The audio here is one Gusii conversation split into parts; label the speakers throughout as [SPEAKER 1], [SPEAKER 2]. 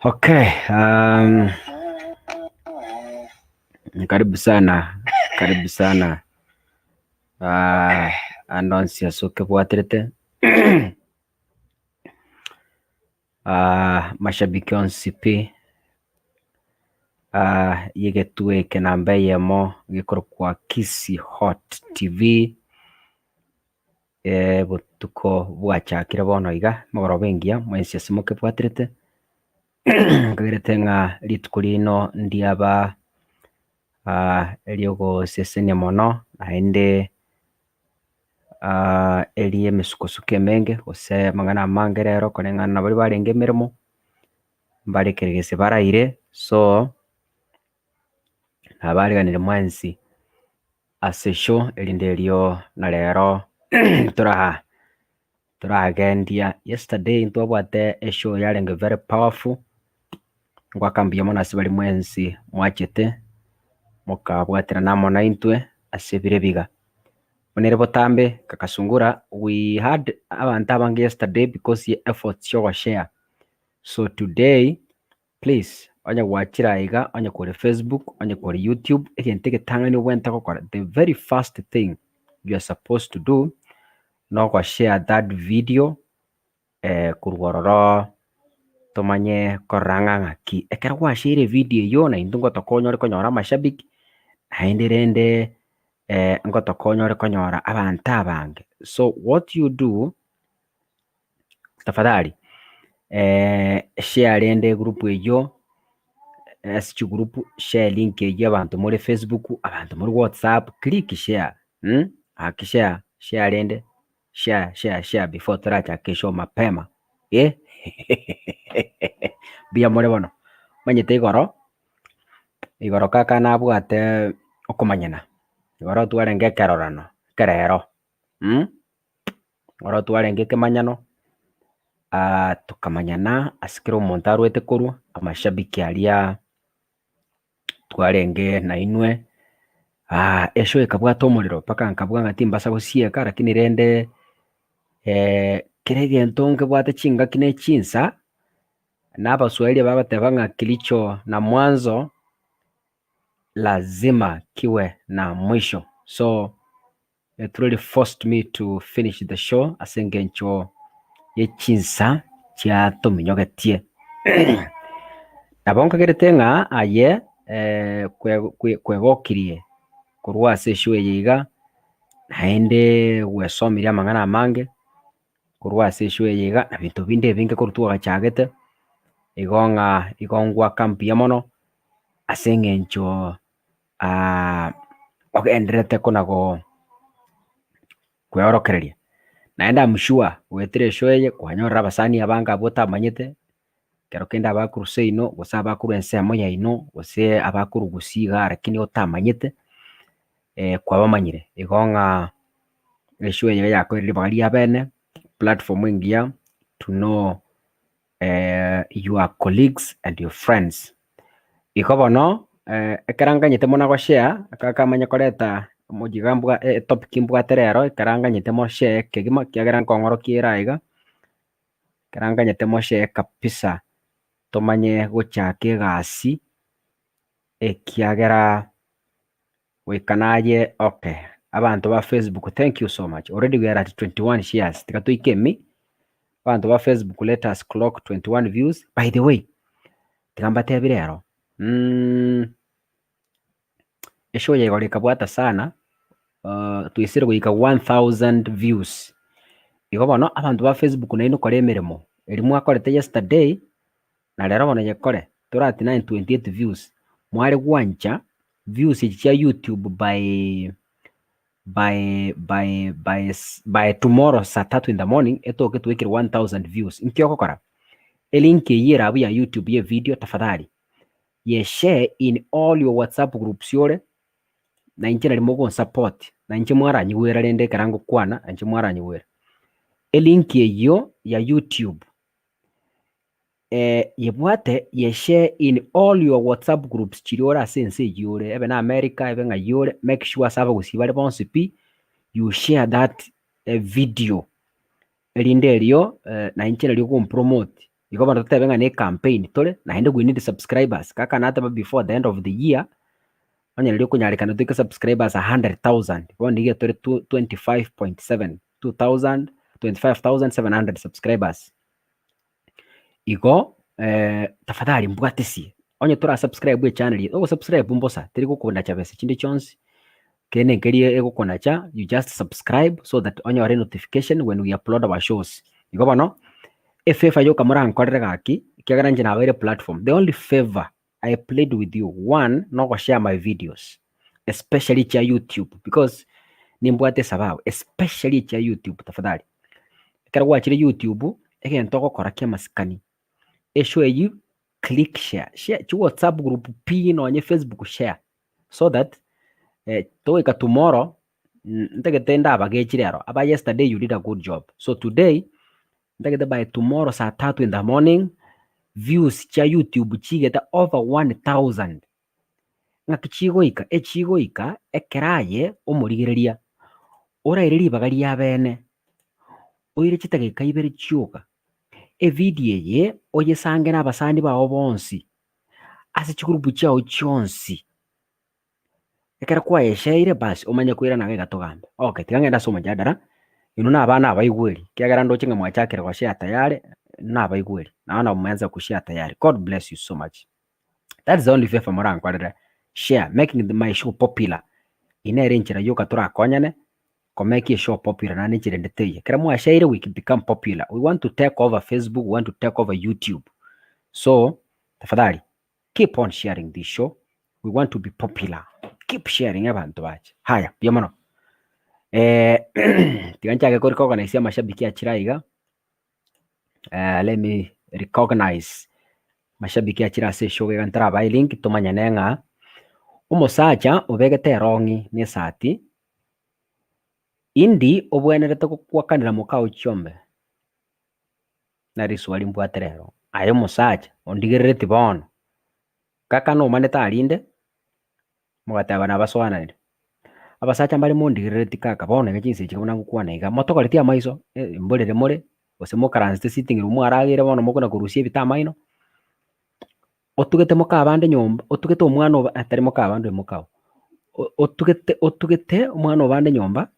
[SPEAKER 1] Okay, um, karibu sana, karibu sana uh, ande onsi ase okebwaterete uh, mashabiki onsi pi uh, yegetwe eke namba eyemo gekorokwa Kisii Hot TV eh, botuko bwachakire bono iga mogoroba engiya mwensi ase mokebwaterete nkagerete ng'a rituko rino ndiaba ah, eriogosesenia mono naende ah, erie emesukosuko emenge gose amang'ana amange rero koreng'ana na baria barenge emeremo mbare keregese baraire so nabareganire mwensi ase eshow erinde erio na rero toraa toragendia. Yesterday ntwabwate eshow yarenge very powerful, ngoaka mbuya mono ase baria mwensi mwachete mokabwaterana amo naintwe ase ebiro ebi iga. Buna ere botambe kaka Sungura we had abanto abange yesterday because ye efforts ya ogoshare, so today please onye gwachire aiga onye kore Facebook onye kore YouTube egento egetang'ani obwenerete gokora the very first thing you are supposed to do nogoshare that video korwa ororo tomanye korora ng'a ng'aki. Ekero gwashaire evideo eywo na intwe ngotokonya ore konyora amashabiki naende rende ngotokonya ore konyora abanto abange. So what you do tafadhali share rende egroup eywo ase chigroup share link eywo abanto more Facebook, abanto more WhatsApp, click share gaki share share rende share share share before torachake eshow mapema eh mbuya more bono. Omanyete igoro, igoro kaka nabwate okomanyana, igoro twarenge ekerorano ekerero Oro twarenge ekemanyano, tokamanyana ase kera omonto arwete korwa, amashabiki aria twarenge nainwe, eshow ekabwata omorero mpaka nkabua ng'a timbasa gosieka lakini rende kera egento nkebwate chingaki na echinsa, na abaswahili bagoteba ng'a kilicho na mwanzo lazima kiwe na mwisho so. It really forced me to finish the show ase engencho ye chinsa chiatominyogetie. Nabo nkagerete ng'a aye kwegokirie korwa ase eshow eye iga, naende gwesomirie amang'ana amange korwa ase eshow eye iga na binto binde ebinge korwa twagachagete, igo ng'a igo ngwaka mbuya mono ase eng'encho ogendererete kona kweorokereria. Naende am sure goetera eshow eye kwanyorire abasani abange abwo otamanyete, ekero kende abakorwa seino gose abakorwa ensemo yaino gose abakorwa gusii igaa lakini otamanyete kwabamanyire. Igo ng'a eshow eye yakoeire ribaga ria bene, platform engiya to know your colleagues and your friends. Igo bono ekero nganyete mono goshare aka kamanye koreta omojiga mbwa etopic mbwate rero ekero nganyete moshare kegima ekiagera nkong'orokia ere aiga, ekero nganyete moshare kabisa tomanye gochaka egasi ekiagera. Goika naye okay. Abanto ba Facebook thank you so much. Already we are at 21 shares. Tiga toike emi. Abanto ba Facebook let us clock 21 views. By the way, tiga mbatebi rero. Mm. Eshow ya igoro ekabwata sana. Uh, twaisire goika 1000 views. Igo bono abanto ba Facebook nainwe kora emeremo. Eri mwakorete yesterday na rero bono nyekore tore at 928 views mware gwancha views echi chia YouTube by by by by by tomorrow saa tatu in the morning etoke twekire 1000 views inki ogokora elink eyio ere abwo ya YouTube ye video tafadhali ye share in all your WhatsApp groups ore na inche nari mogonsupport na inche mwaranyigwera rende ekero ngokwana inche mwaranyigwera elink eyio ya YouTube Yebwate ye share in all your WhatsApp groups chiria ore ase ense eyio ore, ebe na America, ebe ng'ai ore, make sure ase abagusii bare bonsi pi, you share that video erinde erio nainche nario okompromote. Igo bono totebe ng'a ne ecampaign tore, naende we need subscribers, kaka nateba before the end of the year, onye nario okonyarekana toike subscribers a 100,000, bono nigo tore 25.7, 2000, 25,700 subscribers. Igo tafadhali mbwatesie, onye tora subscribe echannel eye, ogo subscribe mbosa, teri gokonacha besa chinde chionsi, kende nkeri egokonacha, you just subscribe so that onyore notification when we upload our shows. Igo bono, efavour yoka morankorere gaki, ekiagera inche nabaire platform, the only favour I plead with you, one, nogoshare my videos, especially echia YouTube, because nimbwate esababu, especially echia YouTube tafadhali. Ekero gwachire YouTube, egento ogokora kia amasikani, eshow eywo click share, share chi WhatsApp group pi nonye Facebook share, so that togoika tomorrow, ntagete ndabagechi rero, aba yesterday you did a good job, so today Ntagete by tomorrow saa tatu in the morning views chia YouTube chigete over 1000. Ng'aki chigoika? Echigoika ekero aye omorigereria oraire ribaga ria bene oire chidageka ibere chioka evideo eye oyesange na abasani bao bonsi ase chigroup chiao chionsi. Ekero kwayesheire basi omanye koirana iga togambe. Okay, tiga ng'ende ase omojadara, inwe na abana abaigweri, ekiagera ndoche ng'a mwachakire goshare tayari, inwe na abaigweri, naona mmeanza kushare tayari, God bless you so much. That is the only favor morankorere, share, making the my show popular, eye nere enchera yoka torakonyane, komake eshow popular naende enchera ende teiyo. Ekero mwashaire we become popular, we want to take over Facebook, we want to take over YouTube, so tafadhali Keep on sharing this show, we want to be popular. Keep sharing abanto bache. Haya, buya mono. Eh, tiga nchake ko recognize amashabiki achire aiga. Eh, let me recognize mashabiki achire ase eshow iga ntarabae link tomanyane ng'a omosacha obegete erong'i na esati indi obwenerete gokwakanera mokao chiombe. Na riswali mbwate rero, Aye omosacha, ondigerereti bono? Kaka nomanete arinde, mogateba nabasoananire. Abasacha mbare mondigerereti kaka bono iga chinsa echi buna ngokwana iga, motogoreti amaiso, eh mborere more, gose mokaransete sitting room mwarageire bono mokona korusia ebite amaino, otugete moka abande nyomba, otugete omwana oba tari moka abande oyo mokao, otugete otugete omwana obande nyomba.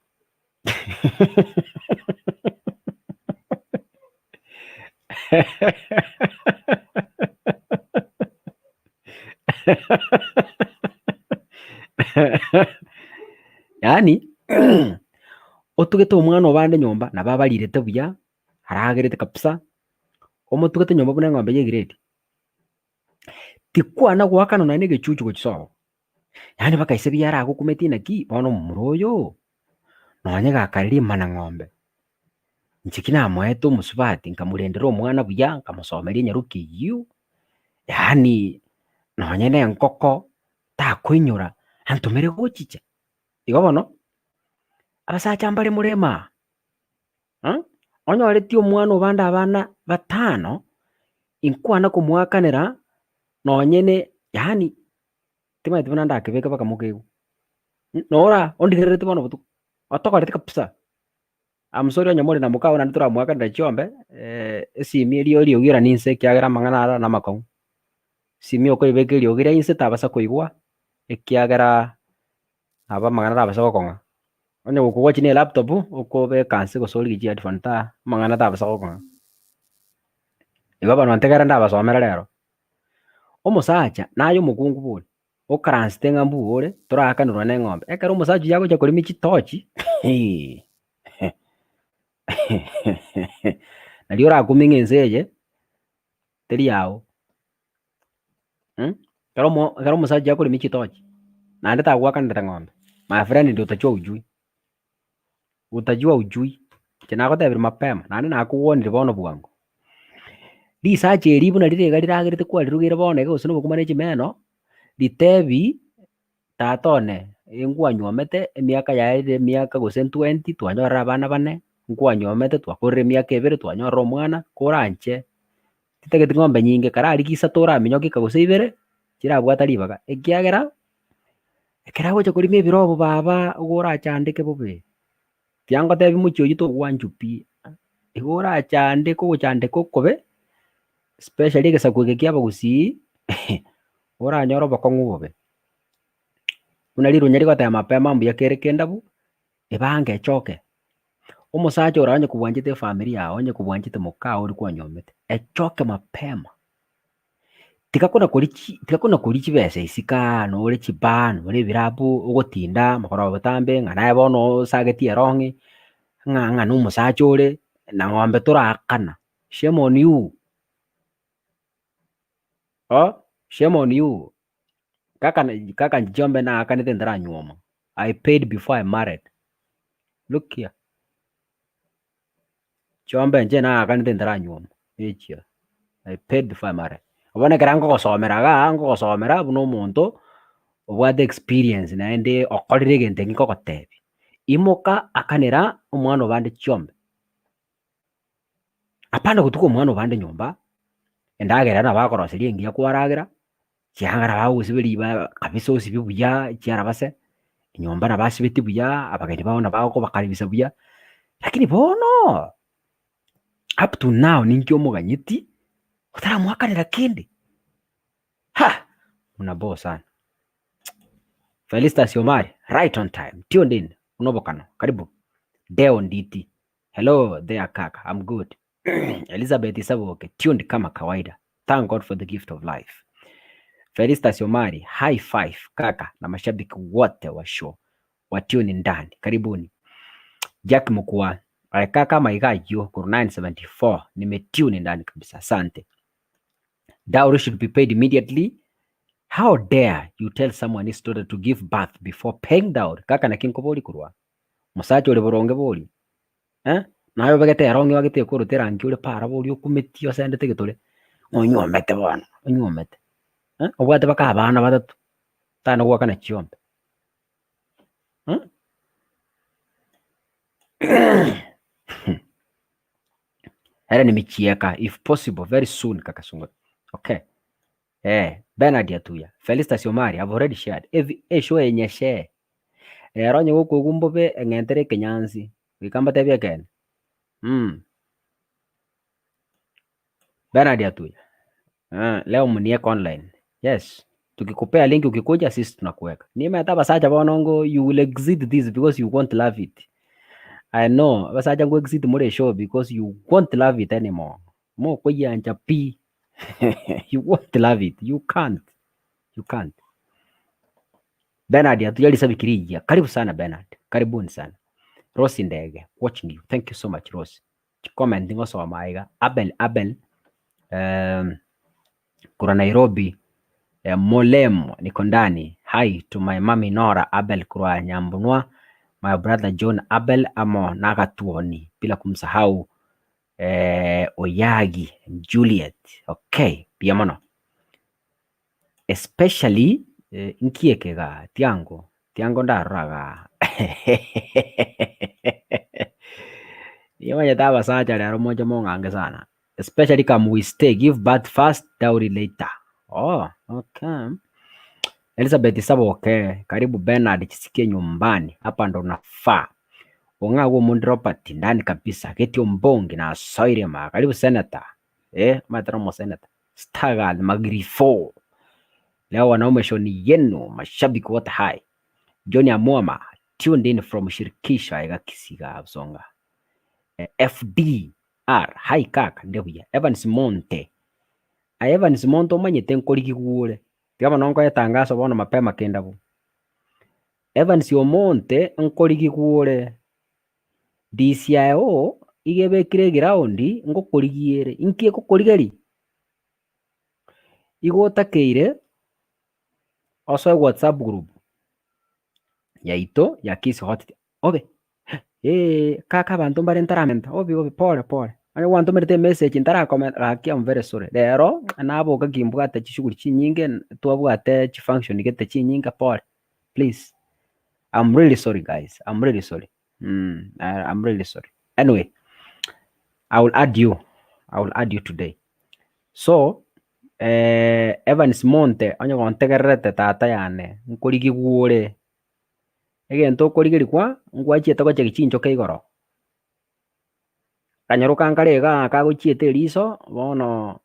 [SPEAKER 1] Yaani otugete omwana obande nyomba nabo abarirete buya, aragerete kabisa, omotugete nyomba buna eng'ombe ya egrade, tikwana goakana nonya na egechuchu gochia sobo. Yaani mpaka ise biara agokumetie naki bono omomura oyo nonye gakare rimana ng'ombe, inche ki namoete omosubati nkamorendera omwana buya nkamosomeria enyaroki eyio, yaani nonye na engoko takoinyora antomere gochicha. Igo bono, abasacha mbare more ime aa, onyoreti omwana obande abana batano, inkwana komoakanera nonye ne yaani Timanyeti buna ndakebeke mpaka mokeigwe. Nora ondigerereti bono botuko, otokoreti kabisa. I'm sorry onye more na mokao naende toramoakanera chiombe, esimi eria eriogi ora ninse ekiagera amang'ana aro namakong'u. Esimi okoyebeka eriogi ria inse tabasa koigwa, ekiagera. Nabo amang'ana arabase gokong'a, onye gokogwachia na elaptop, okobeka nse gose origie chiheadphone ta amang'ana tabasa gokong'a. Igo bono ntegerere ndabasomere rero, omosacha naye omokungu bori, okaransete ng'a mbuya ore, toraakanerwa na eng'ombe, ekero omosacha oyio agocha koremia chitochi nario orakumie ng'a ense eye, teri yago. Ekero omo ekero omosacha akoremia chitochi, naende tagoakanerete ng'ombe, my friend ndio utajua hujui, utajua hujui, inche nagotebirie mapema naende nakowarnire bono bwango. Risacha eri buna rire iga riragerete kwarirugeire bono iga gose na obokima na chimeno, ritebi tata one nkwanyuomete emiaka yaerire emiaka gose twenty twanyorire abana bane, nkwanyuomete twakorire emiaka ebere twanyorire omwana, koranche Titageti ng'ombe nyinge, kararigie isato oraminyoke eka gose ibere, chirabwata ribaga, ekiagera, ekero agocha korima ebirobo baba, igo orachandeke bobe. Tiangotebi mochie oyio togwanchwa pi, igo orachandeke ogochandeka okobe, especially egesaku eke kia abagusii, oranyore obokong'u obobe. Buna rirunya rigoteba mapema mbuya kere kendabu, ebange echoke. Omosacha ore onye kobwanchete efamiri yao, onye kobwanchete mokao oria kwanyomete, echoke mapema. Tiga kona koria chi tiga kona koria chibesa isiko aa nore chibaa nore ebirabu ogotinda mogoroba botambe ng'a naye bono osagetie erong'i, ng'a ng'a na omosacha ore, na ng'ombe torakana, shame on you. Oh, shame on you. Kaka kaka inche chiombe naakanete ntaranyuoma, I paid before I married. Look here, chiombe inche naakanete ntaranyuoma, echia, I paid before I married. Bono ekero nkogosomera igaa, nkogosomera buna omonto obwate experience naende okorire egento eki nkogotebia, imoka akanera omwana obande chiombe. Apana gotuka omwana obande nyomba, endagera nabo akoroseria engiya kwaragera, chianga nabo agosiberia ba kabisa osibie buya chiaraba se, enyomba nabo asibetie buya, abageni bao nabo agokobakaribisha buya, lakini bono, up to now ninki omoganyeti, otaramoakanera kende, ha! Muna bore sana. Felistus Omari, right on time, tuned in, buna obokano, karibu. Deo Nditi, hello there kaka, I'm good. Elizabeth Isaboke, tuned kama kawaida. Thank God for the gift of life. Felistus Omari, high five kaka na mashabiki wote wa show wa tune ndani. Karibuni. Jack Mukua, eh, kaka maiga ayio kuru 974 nimetune ndani kabisa. Asante. Dowry should be paid immediately. How dare you tell someone his daughter to give birth before paying dowry? Kaka naki nkobori kurwa. Mosacha ore boronge bori. Eh, naye obegete erong'i oagete ekorota erangi ore para boria okumetie osendete getore, onyuomete bono, onyuomete eh, obwate mpaka abana batato, tana goakana chiombe eh. Ere nimichieka if possible very soon kaka sungura okay eh Bernard Atuya Felistus Omari I've already shared evi eshow enye share Rero onye gokoigwa mbobe eng'entere ekenyansi, goika mbatebie ekeene mh. Bernard Atuya, eh, leo munieke online, yes, tukikupea link ukikuja sisi tunakuweka. Nimaete abasacha bono ngo you will exit this because you won't love it. I know abasacha ngo exit more eshow because you won't love it anymore. Mokoyiancha pi you won't love it, you can't, you can't. Bernard atuya risabiki rigiya. Karibu sana Bernard. Karibuni sana. Rose Ndege watching you. Thank you so much Rose. Comment ngosoma aiga. Abel Abel um, kura Nairobi eh, Molem niko ndani. Hi to my mommy Nora Abel kurwa Nyambunwa, my brother John Abel amo nagatuoni bila kumsahau eh, Oyagi Juliet. Okay, buya mono. Especially inki eke igaa tiango, tiango ndarora igaa nimanyete abasacha rero moche mong'ange sana, especially come we stay give birth first dowry later oh okay. Elizabeth Saboke, karibu Bernard jisikie nyumbani, hapa ndo unafaa. Ong'agwo omondi Robert ndani kabisa, geti ombongi nasoire maa, karibu senator, eh omanyete na omosenator. Stagal Magrifo. Leo wanaume show ni yenu, mashabiki wote hai. John Amwoma tuned in from Shirikisho aiga Kisii igaa Bosonga. FDR hi kaka nde buya. Evans Monte aye Evans Monte omanyete nkorigigwa ore tiga bono nkoe etangaso bono mapema kende abwo. Evans Omonte nkorigigwa ore DCIO iga ebekire eground ngokorigia ere inki egokorigeria? Igo otakeire osoe whatsapp group yaito ya Kisii Hot obe eh kaka abanto mbare ntaramenta obe obe pore pore onye gwantomerete emessage ntarakomenta gaki am very sorry rero naboka ki mbwate chishughuli chinyinge twabwate chifunction gete chinyinge pore please am really sorry guys am really sorry am really sorry anyway I will add you I will add you today so Evans Monte onye gontegererete tata yane nkorigigwa ore egento okorigerigwa ngwachiete gochegi chinchoke igoro, kanyaroka nkare igaa kagochiete eriso bono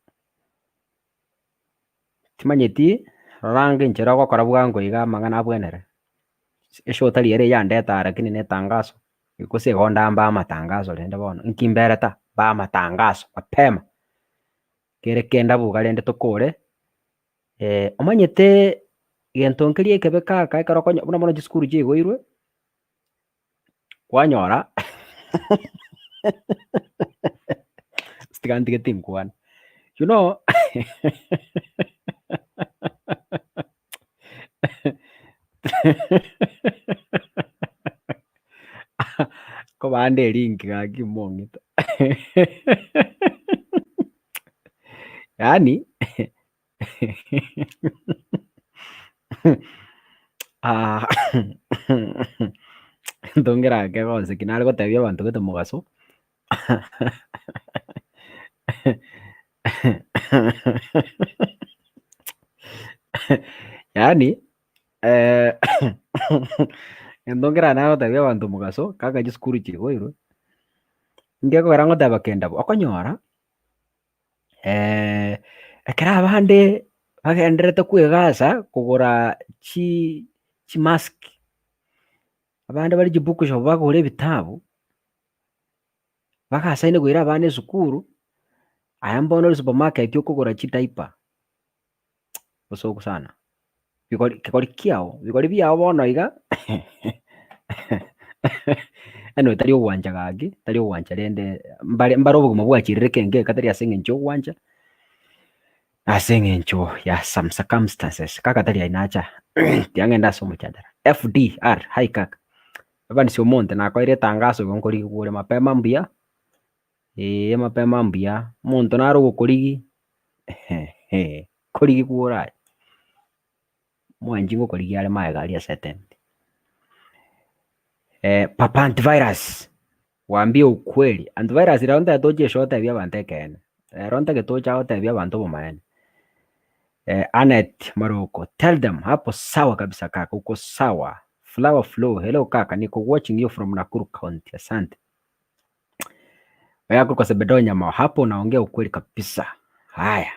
[SPEAKER 1] timanyeti rora ange enchera ogokora bwango iga amang'ana abwenere, eshow tari ere eyandeta aa lakini na etangaso, gose igo ndambe amatangaso rende bono, inki mbereta? Mba amatangaso mapema, kere kende abwo iga rende tokore. Omanyete gento nkeria ekebe kaka ekero okonya buna bono chisukuru chiaigoirwe, kwanyora tiga ntige tinkwana, you know kobande erinki gaki mong'ita yaani ntongere ake gose ki nare gotebia abanto gete mogaso yaani egento nkere nare gotebia abanto mogaso kaka chisukuru chigoirwe, nkekogera ngoteba kende abwo, okonyora Ekero abande bagendererete kwegasa kogora chi chimask, abande bare chibookshop bagore ebitabu, bagasaine koira abana esukuru, aye mbono ore supermarket okogora chidiaper, bosoku sana. Bigori kegori kiao, bigori biao bono iga anyway tari ogwancha gaki, tari ogwancha rende mbare mbare obogima bwachirire kenke eka tari ase eng'encho ya ogwancha, ase eng'encho ya some circumstances, kaka tari aye nacha tiga ng'ende ase omochandara. FDR hi kaka, Evans Omonte nakoeire etangaso igo nkorigigwa ore mapema mbuya, eeh mapema mbuya, omonto nare ogokorigi korigigwa ore aye, mwanchi ngokorigia are magega aria ase etent. Papa antivirus, waambie ukweli, antivirus rero ntagete oche eshow otebie abanto ekeene, rero ntagete oche agotebia abanto obomaene. Annet Maroko, tell them hapo sawa kabisa kaka, uko sawa. Flower Flow, hello kaka, niko watching you from Nakuru County, asante. Oyo akorokwa Sebedeo Nyamao, hapo unaongea ukweli kabisa. Haya.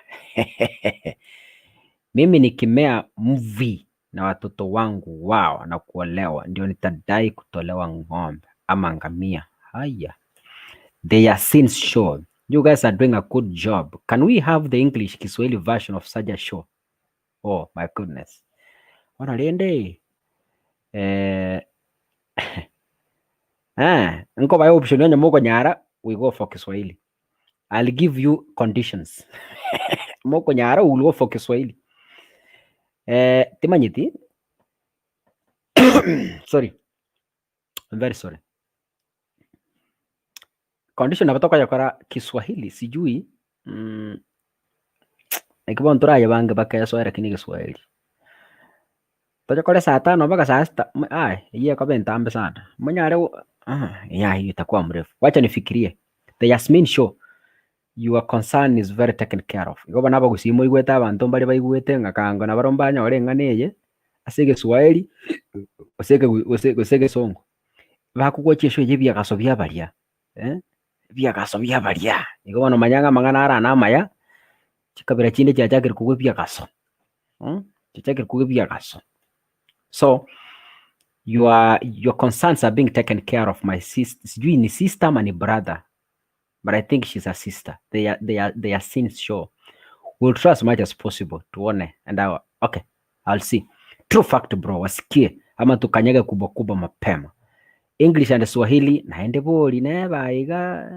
[SPEAKER 1] Mimi nikimea mvi na watoto wangu wao na kuolewa ndio nitadai kutolewa ng'ombe ama ngamia. Haya. The Yasin show. You guys are doing a good job. Can we have the English Kiswahili version of such a show? Oh my goodness. Bono rende eh, eh, nkobae option onye mokonyara we go for Kiswahili. I'll give you conditions. Mokonyara we will go for Kiswahili. Eh, timanyeti sorry. I'm very sorry. Condition nabo tokoyekora Kiswahili sijui mm, naki bono torayebange bakesoe lakini Kiswahili. Tochokore saa tano mpaka saa sita aye eyio ekoba entambe sana. Monyare go ah ya hiyo itakuwa mrefu. Wacha nifikirie. The Yasmin show your concern is very taken care of. Igo bono abagusii moigwete abanto mbare baigwete ng'a kango nabarobwo mbanyore eng'ana eye ase egeswahili gose ekegu gose gose egesongo. Bakogochia eshow eye ebiagaso bia baria eh, ebiagaso bia baria. Igo bono manya ng'a amang'ana aro namaya, chikabira chinde chiachakire kogwa ebiagaso chiachakire kogwa ebiagaso. So. Your your concerns are being taken care of my sis sijui ni sister ama ni brother but I think she's a sister. They are they are they are since sure. We'll try as much as possible tuone and I, okay, I'll see. True fact bro, wasikie ama tukanyage kubwa kubwa mapema. English and Swahili naende bori neba iga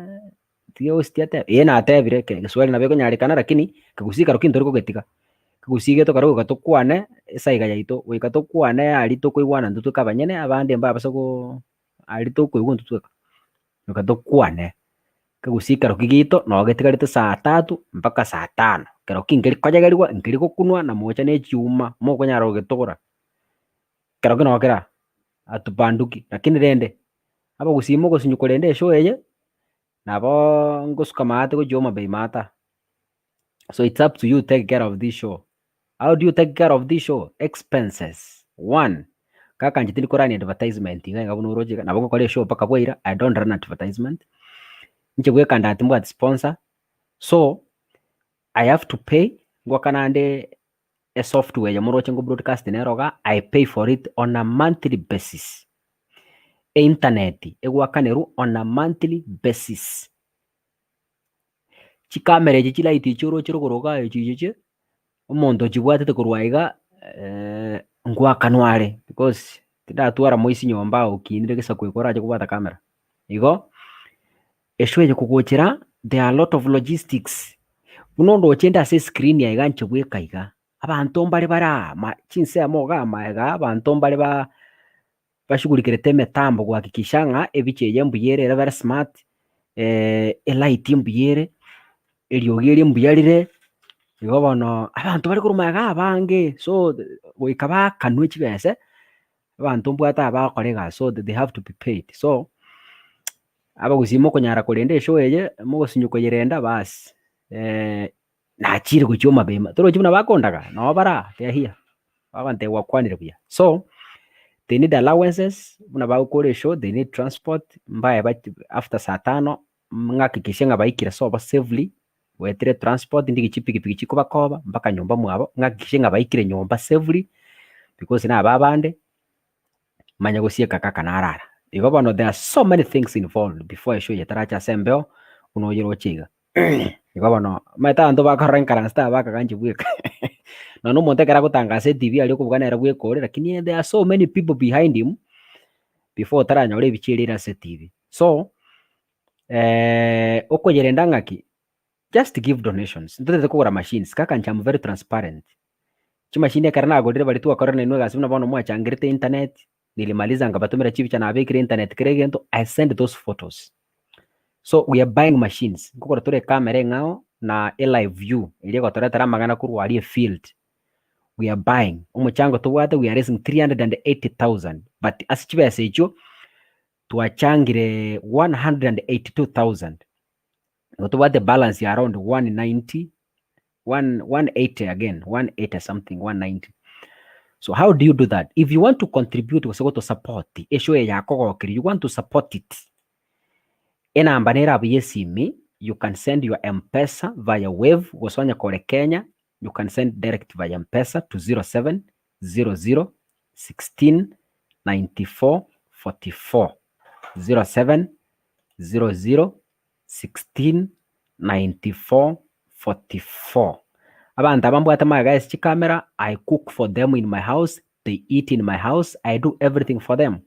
[SPEAKER 1] tiga gositia tebe eye natebire ke Kiswahili nabo ekonyarekana lakini kegusii karo ki ntori kogetiga. Kegusii geto karo goika tokwane esaiga yaito goika tokwane aria tokoigwana intwe toike abanyene abande mbabasa koo aria tokoigwa intwe tweka. Goika tokwane kegusii kero ki giaito noo getigarete saa tatu mpaka saa tano, kero ki nkeri koyegerigwa nkeri gokunwa na mocha na echiuma mokonyara gogetogora. Kero ki noo kera atubanduki lakini rende abagusii mogosinywa korenda eshow eye naboo ngosuka maate gochia Homa Bay maata. So it's up to you take care of this show. How do you take care of this show? Expenses. One, kaka inche tindi korania advertisement iga iga buna oroche iga, nabo ngokora eshow mpaka bwaira, I don't run advertisement. Inche bweka ndati mbwati sponsor, so I have to pay, ngoaka naende esoftware eye moroche ngo broadcast nero iga, I pay for it on a monthly basis. Einternet egoakanerwa on a monthly basis. Chikamera echi chilight echi oroche rogoro igaa echi echi, omonto ochibwatete korwa aiga ngoakanwa are because tindatwara moisi nyomba okinire gesaku eke orache kobwata camera. Igo, eshow eye kogochera there are a lot of logistics, buna ondoche inde ase escreen aiga inche bweka iga, abanto mbare bare aa ma chinsemo igaa magega abanto mbare ba bashughulikerete emetambo gohakikisha ng'a ebicha eye mbuya ere ere very smart, elight mbuya ere, eriogi eri mbuya rire, igo bono abanto bare korwa magega abange, so goika baakanwe chibese, abanto mbwate aba bagokora egasi so they have to be paid. So, abagusii mokonyara korenda eshow eye, mogosinywa koyerenda baas nachire gochia omabema, torochi buna bakondaga, noo bare aa, they are here, bagontebia gwakwanire buya. So, they need allowances, buna bagokora eshow, they need transport, mbaye bachi after saa tano, ng'akikishe ng'a baikire sobo safely, goetera etransport, ndige chipikipiki chikobakoba mpaka nyomba mwabo, ng'akikishe ng'a baikire nyomba safely, because naba abande, manye gosieka kaka narara. Igo bono there are so many things involved before eshow eye etaracha ase embeo, buna oyeroche iga. Igo bono, omanyete abanto bakorora enkaransete aba bakaga inche bweka nonya na omonto ekero agotangasa etv aria okobuga nere bweka ore lakini there are so many people behind him before otaranyora ebicha eria ere ase etv. So, okoyerenda ng'aki, just give donations, ntotagete kogora machines, kaka inche am very transparent, chimashini ekero nagorire baria twakorire nainwe egasi buna bono mwachangerete internet, nilimaliza nkabatomera chibicha nabekire internet kera egento, I send those photos. So we are buying machines, nkogora tore ecamera eng'ao na elive view eria egotoretera amang'ana korwa aria efield, we are buying, omochango tobwate we are raising 380,000 but ase chibesa echio twachangire 182,000, igo tobwate balance ya around 190, one, 180 again, 180 something, 190. So how do you do that? If you want to contribute gose goto support eshow eye yakogokeria, you want to support it, enamba nere abwo ya esimi, you can send your M-Pesa via Wave, gose onye kore Kenya, you can send direct via M-Pesa to 0700 16 94 44, 0700 16 94 44. Abanto aba mbwate magega ase chikamera, I cook for them in my house, they eat in my house, I do everything for them.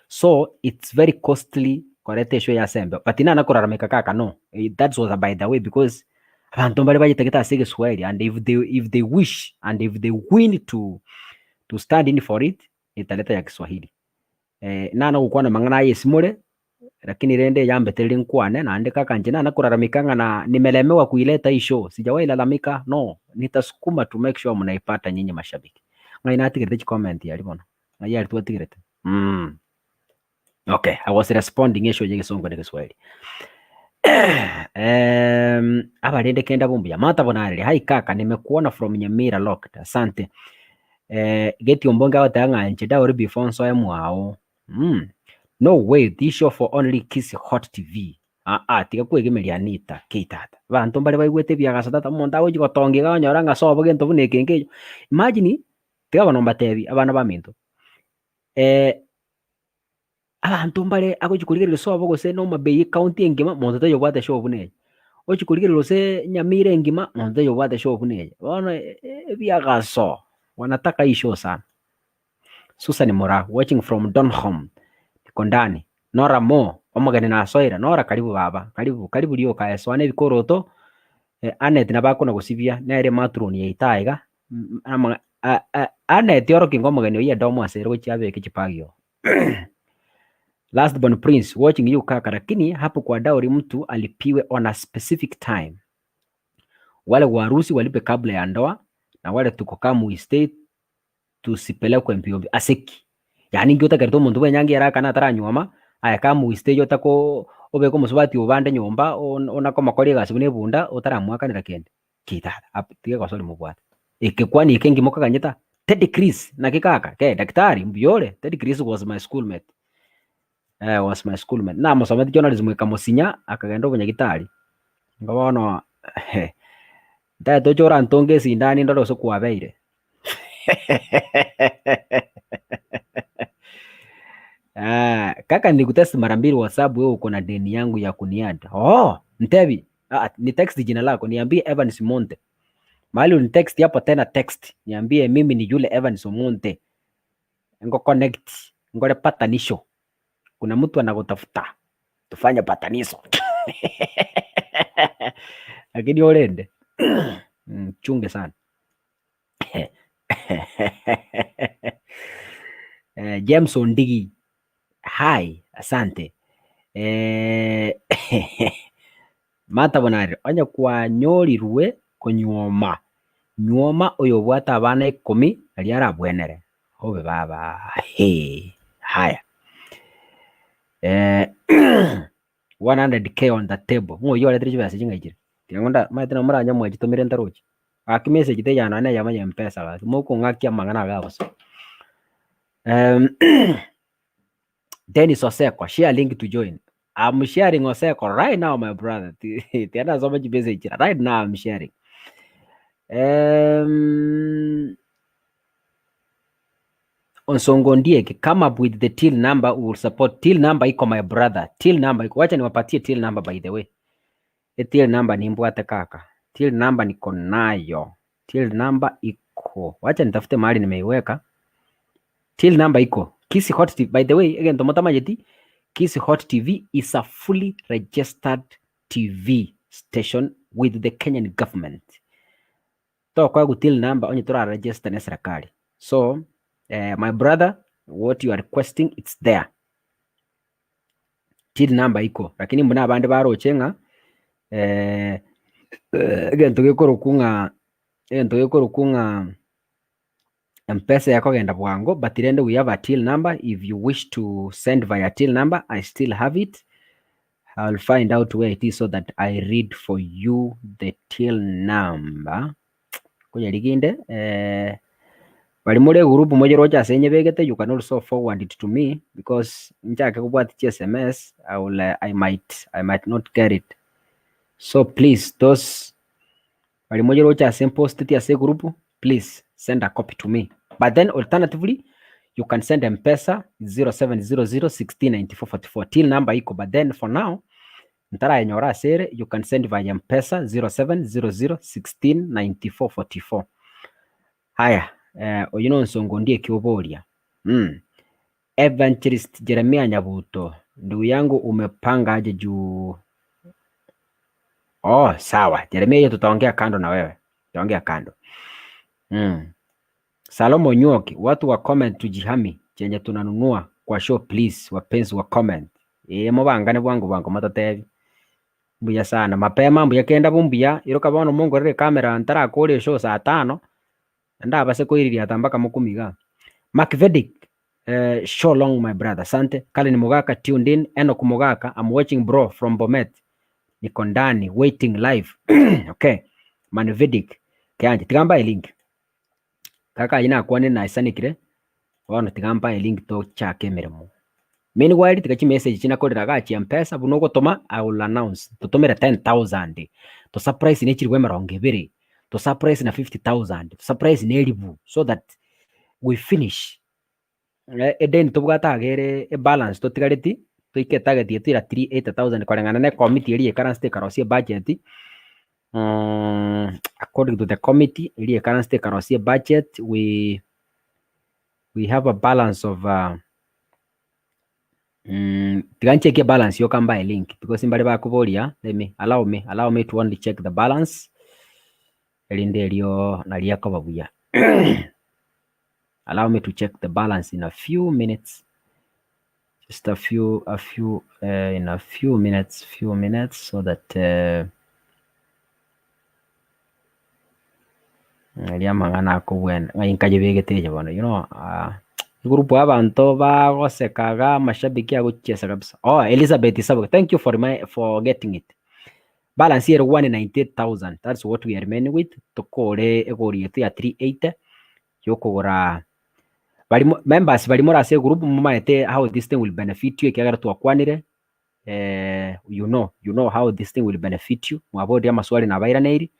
[SPEAKER 1] So it's very costly koreta eshow eye ase embeo. But nana korarameka kaka no, that was a by the way because abanto mbare bayetagete ase egeswahili and if they, if they wish and if they win to, to stand in for it, nitaleta ya Kiswahili. Nana gokwana amang'ana aya esimore, lakini rende eyambetererie nkwane naende kaka inche nana kolalamika ng'a na nimelemewa kuileta hii show, sijawahi lalamika no, nitasukuma to make sure mnaipata nyinyi mashabiki. Ng'ai natigerete chicomment aria bono, ng'ai aria twatigerete mh. Okay, I was responding eshow ya egesongo na egeswahili. Abarende kenda bo mbuya, Martha Bonareri, hi kaka, nimekuona from Nyamira locked, asante. Geti ombonge agoteba ng'a inche dowry before nsoe mwao. Mh, no way, this show for only Kisii Hot TV. Aa, tiga kwegemeria Anita, kei tata. Abanto mbare baigwete ebiagaso tata, omonto agochia gotonga iga onyora ng'a sobo gento buna eke nkeiyo. Imagine, tiga bono mbatebi abana baminto. Abanto mbare agochi korigereria sobo gose na Homa Bay ecounty engima monto taiyo obwate show buna eye. Ochi korigereria gose Nyamira engima monto taiyo obwate show buna eye. Bono ebiagaso wanataka hii show sana. Susan Moraa watching from Donholm Mikondani, Nora Mo omogeni nasoire, Nora karibu baba, karibu karibu rioka esoa na ebikoroto, Annet nabo akona gosibia nere matron yaito aiga, Annet orokia ng'a omogeni oyio edomo ase ere gochia abeke chibagi oo. Last born prince watching you kaka lakini hapo kwa dowry mtu alipiwe on a specific time. Wale wa harusi walipe kabla ya ndoa na wale tuko come we stay tusipelekwe mbio mbio ase ki? Yaani inki otakerete omonto bw'enyangi ere akane ataranyuoma, aye come we stay otake obeke omosubati obande nyomba ona komokoria egasi buna ebunda otaramoakanera kende. Ki tata, ap tiga gosori mobwate. Eke kwani eke nki mokaganyete aa? Teddy Chris, naki kaka? Kee, daktari, mbuya ore? Teddy Chris was my schoolmate. Eh, was my schoolmate. Namosometi journalism ekamosinya, akagenda obonyagitari. Nigo bono ntagete oche orantonge esindani ndore gose kwabeire. Kaka nilikutest mara mbili WhatsApp wewe uko na deni yangu ya kuniadd. Oh, ntebi. Ah, ni text jina lako niambie Evans Monte. Mahali unitext hapo tena text niambie mimi ni yule Evans Omonte. Ngo connect ngore patanisho. Kuna mtu anakutafuta tufanye patanisho. Lakini orende chunge sana. Eh, James Ondigi hi asante eh, Martha Bonarire onye kwanyorirwe konyuoma nyuoma oyobwate abana ikomi naria arabwenere obe baba hee haya eh, 100k on the table ng'o oyio oretire chibesa ching'ai chire tiga ngo nda omanyete nabo moranye mwachitomire ntarochi gaki message teiyo nonya na eyemo ya mpesa gaki mokong'akia amang'ana iga bosa. Dennis Oseko share link to join I'm sharing Oseko right now my brother tiga nasoma chimessage chiria right now I'm sharing. Onsongo Ondieki come up with the till number we will support till number iko my brother till number iko wacha niwapatie till number by the way e till number nimbwate kaka till number niko nayo till number iko wacha nitafute mahali nimeiweka till number iko Kisii Hot TV by the way egento motamanyeti Kisii Hot TV is a fully registered TV station with the Kenyan government Tokoegwa till number onye tora register ne serikali. So eh, my brother what you are requesting it's there. Till number iko lakini mbuna abande baroche ng'a eh, egento gekorokwa ng'a egento gekorokwa ng'a Mpesa ekogenda bwango but rende we have a till number if you wish to send via till number I still have it I'll find out where it is so that I read for you the till number konyariginde eh, bari more egroup moyeroche ase nyebegete you can also forward it to me because nchake kobwati chi sms I will, uh, I might, I might not get it so please those bari moyeroche ase mposteti ase egroup please send a copy to me but then alternatively you can send mpesa 0700 169444 till number iko but then for now ntarayenyora ase ere you can send via mpesa 0700 169444 haya eh, oyo nonsongo ndie ekioboria mm. Evangelist Jeremia Nyabuto ndugu yangu umepanga aje juu Oh, sawa. Jeremia, hiyo tutaongea kando na wewe. Tutaongea kando. Mm. Salomo Nyuoki, watu wa comment tujihami chenye tunanunua kwa show please, wapenzi wa comment. Ee mobangane bwango bwango mototebi. Mbuya sana. Mapema mbuya kenda bumbuya. Iroka bono mongorere camera ntarakora eshow saa tano. Ndabase koiririata mpaka mokumi iga. Mark Vedic, eh, show long my brother. Asante. Kalen Mogaka tuned in. Enoch Mogaka, I'm watching bro from Bomet. Niko ndani waiting live. Okay. Man Vedic. Kianje tiga mbae link. Kaka aye nakwane naisanekire. Bono tiga mbae link tochake emeremo. Meanwhile tiga chimessage chinakorera iga chia mpesa buna ogotoma I will announce. Totomere 10,000. To surprise ne chiribu emerongo ebere. To surprise na 50,000. To surprise ne elibu so that we finish. Edeni tobwate iga ere ebalance totigareti, toike etarget yaito ya 380,000 koreng'ana na ecommittee eria yaikaransete ekarosia ebudget, according to the committee eria yaikaransete ekarosia ebudget we we have a balance of tiga ncheckie ebalance yoka mbae link because mbare bakoboria let me allow me allow me to only check the balance erinde erio nario ekoba buya. Allow me to check the balance in a few minutes just a few a few uh, in a few minutes few minutes so that uh, eria amang'ana akobwena ng'ai nkayebegete eye bono you know uh, egroup ya abanto bagoseka iga amashabiki agochiesa kabisa oh Elizabeth Isaboke thank you for my, for getting it Balance ere 198,000 that's what we are remaining with tokore egori yetu ya 380 yokogora bari mo members bari more ase egroup momaete how this thing will benefit you ekiagera twakwanire eh, you know you know how this thing will benefit you mwaboria amaswali nabairaneiri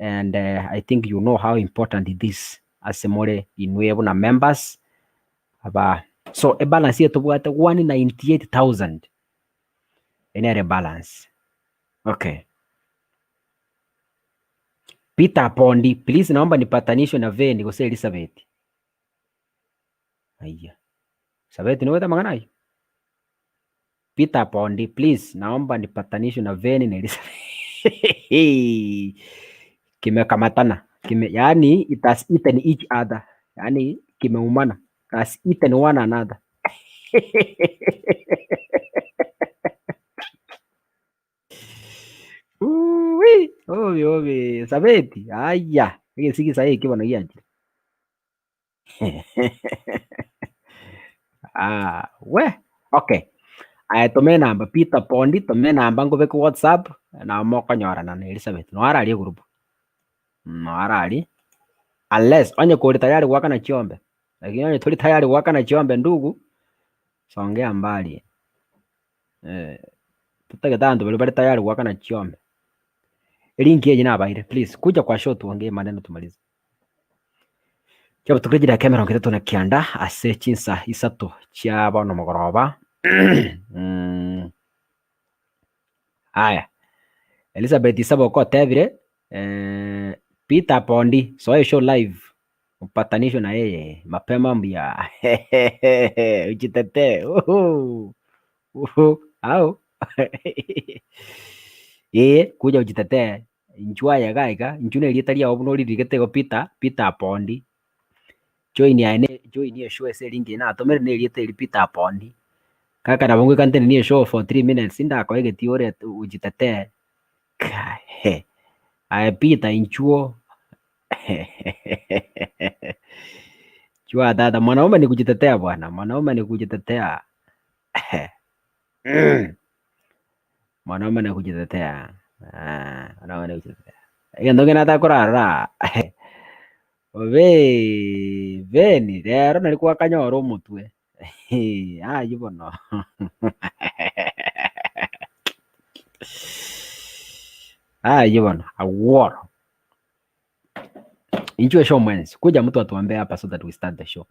[SPEAKER 1] and eh, I think you know how important it is ase more inwe buna members aba so ebalance eye tobwate 198,000 Eye nere balance. Okay. Peter Apondi, please naomba nipatanishwe na Veni gose Elizabeth. Aiya. Sabeti niwete amang'ana ayio? Peter Apondi, please naomba nipatanishwe na Veni na Elizabeth. Kimekamatana. Kime, yani it has eaten each other. Yani kimeumana. It has eaten one another. Uuwi, obe obe, Sabeti, aya, egesigisa eke bono giachire. Ah, we, okay. Aye toma enamba, Peter Pondi, toma enamba nkobeke WhatsApp, nabo mokonyorana na Elizabeth. Noyo araria egroup. Noyo araria, unless onye kore tayari goakana chiombe, lakini onye tori tayari goakana chiombe ndugu, songea mbali. Eh, totagete abanto baria bare tayari goakana chiombe. Elink eye nabaire, please kuja kwa show tuongee maneno tumalize. Chiabotuko chidakika emerongo etato na kianda ase chinsa isato chia bono mogoroba. Aya, Elizabeth Isaboko otebire eh, Peter Pondi soa eshow live Upatanisho na yeye mapema mbuya ujitetee uhu uhu au ee kuja ujitetee inchuo aye iga iga inchuo na erieta riago buna oririgete igo Peter Peter Apondi join aye ne join eshow ase elink eye natomire na erieta eri Peter Apondi kaka nabo ngoika ntenenie eshow for 3 minutes ndakoe egetii orete ujitetee kai aye Peter inchuo Chua tata, mwanaume ni kujitetea bwana, mwanaume ni kujitetea. Mwanaume ni kujitetea. Ah, mwanaume ni kujitetea. Egento kende natakorarora. Obe beni rero nari gwakanyora omotwe. Aywo bono. Aywo bono, agworo. Inchwe show mwenzi. Kuja mtu atuambie hapa so that we start the show.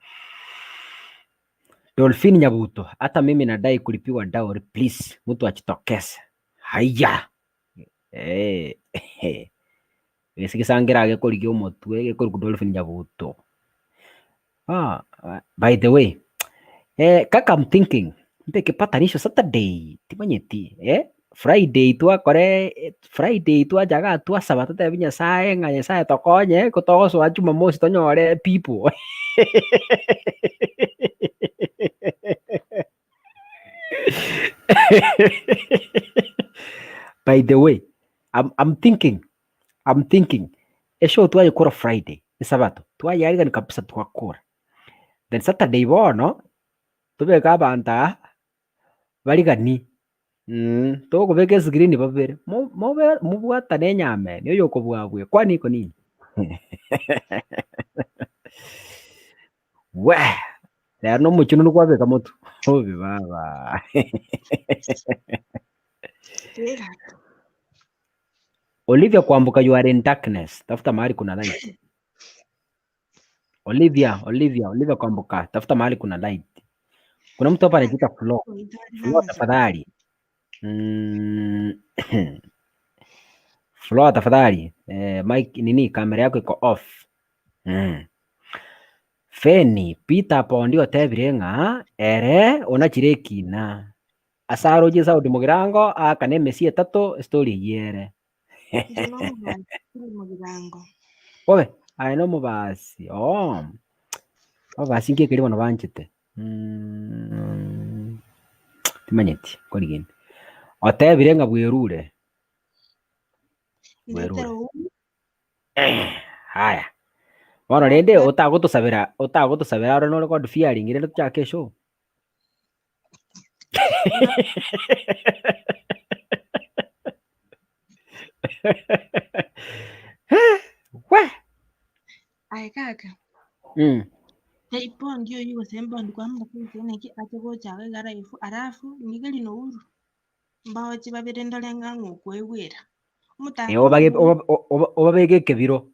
[SPEAKER 1] Dolphin Nyabuto, hata mimi nadai kulipiwa dowry please. Mtu ajitokeze. Haya. Eh. Gese gisangira gekorigia omotwe gekorigia Dolphin Nyabuto. Ah, by the way, eh, kaka I'm thinking mbeke patanisho Saturday timanyeti eh Friday twakore Friday twachaga twasaba totebi Nyasaye ng'a Nyasaye tokonye ko togosoa Jumamosi tonyore people. By the way, I'm, I'm thinking I'm thinking eshow twayekora Friday esabato twayarigani kabisa twakora then Saturday bono tobeke abanto aa barigani mm, tokobeka escreen babere mo- mobe mobwatane enyameni oyokobua abue kwani iko nini? Weh! Rero na omochenu kwabeka motwe obe baba. Olivia Kwamboka you are in darkness. Tafuta mahali kuna light. Olivia, Olivia, Olivia Kwamboka, tafuta mahali kuna light. Kuna mtu hapa anajiita Flo. Flo tafadhali. Mm. Flo tafadhali. Eh, mic nini kamera yako iko off. Mm. Feni, Peter Pondi otebire ng'a ere onachire ekina. Ase aroche Saudi Mugirango aakane emesi etato estory eyio ere.
[SPEAKER 2] Inche nomobasi tindi mogirango.
[SPEAKER 1] Bobe, aye nomobasi, oo. Ababasi nki ekeri bono banchete? Mm, timanyeti nkorigia inde. Otebire ng'a bwerure,
[SPEAKER 2] Ndete
[SPEAKER 1] bwerure.
[SPEAKER 2] ou
[SPEAKER 1] Haya, bono rende otagotosabera otagotosabera aro nore God fearing rende tochake eshow. We!
[SPEAKER 2] Aye kaka,
[SPEAKER 1] Mm.
[SPEAKER 2] taipondi oyio gose mbondi kwamanya gose naki ache gocha iga iga live alafu nigeri na Uhuru mbaoche babere ndore ng'a ng'o okoegwera.
[SPEAKER 1] Eh, obage
[SPEAKER 2] Omotaka
[SPEAKER 1] oba- oba- obabeke ekebiro.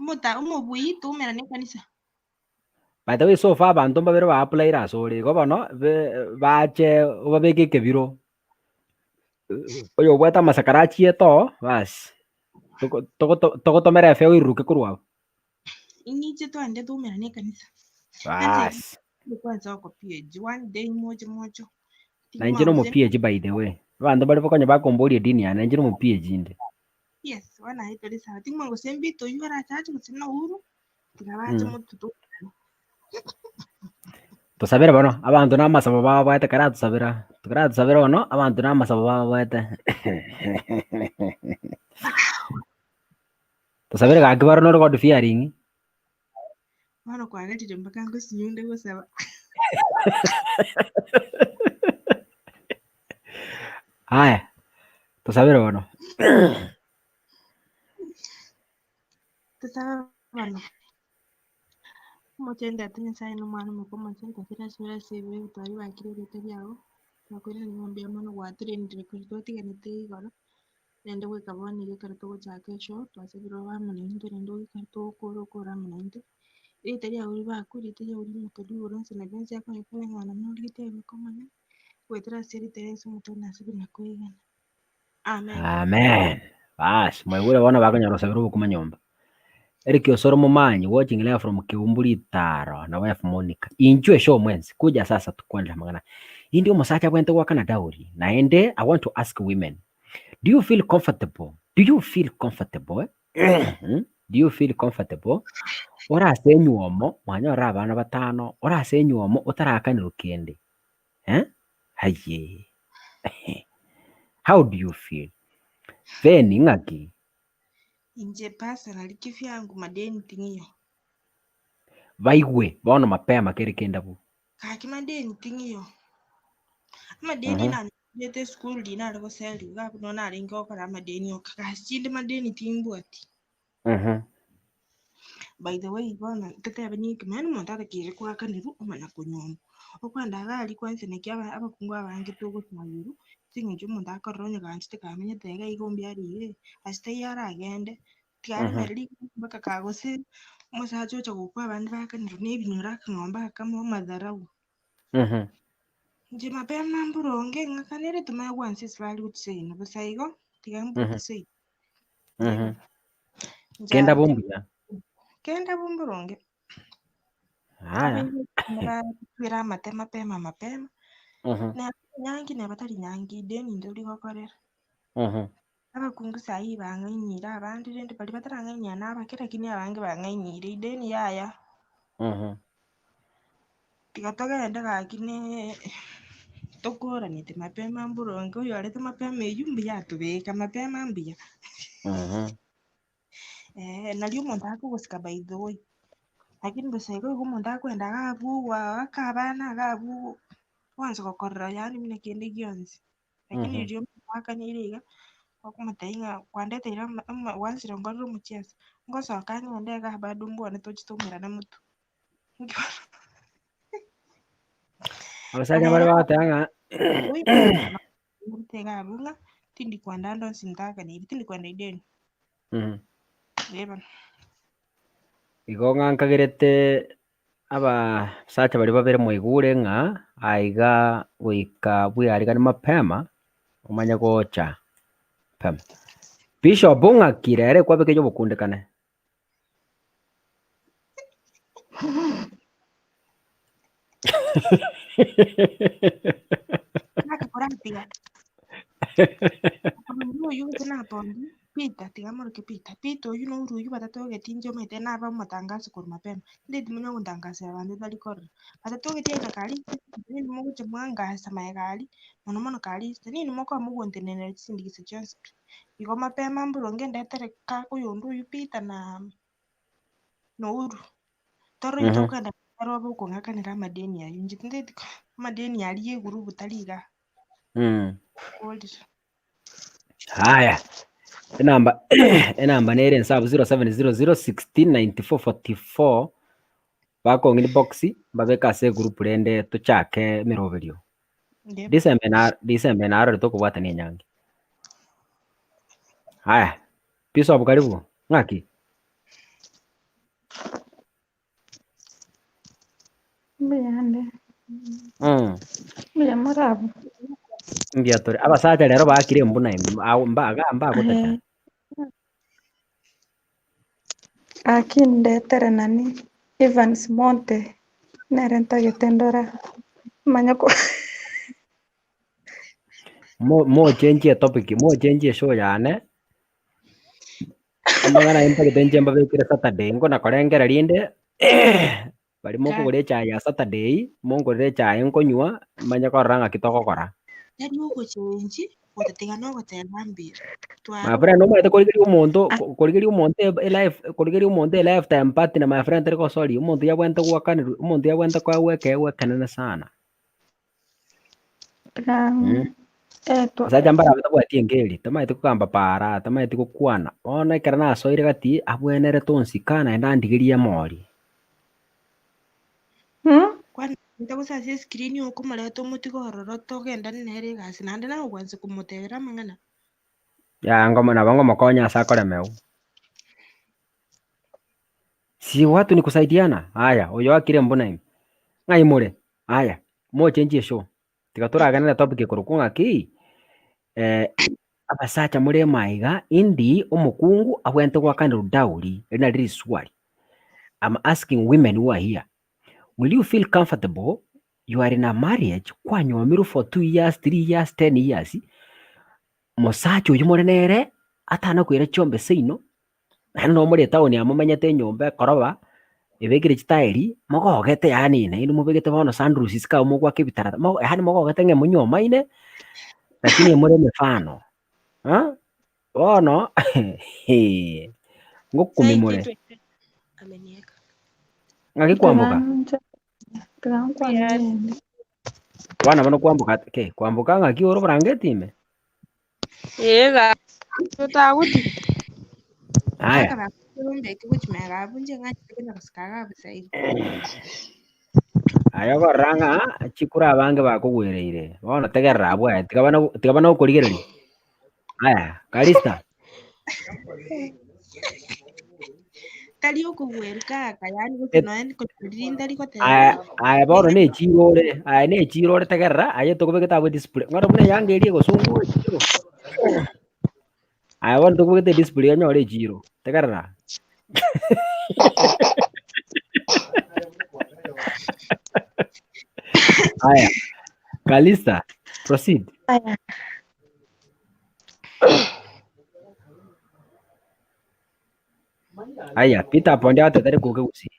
[SPEAKER 2] omota omobui toumerane ekanisa.
[SPEAKER 1] By the way so far abanto mbabere ba applyire asore igo bono be bache obabeke ekebiro. Oyobwate amasakara achiete oo basi toko togoto togotomera efe oiruruke korwa abwo.
[SPEAKER 2] Ing'iche twende toumerane ekanisa.
[SPEAKER 1] Baasi.
[SPEAKER 2] Kwanza oko PAG one day moche mocho.
[SPEAKER 1] Na inche nomo PAG by the way. Abanto bare konya bakomboria edini yane, inche nomo PAG inde.
[SPEAKER 2] Yes, bono aye tore sawa. Ting'o gose mbito oyio orachache gose na Uhuru, tiga bache
[SPEAKER 1] Mm.
[SPEAKER 2] motwe to.
[SPEAKER 1] Tosabere bono, abanto na amasabo babwate karatusabera, karatusabera bono, abanto na amasabo babwate. Tosabere gaki barore nore God fearing.
[SPEAKER 2] Bono kwagerire mpaka ngosinyunde gosaba.
[SPEAKER 1] Aya, tosabere bono.
[SPEAKER 2] Tosabe bono. Omochenu Tata Nyasaye na Omwana Omoke Omochenu, twachire ase ore ase ebibe twaribakire erieta riago, twakoiraneria ng'a mbuya mono gwatorendire korwa twatiganete igoro, Naende goika bono iga ekero togochaka eshow, twasabire obe amo naintwe naende goika togokora okore amo naintwe, erieta riago ribakwe, erieta riago rimoke rigoro onsi na bionsi akore koreng'ana buna origetie aye okomanya, goetera ase erieta ria Yeso omotwe nasabire na koegena. Amen.
[SPEAKER 1] Amen. Bas, mwaigure bono bakonyora gosabera obokima nyomba. Eric Osoro Momanyi watching live from Keumbu Ritaro na wife Monica. Inchwe show mwensi kuja sasa tukwanere amang'ana. Indi omosacha abwenerete goakana dowry naende I want to ask women do you feel comfortable do you feel comfortable eh? Do you feel comfortable ore ase enywomo mwanyorire abana batano ore ase enywomo otaraakanerwa kende eh? Aye how do you feel? Then ng'aki
[SPEAKER 2] Inche personally kivyangu madeni ting'iyo.
[SPEAKER 1] Baigwe bono mapema kere kende abwo.
[SPEAKER 2] Gaki madeni ting'iyo. Amadeni
[SPEAKER 1] Mhm.
[SPEAKER 2] nanyorete esukuru riria nare goseriwa iga abwo nabo narenge gokora amadeni oka. Gasi chinde madeni timbwati.
[SPEAKER 1] Mhm.
[SPEAKER 2] By the way bono totebe ninki mani omonto atakeire koakanerwa omanya konyuomwa. Okwenda iga aria kwansa naki aba abakungu abange togosaberwa, ase eng'encho omonto akorora onye ganchete kamenyete iga iga ombiare iga, ase taiyo aragende, tiga
[SPEAKER 1] Mhm.
[SPEAKER 2] aremere rigoko mpaka kagose omosacha ocha gokwa abande bakanerwa na ebinyoro akang'ombe akamo amadharau.
[SPEAKER 1] Mhm.
[SPEAKER 2] Inche mapema mboronge ng'akanere tomanye gwansa esafari gochia seino, bosa igo, tiga mboke
[SPEAKER 1] Mhm.
[SPEAKER 2] seino.
[SPEAKER 1] Mhm. Kenda
[SPEAKER 2] Nchare
[SPEAKER 1] bo mbuya.
[SPEAKER 2] kenda bo mboronge.
[SPEAKER 1] Aya.
[SPEAKER 2] Abaibori amate mapema mapema.
[SPEAKER 1] Mhm.
[SPEAKER 2] Na nyangi neba tari nyangi ideni ndori gokorera.
[SPEAKER 1] Mhm.
[SPEAKER 2] Abakungu sahi bang'ainire abande rende baria batarang'ainia na abake lakini abange bang'ainire ideni yaya.
[SPEAKER 1] Mhm.
[SPEAKER 2] Tiga togende gaki ne tokoranete mapema mboronge oyorete mapema eywo mbuya atobeka mapema mbuya.
[SPEAKER 1] Mhm.
[SPEAKER 2] Eh, nario omonto akogosika by the way. Lakini bosa igo igo omonto akoenda iga abwo ogoaka abana iga abwo oansa gokorora yaani buna kende gionsi. Lakini
[SPEAKER 1] Mhm.
[SPEAKER 2] riria omoakaneire iga, okomotebia ng'a kwandeteire ama ama gwansire nkorere omochiesa, ngosoka ng'ende igaa bado mbwane toche toumerane motwe.
[SPEAKER 1] Abasacha bare bagoteba ng'a
[SPEAKER 2] Iga abwo ng'a tindi kwenda ande onsi ntakaneiri, tindi kwenda ideni.
[SPEAKER 1] Mhm.
[SPEAKER 2] Ee bono.
[SPEAKER 1] Igo ng'a nkagerete abasacha baria babere mwaigure ng'a aiga goika bwearigane mapema omanye gocha mapema. Bishop ng'aki rero ekwabeka eyobokundekane?
[SPEAKER 2] Nakakoratiga. Omonto oyio gose napondi, Peter, tiga amoroke Peter. Peter oyio nouru oyio batatogeti inche omanyete naba omotangasi korwa mapema. Tindeti monya gontangasera abanto tari korora. Batatogeti aye na Karista, nini mogocha mwangasa magega aria, mono mono Karista, nini mokoba mogontenenera chisindikiso chionsi pi. Igo mapema mboronge ndetere ka oyonde oyio Peter na na Uhuru. Tore
[SPEAKER 1] Mhm.
[SPEAKER 2] tokogenda ere obe okong'akanera amadeni ayio. Inche tintageti ko amadeni aria ya egurupu tari igaa. Korire.
[SPEAKER 1] Haya, enamba enamba nere ense abwo 0700 16 94 44 bakong'a inbox mbabeke ase egroup rende tochake emeroberio.
[SPEAKER 2] Yep.
[SPEAKER 1] December na December narore tokobwatania enyangi. Haya, Bishop karibu, ng'aki?
[SPEAKER 3] Mbuyande. Mbuya morabwo.
[SPEAKER 1] Mbuya tore. Abasacha rero baakire embuna ime, ao mbaga mbagotacha.
[SPEAKER 3] Eh. Gaki ndetere nani Evans Monte nere ntagete ndora manye ko
[SPEAKER 1] Mo- mochenchie etopic, mochenchie eshow yane, amang'ana aye ntagete inche mbabekere Saturday, nkona korengera rinde baria mokogora echae ya Saturday, mongorere echae nkonywa, manye korora ng'aki togokora.
[SPEAKER 2] Tari ogochenchi, gotatiga nogoteba mbuya.
[SPEAKER 1] My friend omanyete korigeria omonto ko- korigeria omonto e- elife korigeria omonto elifetime partner my friend tari gosori, omonto yabwenerete goakanerwa omonto yabwenerete koegwa ekeegwa ekenene sana. Abasacha mbarabe tabwati engeri, tamaeti kogamba paara, tamaeti gokwana, bono ekero nasoire gati abwenerete onsika naende andigerie emori.
[SPEAKER 2] Kwana gose ase escreen okomoreta omotige ororo togendane nere egasi naende nagokwansa komotebera amang'ana.
[SPEAKER 1] Yaya ngomo nabo ngomokonya ase akoremewa. Si watu ni kusaidiana, aya oyo akire mbuna ime, ng'ai more? Aya, mochenchie eshow, tiga toragende na topic ekorokwa ng'a ki, abasacha more emaiga indi omokungu abwenerete goakanerwa dowry, eri nario riswali. I'm asking women who are here, will you feel comfortable you are in a marriage kwanywomirwe for 2 years, 3 years, 10 years, mosacha oyio more nere atana koira chiombe seino, naende nabo more etown amo momenyete enyomba ekoroba, ebekire chitaeri, mogogete yaani naende mobegete bono sandurusi isiko abwo mogoaka ebitarata mogo yaani mogogete ng'a monywomaine, lakini more emefano ah, bono ngokumia more.
[SPEAKER 2] Amenieka.
[SPEAKER 1] Ng'aki kwamboka? Kwana bono kwamboka kei, kwamboka ng'aki ore oborangeti ime?
[SPEAKER 2] Ee gaki totagotiga.
[SPEAKER 1] Aya.
[SPEAKER 2] Kaka bakombeke gochia magega abwo inche ng'achete konya gosika iga abwo saidi.
[SPEAKER 1] Aye okorora ng'a chikura abange bakogwereire, bono tegerera abwo aye, tiga bana tiga bana gokorigereria. Aya, Kalista.
[SPEAKER 2] Tari okogweru kaka, yaani gose
[SPEAKER 1] Et-
[SPEAKER 2] noe koriria ntari goteba
[SPEAKER 1] Aya
[SPEAKER 2] ng'a
[SPEAKER 1] aya bono na echiro ore, aya na echiro ore tegerera, aye tokobegete abwo edisplay, ng'ora buna eyanga eria egosungwa echiro. Aya bono tokobegete edisplay onyore echiro, tegerera. Aya, Kalista, proceed.
[SPEAKER 3] Aya.
[SPEAKER 1] Aya, Peter Apondi agote tari koka gusii.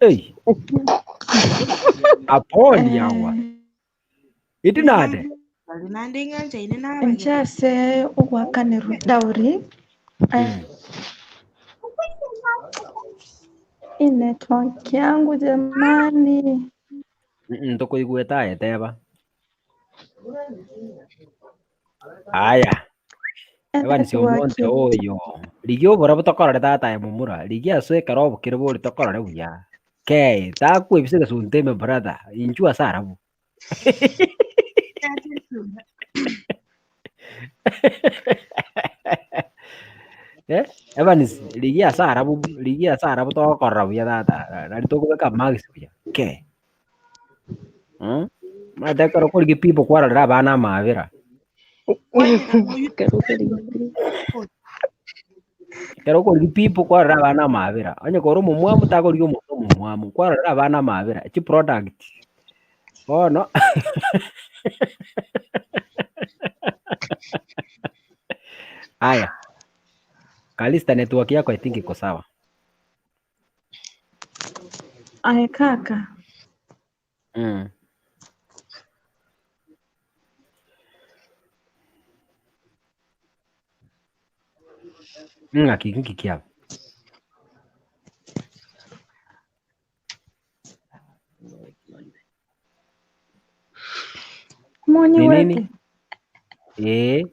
[SPEAKER 1] Ei, Apondi awa. Iti nade?
[SPEAKER 2] Bari naende ng'anchaine na abageni.
[SPEAKER 3] Inche ase ogwakanerwa dowry, Hii network yangu jamani.
[SPEAKER 1] Ntokoigwete aye teba. Aya, Evans
[SPEAKER 3] Network
[SPEAKER 1] Omonte oyo, rigia oborabu tokorore tata aye momura, rigia ase ekero obokire bori tokorore buya. Kei, takwebisa egesunte ime brother, inchuo ase arabu. Eh, Evans, rigia ase arabu, rigia ase arabu togokorora buya tata, nari tokobeka marks buya, kee. Mm? Omanyete ekero okorigia people kwarorera abana amabera.
[SPEAKER 4] Ekero okorigia people.
[SPEAKER 1] Ekero okorigia people kwarorera abana amabera, onye kore omomwamu takorigia omonto omomwamu, kwarorera abana amabera, chiproduct. Bono aya, Calista network yako I think iko sawa.
[SPEAKER 3] Aye kaka,
[SPEAKER 1] Ng'aki nki kiaba?
[SPEAKER 3] Monyi
[SPEAKER 1] Ni
[SPEAKER 3] wete.
[SPEAKER 1] nini? Ee.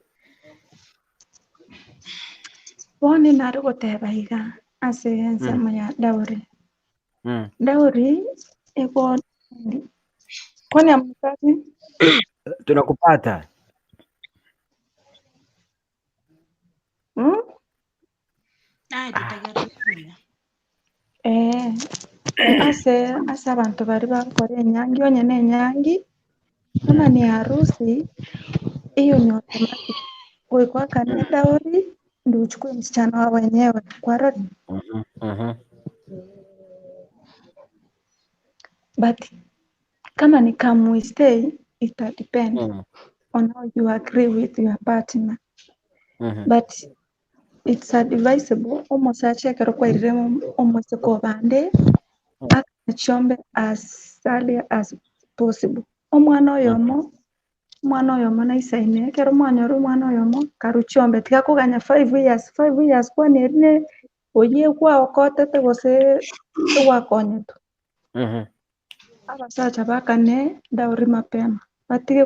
[SPEAKER 3] Bono nare goteba iga ase ensemo ya dowry. Dowry ego kwani hamnipati?
[SPEAKER 1] Tunakupata.
[SPEAKER 3] Mm?
[SPEAKER 2] Naye totegerere buya.
[SPEAKER 3] Eh, ase ase abanto baria bagokora enyangi onye na enyangi, buna ni harusi, hiyo ni automatic. Goika oakane dowry ndio uchukue msichana wa wenyewe kwarora. But kama ni come we stay, ita depend on how you agree with your partner. But it's advisable omosacha ekero kwairire omosike obande akane chiombe as early as possible. Omwana oyomo omwana oyomo naisaine ekero mwanyora omwana oyomo karwa chiombe tiga koganya 5 years, 5 years kwani eri ne oyio gwaokotete gose egwakonyetwe. Abasacha bakane dowry mapema batige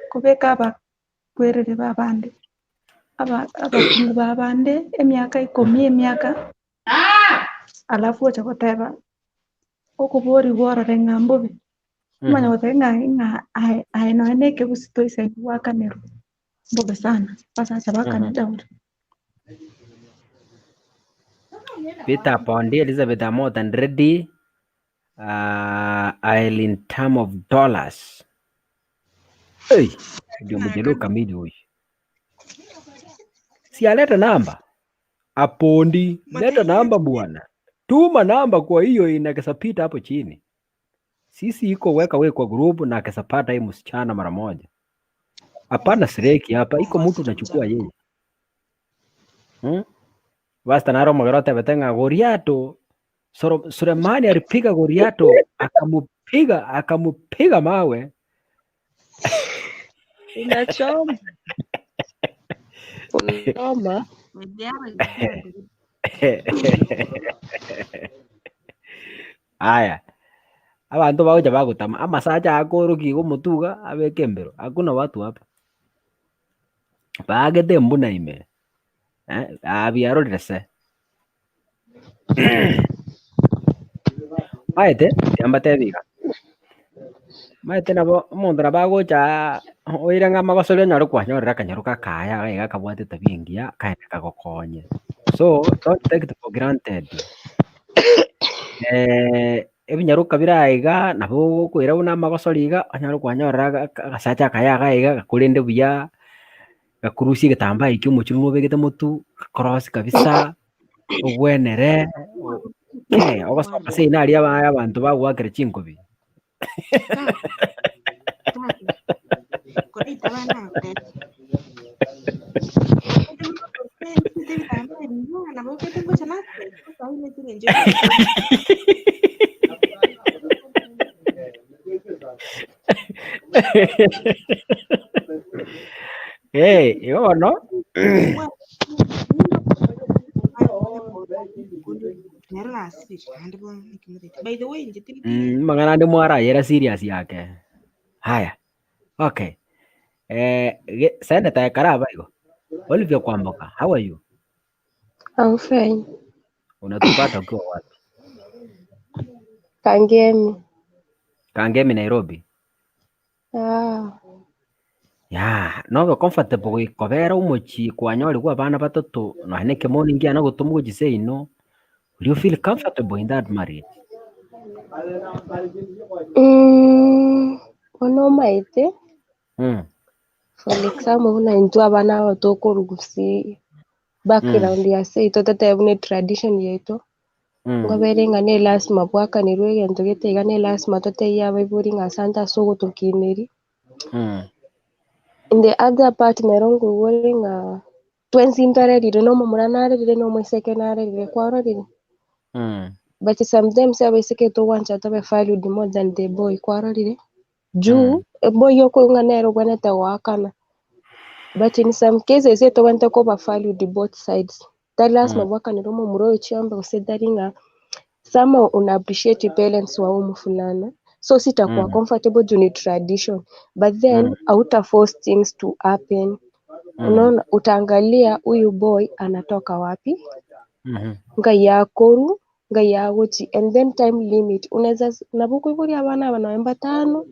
[SPEAKER 3] kobeka abakwerere babande abakungu babande emiaka 10 emiaka alafu ocha goteba okoborigwa orore ng'a mbobe omanya goteba ng'a ng'a aye aye nonye na ekebusi toisaini gwakanerwa mbobe sana abasacha bakane dowry.
[SPEAKER 1] Peter Pondi, Elizabeth Amot and ready. I'll in term of dollars. Hey, ndio mjaluo kamili huyu. Si aleta namba. Apondi, leta namba bwana. Tuma namba kwa hiyo inakesapita hapo chini. Sisi iko weka we kwa group na akesapata hii msichana mara moja. Hapana sireki hapa, iko mtu unachukua yeye. Basta naro mogero tebete ng'a Goliato Sulemani alipiga Goliato akamupiga akamupiga mawe.
[SPEAKER 4] Inachoma. Unachoma.
[SPEAKER 1] Aya. Abanto bagocha bagotama amasacha akorokia igo omotuga abeke embero. Hakuna watu hapa. Baagete embuna ime. Eh, abiarorire se. Maete, tiambatebi iga. Maete nabo omonto nabo agocha oire ng'a amagosori onyore kwanyorire akanyoro kakaya iga kabwate etabia engiya kaende kagokonye. So don't take it for granted. Ebinyaroka bire aiga nabo okoira buna amagosori iga onyore kwanyorire agasacha akaya iga iga gakorende buya, gakorusia egetambaa ekio omochie obegete motwe, gakorosia kabisa, obwenere, ogosoka seino aria abanto bagoakera chinkobi.
[SPEAKER 2] Koraita abana nabo ngocha
[SPEAKER 1] Hey, igo bono
[SPEAKER 2] By the way, inche tindi
[SPEAKER 1] Amang'ana ande mwarayera serious yake. Haya, okay. Senator Karaba igo. Olivia Kwamboka, how are you?
[SPEAKER 4] I'm fine.
[SPEAKER 1] Unatupata ukiwa wapi?
[SPEAKER 4] Kangemi.
[SPEAKER 1] Kangemi, Nairobi.
[SPEAKER 4] Ah.
[SPEAKER 1] Yaah, nobe comfortable goikobera omochie kwanyorigwe abana batato nonya na ekemoni nkiana gotomwa gochia seino, will you feel comfortable in that marriage?
[SPEAKER 4] Bono omaete, for example buna intwe abana aba tokorugusia background ya seito totebe buna etradition yaito, nkobere ng'a ne lasima bwakanerwe egento gete iga ne lasima totebie abaibori ng'a asante ase ogotokineria. In the other part nero nkoigwa ore ng'a twensi ntwarerire na omomura narerire na omoiseke narerire kwarorire? But sometimes abaiseke togwancha tobe valued more than the boy kwarorire? Juu eboy okoigwa ng'a nere obwenerete goakana but in some cases etobwenerete koba valued both sides tari lasima bwakanere omomura oyo chiombe gose tari ng'a somehow una appreciate parents wa omofulana so sitakuwa comfortable juu ni tradition but then hauta force things to happen unaona utaangalia huyu boy anatoka wapi ngai akoru ngai agochi and then time limit unaweza nabo okoiboria abana aba nonye mbatano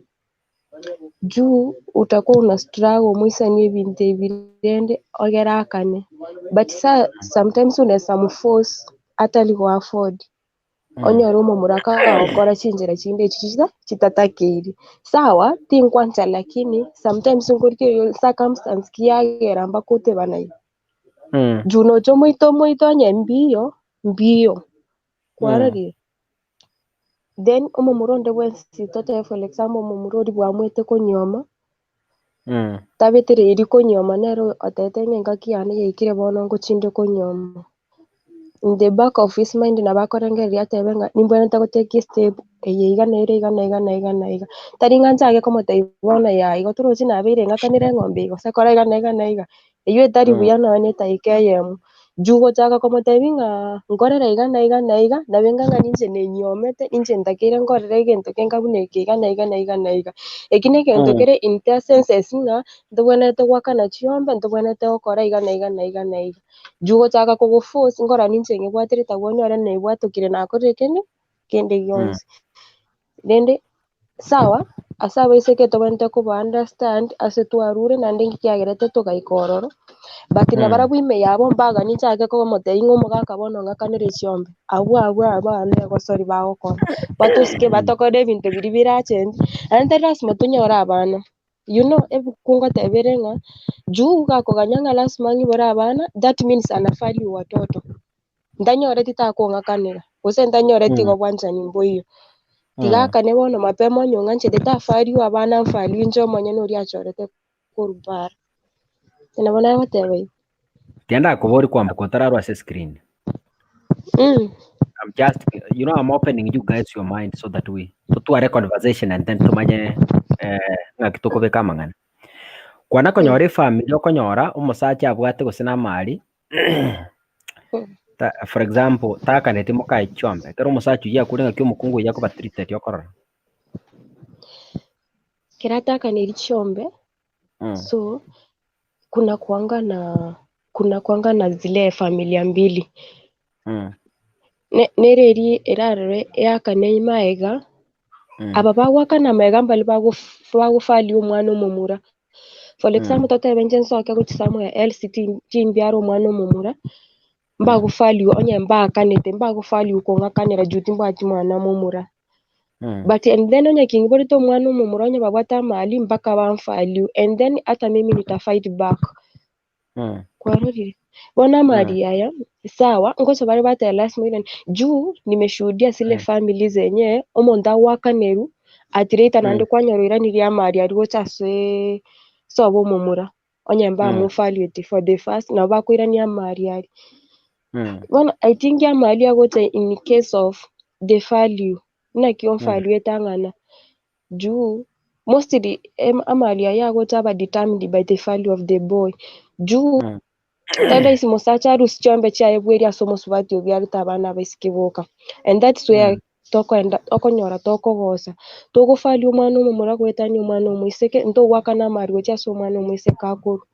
[SPEAKER 4] juu utakuwa una struggle moisanie ebinto ebi rende ogere akane but sa sometimes unaweza mforce atari go afford onyore omomura kagokora chinchera chinde echi chita chitatakeiri. Sawa tinkwancha lakini sometimes nkorigereria circumstance ki yagera mpaka otebana igo. Juu nocha omoite omoite onye mbiyo, mbiyo, kwarorire? Then omomura onde bwensi totebe for example omomura oria bwamwete konyioma, tabetereiri konyioma nere otebete ng'a engaki yane yaikire bono ngochinde konyioma. In the back of his mind nabo akorengereria atebe ng'a nimbwenerete go take step eye iga na ere iga na iga na iga na iga. Tari ng'a nchake komotebia bono yaya igo torochi nabeire ng'akanire eng'ombe igo gose kora iga na iga na iga, eywo etari buya nonya na edagika eyemo. Juu gochaka komotebia ng'a nkorere iga na iga na iga, nabe ng'a ng'a ninche nenyiomete, ninche ntakeire nkorere egento kenga buna eke iga na iga na iga na iga. Eki na egento kere in their senses ng'a ntobwenerete goakana chiombe, ntobwenerete gokora iga na iga na iga na iga. Juu gochaka kogoforce nkorora ninche ng'ebwaterete abwo onyore nebwatokire nakorire kende kende gionsi. Rende sawa, ase abaiseke tobwenerete koba understand ase twarure naende inki kiagerete togaika ororo, but nabarabwo ime yabo mbagani nchake komotebia ng'a omogaka bono ong'akanere chiombe, abwo abwo abwo abande egosori bagokora, batosike batokore ebinto biria birachengi, naende tari lasima tonyore abana, you know ebuku ngoteba ere ng'a juu gakoganya ng'a lasima ng'ibore abana, that means ana value watoto. Ntanyoreti takong'akanera, gose ntanyoreti igo bwanchani mboiyo. Tiga akane bono mapema onye ong'anchete tafariwa abana mfariwe inche omonyene oria achorete korwa bara. Inche nabo nagoteba igo.
[SPEAKER 1] Tiga ndakoborie kwamboka otararwa ase screen. I'm just, you know, I'm opening you guys your mind so that we totware conversation and then tumanye eh, ng'aki tokobeka amang'ana. Kwana konyora efamiri okonyora omosacha abwate gose namari Ta, for example, takaneti mokae chiombe, ekero omosacha oyio akure ng'aki omokungu oyio akoba treated okorora.
[SPEAKER 4] Ekero atakaniri chiombe, so kuna kuanga na kuna kuanga na zile familia mbili. Ne nere eria erarore eakane magega, aba bagoakana magega mbari bagof bagofalia omwana omomura. For example totebe inche nsoke gochia somewhere else tin timbiara omwana omomura, mbagovalue onye mbaakanete, mbagovalue kong'akanera juu timbwati mwana momura. But and then onye kingiborete omwana omomura onye babwate amali mpaka bamvalue and then ata mimi nita fight back. Kwarorire? Bono amali aya, sawa, ngocha bare bateba lasima oirane, juu nimeshuhudia zile family zenye omonto agoakanerwa, at later naende kwanyora oiranirie amali aria gocha aseee sobo omomura, onye mbamovalueti for the first nabo bakoirania amali aria. Bono I think amali agocha in case of the value, naki omvaluete ang'ana, juu mostly amali aya agocha aba determined by the value of the boy, juu tari rahisi mosacha arusie chiombe chiaye bweria ase omosubati obiarete abana abaiseke boka, and that's where tokoenda okonyora tokogosa, togovalue omwana omomura goetania omwana omoiseke, ntogoakana amari gochia ase omwana omoiseke akorwa.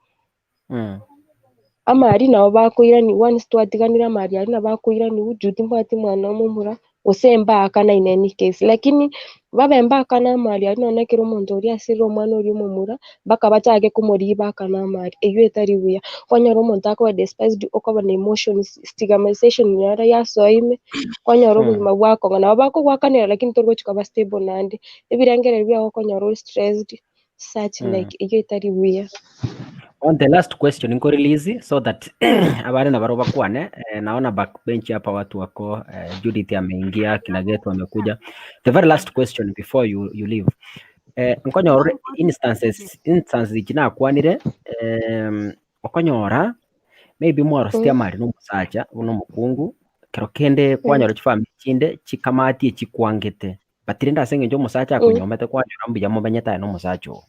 [SPEAKER 4] Amari nabo bakoiraniwa once twatiganire amari aria nabo akoiraniwa juu timbwati mwana omomura. Gose mbaakana in any case. Lakini babe mbaakana amari aria nonye ekero omonto oria asirire omwana oria omomura, mpaka bachake komorigia baakane amari, eywo etari buya. Kwanyora omonto akoba despised okoba na emotions, stigmatization nero yasoa ime, kwanyora obogima bwakong'a. Nabo bakogoakanera lakini tori gochi koba stable naende, ebirengererio biago okonyora ore stressed, such like eywo etari buya.
[SPEAKER 1] On the last question nko release so that abare nabaro bakwane eh, naona backbench hapa watu wako eh, Judith ameingia kina Getu amekuja the very last question before you, you leave eh, nkonyora instances instances ichi nakwanire eh, okonyora maybe mwaroseti amari na omosacha buna omokungu kero kende kwanyora chifamiri chinde chikamati echikwangete but rende ase eng'encho omosacha akonyomete kwanyora mbuya momenyete aye na omosacha oo.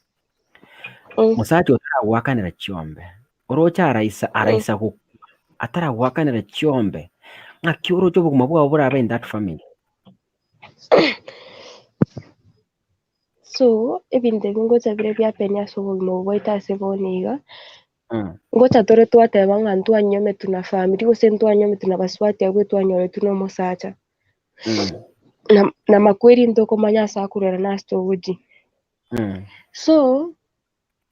[SPEAKER 1] Mosacha otaragoakanera chiombe, oroche araisa araisa gokwa, ataragoakanera chiombe, ng'aki oroche obogima bwao borabe in that family?
[SPEAKER 4] So, ebinto ebi ngocha bire biapenia ase obogima obo bwaito ase bono iga, ngocha tore twateba ng'a ntwanyometwe na family gose ntwanyometwe na basubati abwo twanyoretwe na omosacha. Na makweri ntokomanya ase akorwera na ase togochia. So,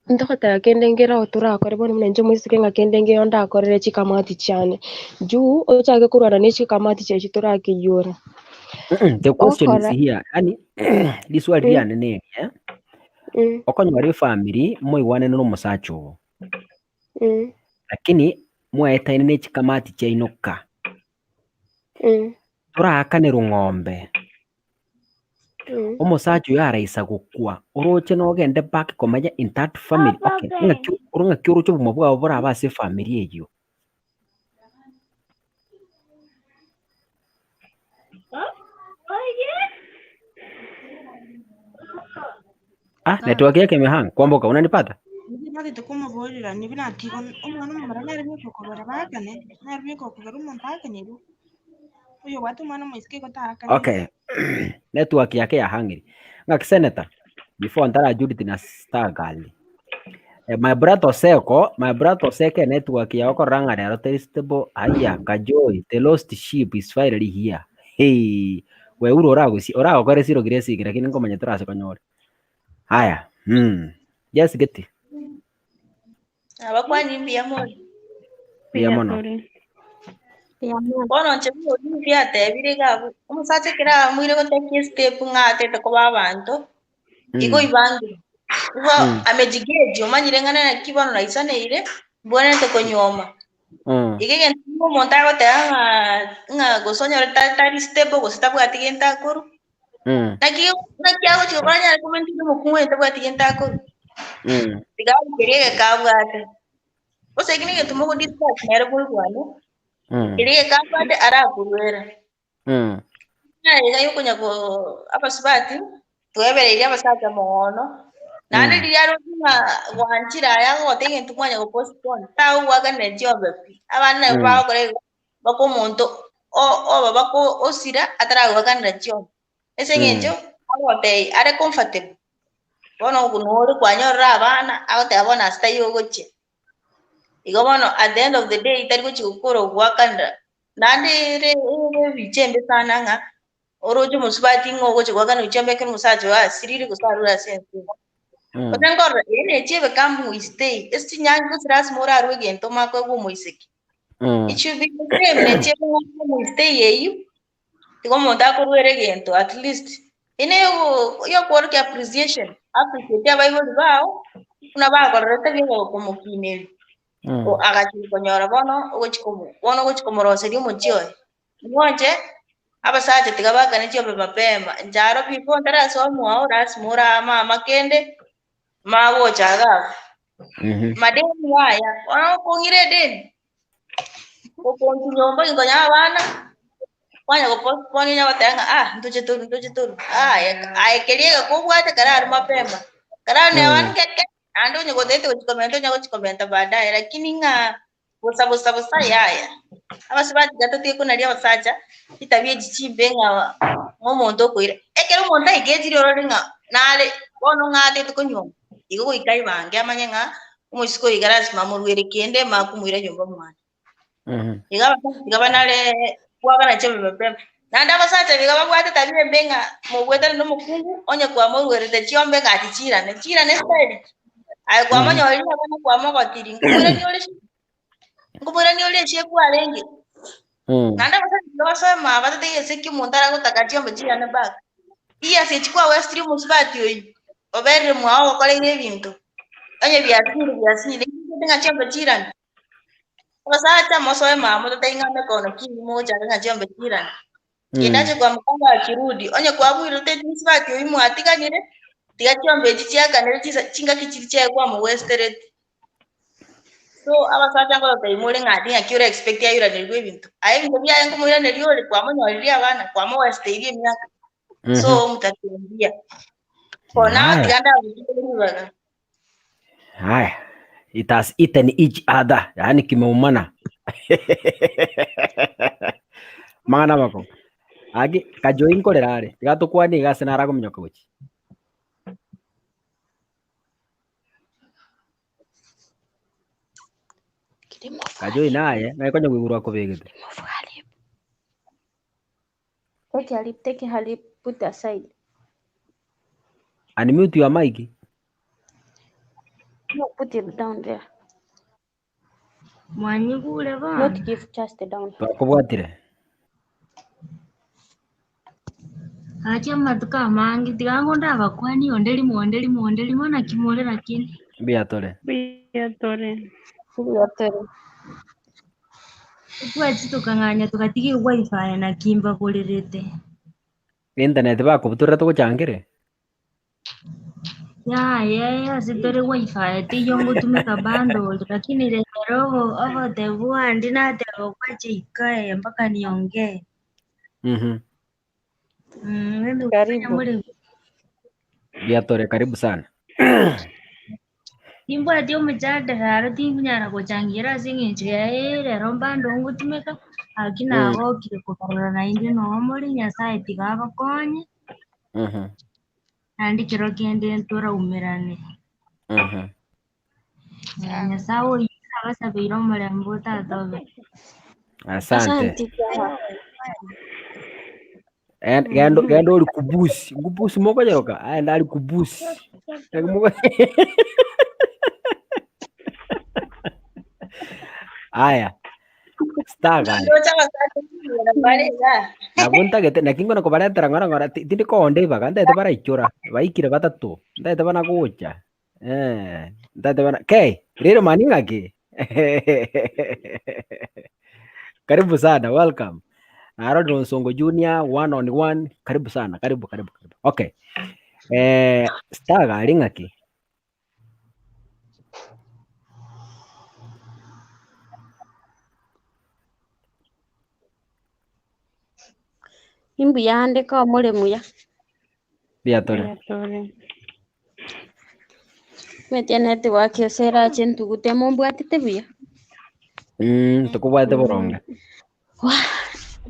[SPEAKER 4] ntogoteba kende nkere oo torakore bono buna inche omoiseke ng'a kende nkeiyo ndakorere chikamati chiane. Juu, ochake korwana ne chikamati chiaye torakeiyora.
[SPEAKER 1] The question is
[SPEAKER 4] Okora
[SPEAKER 1] here, yani riswali riane neri eh, okonyora efamiri moigwanene na omosacha oo, lakini mwaetaine ne chikamati chiaino ka, toraakanerwe ng'ombe, Omosacha oyo araisa gokwa, oroche nogende back komanya in that family, okay, ng'aki oro ng'aki oroche obogima bwao borabe ase efamiri eyio. Ah, network yake imehang. Kwamboka, unanipata?
[SPEAKER 2] Nagete komoborera nibi natiga omwana omomura nere bweka okogera baakane, nere bweka okogera omonto aakanirwe. Oyo obwate omwana omoiseke igo taakane.
[SPEAKER 1] Okay. Network yake yahangire. Ng'aki senator, before ntara Judith na Star Girl. Eh, my brother Oseko, my brother Oseko network yao korora ng'a rero teri stable. Aya, Kajoi, the lost sheep is finally here. Hey, we uro oragosi, oragokora esiro kire esike lakini nkomanya torase konyore. Aya, Yes, geti.
[SPEAKER 5] Abakwani mbuya more.
[SPEAKER 1] Mbuya mono.
[SPEAKER 5] Bono inche buna oria biatebire iga abwo, omosacha ekero aamwire gotake estep ng'a atete koba abanto, igo oibangire. Igo amejigeji omanyire ng'a naki bono naisaneire, mbwenerete konyuoma. Igo egento kende omonto agoteba ng'a ng'a gose onyore tari stable gose tabwati gento akorwa, naki naki agochi gokora anyare komaintain omokungu onye tabwati gento akorwa? Tiga arukerie egeka abwate. Gose eki negento mogo discuss nere moigwane, keria egeka abwate arakoruera. Ng'a iga yokonya koo abasubati, twebereirie abasacha moono, naende riria aroche ng'a gwanchire aya agogotebia egento mwanya go postpone, tagogoakanera chiombe pi. Abande nabo bagokora igo, mpaka omonto o- oba bako osira ataragoakanera chiombe. Ase eng'encho, agotebia are comfortable, bono nore kwanyorire abana, agoteba bono ase taiyo ogochia. Igo bono at the end of the day tari gochia gokora ogoakanera, naende ere ere ebicha embe sana ng'a oroche omosubati ng'a ogochia goakana gochia ekero omosacha oye asirire gose arure ase ense eye. Gose nkorora eye nechi ebe come we stay, ase chinyangi gose lasima orarue egento omanye koegwa omoiseke. It should be the same nechi ebe ng'a come we stay eywo, tiga omonto akoruera egento at least, eye na yokoorokia appreciation, appreciate abaibori bao, buna bakorerete buya bagokomokineria. Agachia konyora bono ogochia komo bono ogochia komoroseria omochie oye. Inwe abasacha tiga baakane chiombe mapema, inche aro before ntarasoa mwao lasima orame ama kende, magocha iga abwo. Madeni yaya, bono okong'ira edeni, gokonchia nyomba ginkonyora abana, kwanya go postpone onya goteba ng'a ah ntoche torwe ntoche torwe, aye aye keria egeka obwate kararwe mapema, kararwe neba ngeke. Naende onye gotagete gochia komenta onya gochia komenta baadaye, lakini ng'a bosa bosa bosa yaya. Abasubati iga totige konaria abasacha chitabia echi chimbe ng'a ng'a omonto okoira. Ekero omonto aigechire orore ng'a nare bono ng'a atagete konyuoma, igo goika aibange amanye ng'a omoiseke oyo iga lasima amorwere kende manye komoira nyomba mwane. Iga abasacha tiga banare goakana chiombe mapema. Naende abasacha biga babwate tabia embe ng'a mogwetana na omokungu, onye kwamoruerete chiombe ng'a tichirane, chirane style ki? Aye kwamonyorire abana kwamogotiri, nkomoirania ore shi nkomoirania ore echio ekwarenge. Naende abasacha tiga basoe maa batataiyo ase ki omonto aragotaka chiombe chirane back. Iyasi echi kwawestiri omosubati oyio, oberire mwao ogokoreire ebinto, onye biasinyire biasinyire, inche ng'a chiombe chirane. Abasacha mosoe maa motataiyo ng'a mekono ki mogochaka ng'a chiombe chirane. Genda ache kwamokanga akirudi, onye kwabuire otebie mosubati oyio mwatiganire, tiga chiombe echi chiakanire chisa chingaki chiria chiaye kwamowestereti. So abasacha nkototebia more ng'a ati ng'aki ore expect airanerwe ebinto. Aye ebinto biaye nkomoiraneria ore kwamonyorire abana, kwamowesteirie emiaka. So mtatuambia. For now
[SPEAKER 1] Haya.
[SPEAKER 5] tiga ndagotige ribaga.
[SPEAKER 1] Haya. It has eaten each other, yaani kimeumana. Mang'ana mako. Aki kajoi nkorera are. Tiga tokwane iga ase nara kominyoka gochi. Kajoi naye, naye konya koigurwa akobegete.
[SPEAKER 6] Take a lip, take her lip, put aside.
[SPEAKER 1] Unmute your mic.
[SPEAKER 6] No, put it down there.
[SPEAKER 7] Mwanyigure bono?
[SPEAKER 6] Not give just down.
[SPEAKER 1] Twakobwatire.
[SPEAKER 7] Gaki amatuko amange tiga ngo ndabakwani onde rimo onde rimo onde rimo naki more lakini.
[SPEAKER 1] Mbuya tore.
[SPEAKER 8] Mbuya tore.
[SPEAKER 6] Mbuya tore.
[SPEAKER 7] Twachi tokang'anya togatiga ewifi naki mbaborerete.
[SPEAKER 1] Internet bakobutorera togochangere.
[SPEAKER 7] Yaya ase tore wifi teiyo ngotumeka bundle lakini rero obo obotebu bwande nateba kwacha ikae mpaka niongee. Mm,
[SPEAKER 6] Karibu.
[SPEAKER 7] muri
[SPEAKER 1] Mbuya tore, karibu sana.
[SPEAKER 7] Timbwati omochandera aro tinkunyara gochangira ase eng'encho yaye rero mbando ngotumeka aki nagokire kobarora naende noo more Nyasaye tiga abakonye naende kero kende ntoraumerane. Eh, Nyasaye oyio nabasabeire omorembe otatobe.
[SPEAKER 1] Asante.
[SPEAKER 6] Asante.
[SPEAKER 1] Gendo gendo ori kubusi. Kubusi mokonyeroka. Aye ari kubusi. Aya. Star gani.
[SPEAKER 5] Ndocha abasacha ching'era bare iga.
[SPEAKER 1] Nabo ntagete naki ngona kobaretera ng'ora ng'ora tindi koonda ibaga ntagete baraichora baikire batato ntagete bana gocha eh ntagete bana kei rero mani ng'aki karibu sana welcome Narorire Onsongo Junior one on one karibu sana karibu karibu karibu okay eh star gari ng'aki
[SPEAKER 6] Imbuya ande ko more muya.
[SPEAKER 1] Mbuya tore.
[SPEAKER 8] Mbuya tore.
[SPEAKER 6] Metia network ase erache ntugute mombwatete buya.
[SPEAKER 1] Tokobwate boronge.
[SPEAKER 6] Wah,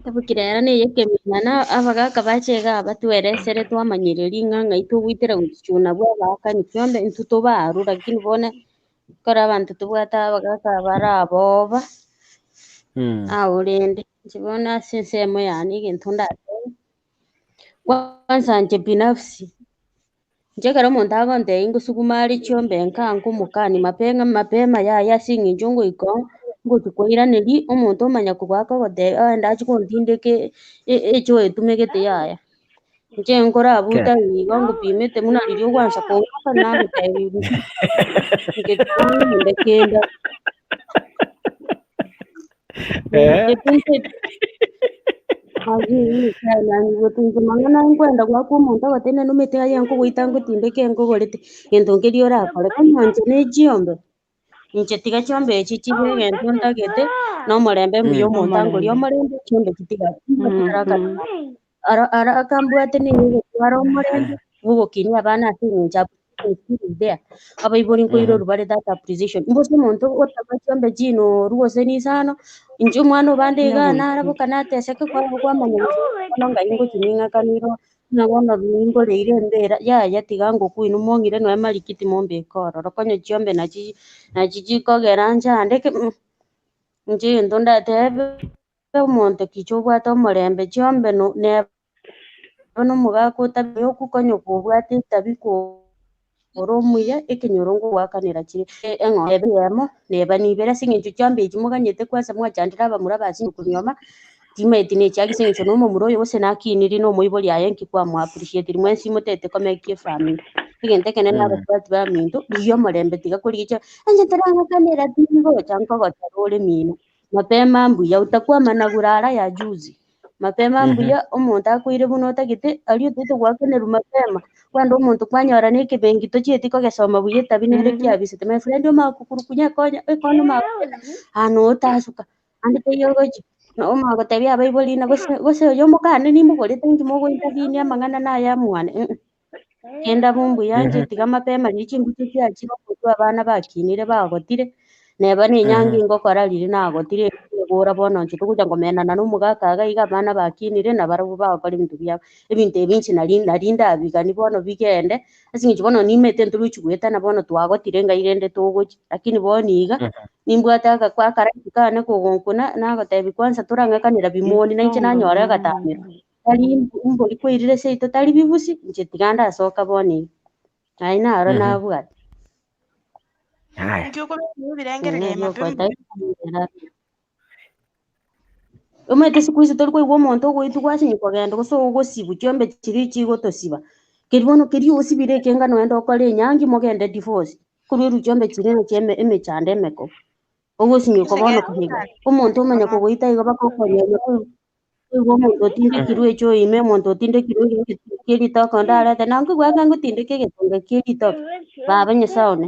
[SPEAKER 6] tabukire era neye ekemina na abagaka bache iga batweresere twamanyire ring'a ng'ai togoitera gochichuna bwa abakani kiombe intwe tobarwa lakini bono ekero abanto tobwate abagaka baraboba ao rende inche bono ase ensemo yane egento ndatebe, kwanza inche binafsi, inche ekero omonto agontebia ngosuguma are chiombe nka nkomokani mapema mapema yaya ase eng'encho ngoika oo, ngochi koiraneria omonto omanya kogoaka ogotebia ogende achie kontindeka echo etumegete yaya. Inche nkorabuta igo ngopimete buna riria ogwansa kong'aka nagotebia inche kenda. Mang'ana nkwenda goaka omonto ogotebia nomete aye nkogoita ngotindeke nkogorete, gento nkeria orakore. Konya inche na echiombe, inche tiga chiombe echi chibe egento ntagete, na omorembe mbuya omonto angoria omorembe, chiombe chitiga ara ara akambwate nigo egotwara omorembe, bogokinia abana ase eng'encho appreciation is there. Abaibori nkoirorwa bare that appreciation. Mbose omonto otama chiombe chinoru gose nisano, inche omwana obande iga naraboka nateseke kwabo kwamanya gose bono ngai ngochi ning'akanire ng'a bono ningoreire embera, yaya tiga ngokuinwa mong'ire noe marikiti mombeke ororo. Konya chiombe nachi nachi chikogera nchandeke inche egento ndatebe. omonto kicha obwate omorembe chiombe no neba nomogaka otabi okokonya kobwate etabi kore omuya ekenyoro ngogoakanera chire eng'ombe eyemo neba nibere ase eng'encho chiombe echi moganyete kwanza mwachandire abamura basinye konyuoma, timaeti na echiagi ase eng'encho na omomura oyo gose nakiniri na omoibori aye nki kwamo appreciate mwensi motete komeki efamiri. Egento ekenene abasubati baminto, rigia omorembe tiga korigia chiombe, inche ntarang'akanera tingocha nkogotera ore mino. Mapema mbuya, utakwama na gurara ya juzi. Mapema mbuya, omonto akoire buna otagete, aria otagete goakanerwa mapema, kwenda omonto kwanyora na ekebenki tochieti kogesoma buya etabi nere kiabisete. My friend omanye kokurukunya ekonya ekondo omanye kogenda aa noo otasuka, ande taiyo ogochia, omanye gotebia abaibori ng'a gose gose oyo omokane nimogorete inki mogointervene amang'ana naye amwane eh. Kenda mbuya inche tiga mapema riria chimbuche chiachire omotwe abana bakinire bagotire, neba na enyangi ngokora riria nagotire egora bono inche togocha komenana na omogaka iga iga abana bakinire nabarabwo bagokora ebinto biabo. Ebinto ebi inche nari nari ndabigani bono bigende, ase eng'encho bono nimanyete ntoruchi goetana bono twagotire ngai rende togochia, lakini bono iga, nimbwate agakwa akaraiti kane kogonkuna, nagotebia kwanza torang'akanera bimoni na inche nanyora agatamero. Tari mbori kwairire seito tari bibusi, inche tiga ndasoka bono iga. Aye naro nabwate.
[SPEAKER 1] Haya.
[SPEAKER 2] Inki okobeka ebirengererio
[SPEAKER 6] Eeh,
[SPEAKER 2] mapema?
[SPEAKER 6] Omanyete siku hizi tori koigwa omonto ogoitwa gwasinywa kogenda gose ogosibwa chiombe chiria chigotosiba. Keri bono keria osibire ekenga noende okore enyangi mogende divorce, korwa erwa chiombe chiria nachio emechando emekong'u. Ogosinywa bono koiga, omonto omanya kogoita igo bakokonyenya Nigo omonto otindekirwe echoo ime, omonto otindekirwe egetonga kie ritoke onde arete, na nkoigwa ng'a ngotindeka egetonga kie ritoke, baba Nyasae one,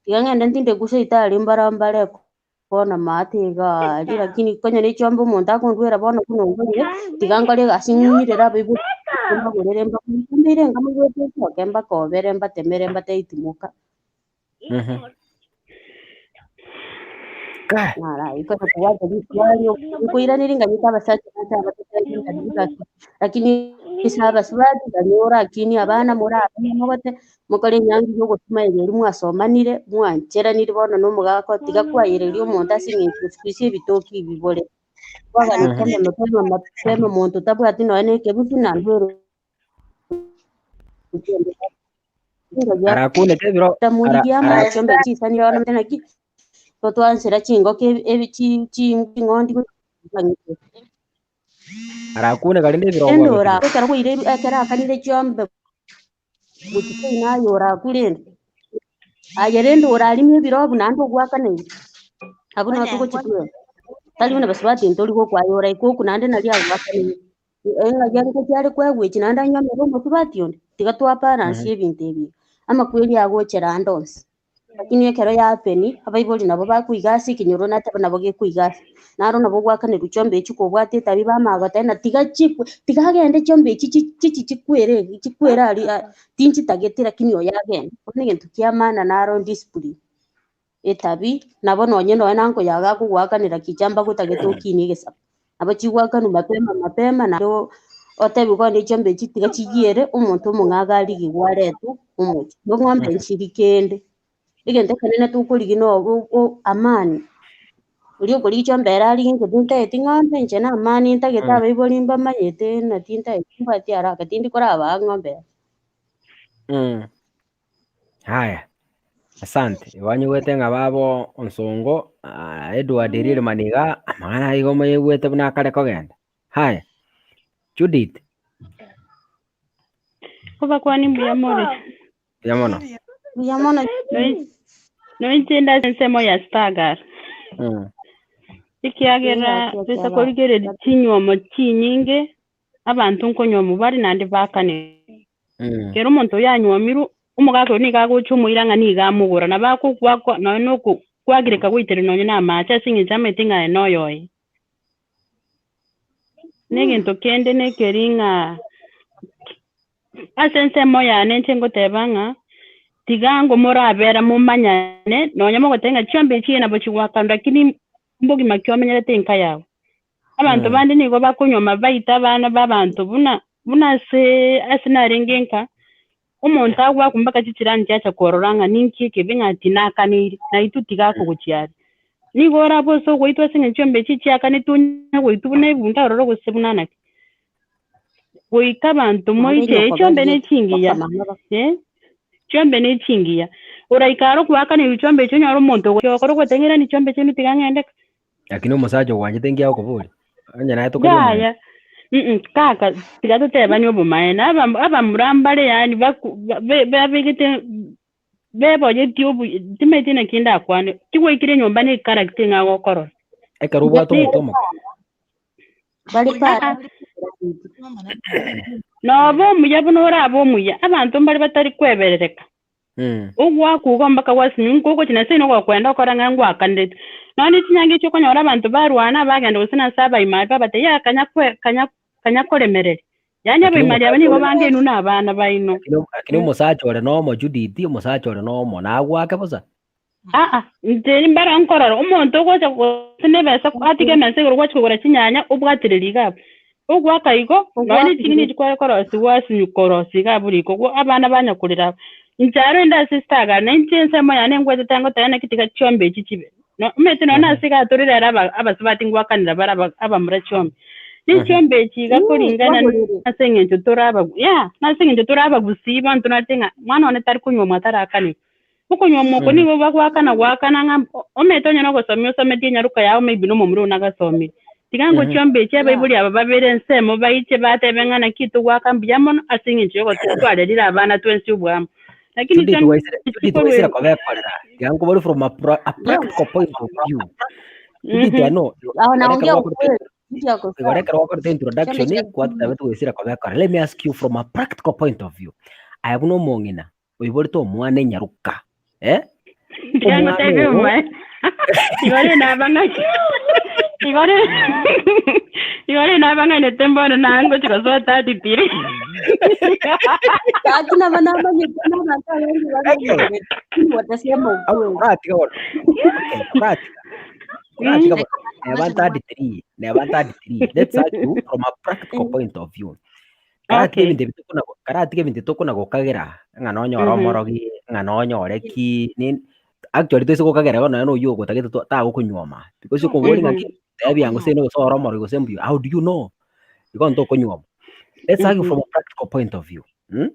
[SPEAKER 6] tiga ng'ende ntindekwe seito aria mbare mbare bono maate iga aria, lakini konya ne chiombe omonto akondwera bono buna ongorire, tiga nkore egasi ng'irere abaibori mbagorere mbakore, mbeire enka moigwete nsoke mbakobere mbatemere mbatebi timoka.
[SPEAKER 1] Kai.
[SPEAKER 6] Nara kobwata riswali nkoiraneria nganyete abasacha bacha abatebi ng'a lakini ase abasubati banyora lakini abana more abana mogote mokore enyangi ya ogotuma eye eria mwasomanire mwancheranire bono na omogaka tiga kwayereria omonto ase eng'encho siku hizi ebitoki ebi bore. Kwaganete mapema mapema omonto tabwati nonya na ekebusu naende ore.
[SPEAKER 1] Arakunete ebiro ara,
[SPEAKER 6] Murigia
[SPEAKER 1] ara,
[SPEAKER 6] amachombe chisani bono naki totwansera chingoko ebi ching'ondi
[SPEAKER 1] arakuneka rende ebirogo
[SPEAKER 6] Rende ora
[SPEAKER 1] abekire.
[SPEAKER 6] ekero kwaire ekero akanire chiombe gochia naye orakure rende. Aye rende orarime ebirobu naende ogwakaneire, abwo nabo togochia tweka. Tari buna basubati ntori gokwaya oraika okwo naende naria agwakaneire. Eng'aki are gochia are koegwa echi naende anyomere omosubati onde, tiga twa balance ebinto ebi iga. Amakweri agochera ande onsi, lakini ekero ya happen, abaibori nabo bakoiga ase ekenyoro nateba nabo gekoiga ase. Naro nabo ogwakanerwa chiombe echi kobwate etabi bamanya goteba ng'a tiga chikwe, tiga agende chiombe echi chi chichi chikwere chikwere aria tinchitageti lakini oyo agende. Bono egento kia maana naro discipline. Etabi, nabo nonye nonya na nkoyaga akogoakanera kicha mbagotagete okinie egesaku. Nabo chigoakanwa mapema mapema naende otebiwe bono echiombe echi tiga chiyiere, omonto omong'aga arigigwe aretwe omochie. Igo ng'ombe nchiri kende, egento ekenene tokorigia na amani. Oria okorigia chiombe ere arigie inche tintageti ng'ombe, inche na amani ntagete abaibori mbamanyete na tintageti mbwati haraka tindi korabaa ng'ombe.
[SPEAKER 1] Haya, asante. Banyigwete ng'a babo Onsongo, ah, Edward Ririma niga, amang'ana aya igo moyaigwete buna akare kogenda. Haya, Judith.
[SPEAKER 8] Obakwani mbuya more.
[SPEAKER 1] Mbuya mono.
[SPEAKER 6] Mbuya mono.
[SPEAKER 8] Noinche inde ase ensemo ya Stargar. Ekiagera toisa korigereria chinywomo chinyinge, abanto nkonyuomwa bare naende baakane. Kera omonto oyo anyuomirwe, omogaka oyo nigo agocha omoira ng'a nigo amogora, nabo akogwakwa nonya na okokwagireka goiterwa nonya na amache ase eng'encho amaete ng'a aye noyoye. Na egento kende nekeri ng'a ase ensemo yane inche ngoteba ng'a, tiga ango morabera momanyane, nonya mogoteba ng'a chiombe echi nabo chigoakanwa lakini mbogima ki omenyerete enka yago. Abanto bande nigo bakonyuoma baita abana b'abanto buna buna ase ase narenge nka, omonto agwakwa mpaka chichirani chiacha korora ng'a ninki ekebe ng'a tinakaneiri, na intwe tiga akogochia are. Nigo orabe ase ogoitwa ase eng'encho chiombe echi chiakanetwe onye goitwa buna ebunda ororo gose buna naki. Goika abanto
[SPEAKER 6] Naende
[SPEAKER 8] moiche
[SPEAKER 6] nyoko
[SPEAKER 8] chiombe ne
[SPEAKER 6] bariete
[SPEAKER 8] chingiya,
[SPEAKER 6] mpaka mama ba-
[SPEAKER 8] eh, chiombe ne chingiya. Oraika aro goakanerwa chiombe echio onyore omonto ogochia okore ogoteba ng'a irani chiombe chiaino tiga ng'ende ka.
[SPEAKER 1] Lakini omosacha ogwanchete nki agokoboria? Onye naye tokoria omorembe.
[SPEAKER 8] Yaya, mm kaka tiga totebanie obomaene, aba abamura mbare yaani baku ba babegete beboyetie obuya timanyeti naki ndakwane, tigwaikire nyomba ne echaracter ng'a agokorora.
[SPEAKER 1] Ekero obwate omonto omoke.
[SPEAKER 6] Bare
[SPEAKER 8] Aa, noba omuya buna orabe omuya, abanto mbare batari kweberereka. Ogwakwa igo mpaka gwasinywa, nkogochia na seino gokwenda okore ng'a ngwakaneretwe. Nonya ne chinyangi echio okonyora abanto barwana bagenda gose nase abaimari babatebia yaya kanya kwe kanya kanya koremereria. Yaani
[SPEAKER 1] Lakini
[SPEAKER 8] abaimari aba
[SPEAKER 1] omosacha
[SPEAKER 8] nigo
[SPEAKER 1] ore
[SPEAKER 8] banga inwe na abana baino.
[SPEAKER 1] lakini lakini omosacha ore nomo Judith, omosacha ore nomo, nagwake bosa?
[SPEAKER 8] Aa, inche mbare nkorora, omonto ogocha gose nebesa atige emesa igoro gwachia kogora chinyanya obwatereri iga abwo. Ogwaka igo, nonya ne ching'eni echi kware korosigwa asinyu korosia iga abwo riko, gwo abana banya korera abwo. Inche aro inde ase esitagare, na inche ensemo yane ngwetete ngoteba naki tiga chiombe echi chibe. No omanyete nonya nase iga tore rero aba abasubati ngwakanera bare aba abamura chiombe. Ne chiombe echi iga koringana ase eng'encho tore abagu yeah, nase eng'encho tore abagusii bono tonarete ng'a mwana one tari konyuomwa atarakanigwa. Okonyuomwa oko nigo bagoakana goakana ng'a omanyete onye nogosomia osometie enyaroka yao maybe nomomura oo nagasomire. Tiga ngochiombe echi abaibori aba babere ensemo baiche batebe ng'a naki togoaka mbuya mono ase eng'encho yogotwarerire abana twensi oboamo. Lakini
[SPEAKER 1] Judith
[SPEAKER 8] chiombe
[SPEAKER 1] waisire
[SPEAKER 8] echi
[SPEAKER 1] Judith
[SPEAKER 8] korwa
[SPEAKER 1] waisire kobekorera. Tiga nkobori from a, pra, a practical point of view. Judith I know
[SPEAKER 6] Aho naongea
[SPEAKER 1] igoro ekero gwakorete
[SPEAKER 6] ukweli, mtu ako
[SPEAKER 1] igoro
[SPEAKER 6] sawa.
[SPEAKER 1] ekero gwakorete introduction
[SPEAKER 6] Chombe cha
[SPEAKER 1] gwatebete waisire kobekorera. Let me ask you from a practical point of view. Aye buna omong'ina oiborete omwana enyaroka eh?
[SPEAKER 8] Tiga
[SPEAKER 1] Omwana
[SPEAKER 8] ngotebie
[SPEAKER 1] oo
[SPEAKER 8] omoe. Igo rende abang'aini igo re- igo rende abang'ainete mbono naye ngochi gosoa 33.
[SPEAKER 6] Gaki nabo namanyete n'abanto abange
[SPEAKER 1] Okay.
[SPEAKER 6] bamanyete, lakini watasema ukweli.
[SPEAKER 1] Oratiga bono. Okay, oratiga. Oratiga bono. Neba 33, neba 33. Let's argue from a practical point of view. Karatiga
[SPEAKER 8] Okay.
[SPEAKER 1] ebinto ebi tokona karatiga ebinto tokona gokagera, ng'a nonyore omorogi, ng'a nonyore ki, nin actually toise gokagera bono nonye na oywo ogotagete to tagokonyuoma, because okoboria ng'aki tebia gose gose ore omorogi gose mbuya, how do you know? Igo ntokonyuoma. Let's argue from a practical point of view, mh.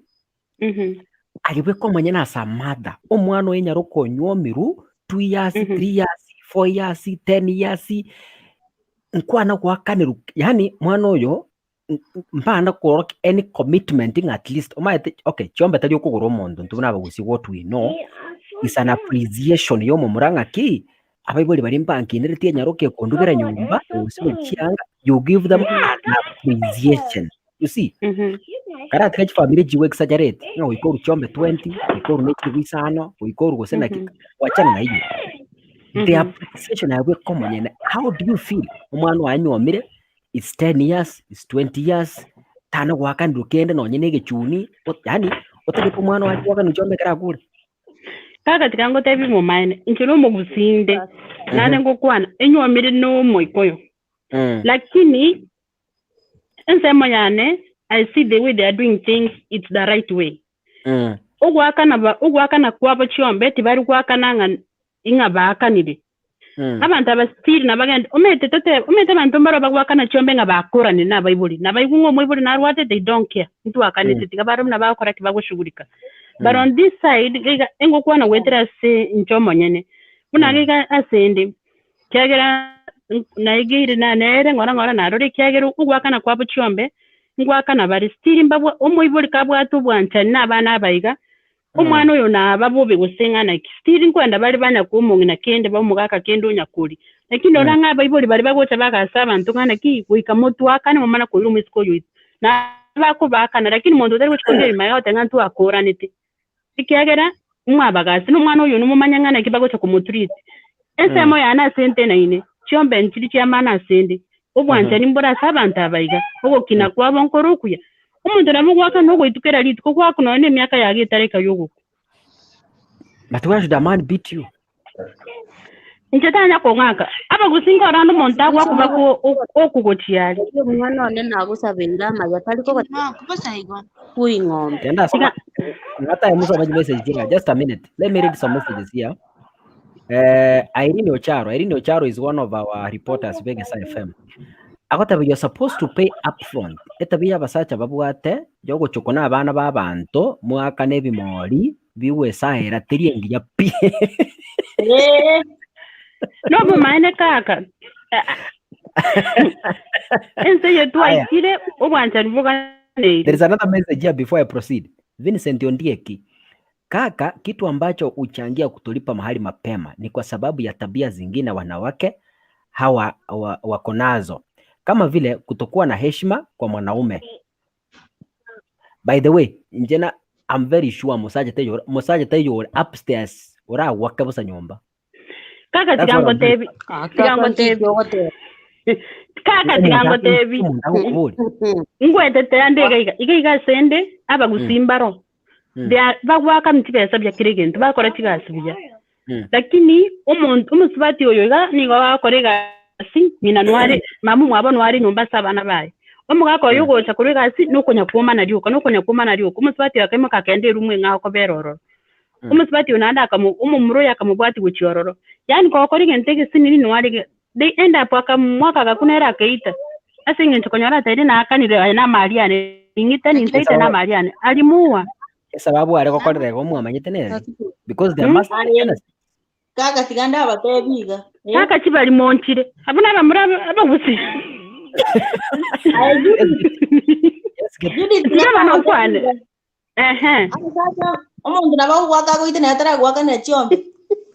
[SPEAKER 1] Aye bweka omonyene as a mother, omwana oye nyaroka onyuomirwe 2 years, 3 years, 4 years, 10 years, nkwana goakanerwa yaani mwana oyo mpana korokia any commitment ng'a at least omanyete okay chiombe tari okogora omonto intwe buna abagusii what we know is an appreciation ya omomura ng'aki abaibori baria mbankineretie enyaroka ekondubera nyomba egosibori chianga you give them an appreciation you see karatiga chifamiri chigo exaggerate ng'a goika orwe chiombe 20 goika orwe ne chilifu isano goika orwe gose naki wachana na hiyo the appreciation aye bweka omonyene how do you feel omwana oye anyuomire It's 10 years, it's 20 years, tana goakanirwe kende nonye na egechuni, ot- yaani otagete omwana oye goakanirwe chiombe ekero akure.
[SPEAKER 8] Kaka tiga ngotebi omomaene, inche nomogusii inde, nare ngokwana, enywomire na omoikoyo. Lakini ensemo yane, I see the way they are doing things, it's the right way. Ogoakana ba ogoakana kwabo chiombe tibari goakana ng'a ing'a baakanire. Abanto aba still nabagende omanyete tote omanyete abanto mbaro bagoakana chiombe ng'a bakoranire na abaibori, nabaigwe ng'a omoibori narwate they don't care, ntwakanete tiga barobwo nabagokora ki bagoshughulika. But on this side iga engokwana goetera ase inche omonyene, buna iga ase ende, kiagera naigeire na nere ng'ora ng'ora narore ekiagera ogoakana kwabo chiombe, ngoakana bare still mbabwa omoibori kabwate obwanchani na abana aba iga, Omwana oyo naba bobe gose ng'a naki, still nkwenda bare banyakwa omong'ina kende ba omogaka kende onyakori. Lakini rora ng'a abaibori baria bagocha bagasa abanto ng'a naki, goika motwakane momana koira omoiseke oyo oito. Na bakobaakana lakini monto otari gochia korigereria magega agoteba ng'a ntwakoranete. Ekiagera mwabagasi na omwana oyo nomomanye ng'a naki bagocha komotreat. Ensemo yane ase ntenaine, chiombe nchiri chiamana ase 'nde, obwanchani mbore ase abanto aba iga, ogokina kwabo nkore okuya. Omonto nabo ogoakana ogoitwa kera rituko, goakwa nonya nemiaka yago etari eka y'ogokwa.
[SPEAKER 1] But why should a man beat you?
[SPEAKER 8] Inche tanya kong'aka, abagusii nkorora omonto agoakwa baka okogochia are.
[SPEAKER 6] Erio omwana one nagosabeire amaya, tari kogotebia
[SPEAKER 2] Bosa igo.
[SPEAKER 6] kw'ing'ombe.
[SPEAKER 1] Kenda asoma ng'atae musome message chira. Just a minute. Let me read some messages here. Eh, Irene Ocharo, Irene Ocharo is one of our reporters b'Egesa FM. Agoteba you're supposed to pay upfront. Etabia y'abasacha babwate yogochokwa na abana b'abanto mwakane ebimori bigwesaera teri engiya pi.
[SPEAKER 5] Eh,
[SPEAKER 8] Nobomaene kaka. Ense eye
[SPEAKER 1] Aya,
[SPEAKER 8] twaikire obwanchani
[SPEAKER 1] there
[SPEAKER 8] boganeiri.
[SPEAKER 1] is another message here before I proceed. Vincent Ondieki, kaka, kitu ambacho huchangia kutolipa mahali mapema ni kwa sababu ya tabia zingine wanawake hawa wako nazo kama vile kutokuwa na heshima kwa mwanaume. By the way, njena I'm very sure musaje teyo musaje teyo upstairs ora wake busa nyumba.
[SPEAKER 8] Kaka
[SPEAKER 1] That's what I'm very
[SPEAKER 8] tigangotebi
[SPEAKER 6] Kaka
[SPEAKER 8] tigangotebi
[SPEAKER 6] nchiki ogoteba.
[SPEAKER 8] kaka
[SPEAKER 1] omuntu
[SPEAKER 8] tigangotebi
[SPEAKER 1] omuntu agokubori.
[SPEAKER 8] ngwetetea ndega iga iga iga sende abagusimbaro bagwaka mchibesa bya kire gento bakora chigasi buya lakini omuntu omusubati oyo iga nigo agakora egasi ng'ina nware mama omwabo nware nyomba ase abana baye omogaka oyo ogocha korwa egasi nokonya kwomana rioka nokonya kwomana rioka omosubati oyo akaimoka akagenda erumu eng'ao kobera ororo omosubati oyo naende akamo omomura oyo akamobwati gochia ororo yaani gokora egento egesinini nware they end up akamwaka agakuna ere akeita ase eng'encho konyora ataire naakanire aye na amari ane ning'ite nintaite na amari ane alimuua
[SPEAKER 1] Esababu are gokorera igo mwamanyete nere because there must be
[SPEAKER 5] Aye.
[SPEAKER 1] jealousy.
[SPEAKER 5] Kaka tiga ndabatebi iga. Eh?
[SPEAKER 8] kaka chibari monchire abuna abamura abagusi
[SPEAKER 5] Aye, Judith,
[SPEAKER 1] Yes, get
[SPEAKER 5] Judith tiga
[SPEAKER 8] ndaba
[SPEAKER 5] ndabatebi
[SPEAKER 8] nokwane
[SPEAKER 5] iga.
[SPEAKER 8] ehe
[SPEAKER 5] Abasacha omonto nabo agogwaka agoite naye ataragwakana chiombe.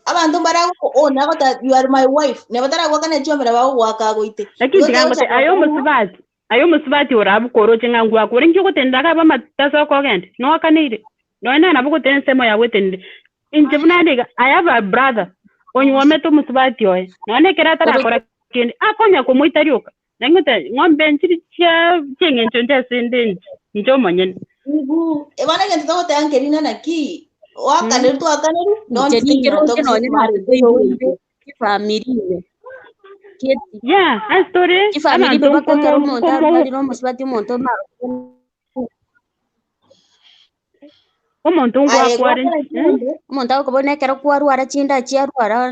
[SPEAKER 5] Abanto mbarago oh nagota you are my wife. Nabo ataragwakana chiombe nabo agogwaka agoite.
[SPEAKER 8] lakini
[SPEAKER 5] Igo
[SPEAKER 8] tigangote
[SPEAKER 5] tegochaka
[SPEAKER 8] aye
[SPEAKER 5] ng'a
[SPEAKER 8] omusubati aye omusubati orabukora oche ng'a ngwakore nki ogotenda aba amatasa okogenda noakaneire nonya nabo ogotenda ensemo yago etenire inche buna ndiga I have a brother onyuomete omusubati oye nonya ekero atarakora kende akonya komoita rioka nang'ote ng'ombe nchiri chia chieng'encho nche ase ende inche inche omonyene
[SPEAKER 5] igu ebana egento togoteba nkerina naki wakaneru twakaneru don't
[SPEAKER 6] Inche
[SPEAKER 5] think
[SPEAKER 6] ninkero
[SPEAKER 5] na
[SPEAKER 6] inche
[SPEAKER 5] toxic
[SPEAKER 6] nonye
[SPEAKER 5] marriage
[SPEAKER 6] nateteire chifamiri ime. Kieti
[SPEAKER 8] yeah ase tore
[SPEAKER 6] chifamiri
[SPEAKER 8] abanto
[SPEAKER 6] ime bakokera
[SPEAKER 8] nkomo
[SPEAKER 6] omonto
[SPEAKER 8] nkomo
[SPEAKER 6] arwarire omosubati omonto omaro
[SPEAKER 8] omonto
[SPEAKER 5] aye
[SPEAKER 8] ngwakware
[SPEAKER 5] gwakana chiombe
[SPEAKER 6] omonto agokobona ekero kwarwara chinda chiarwara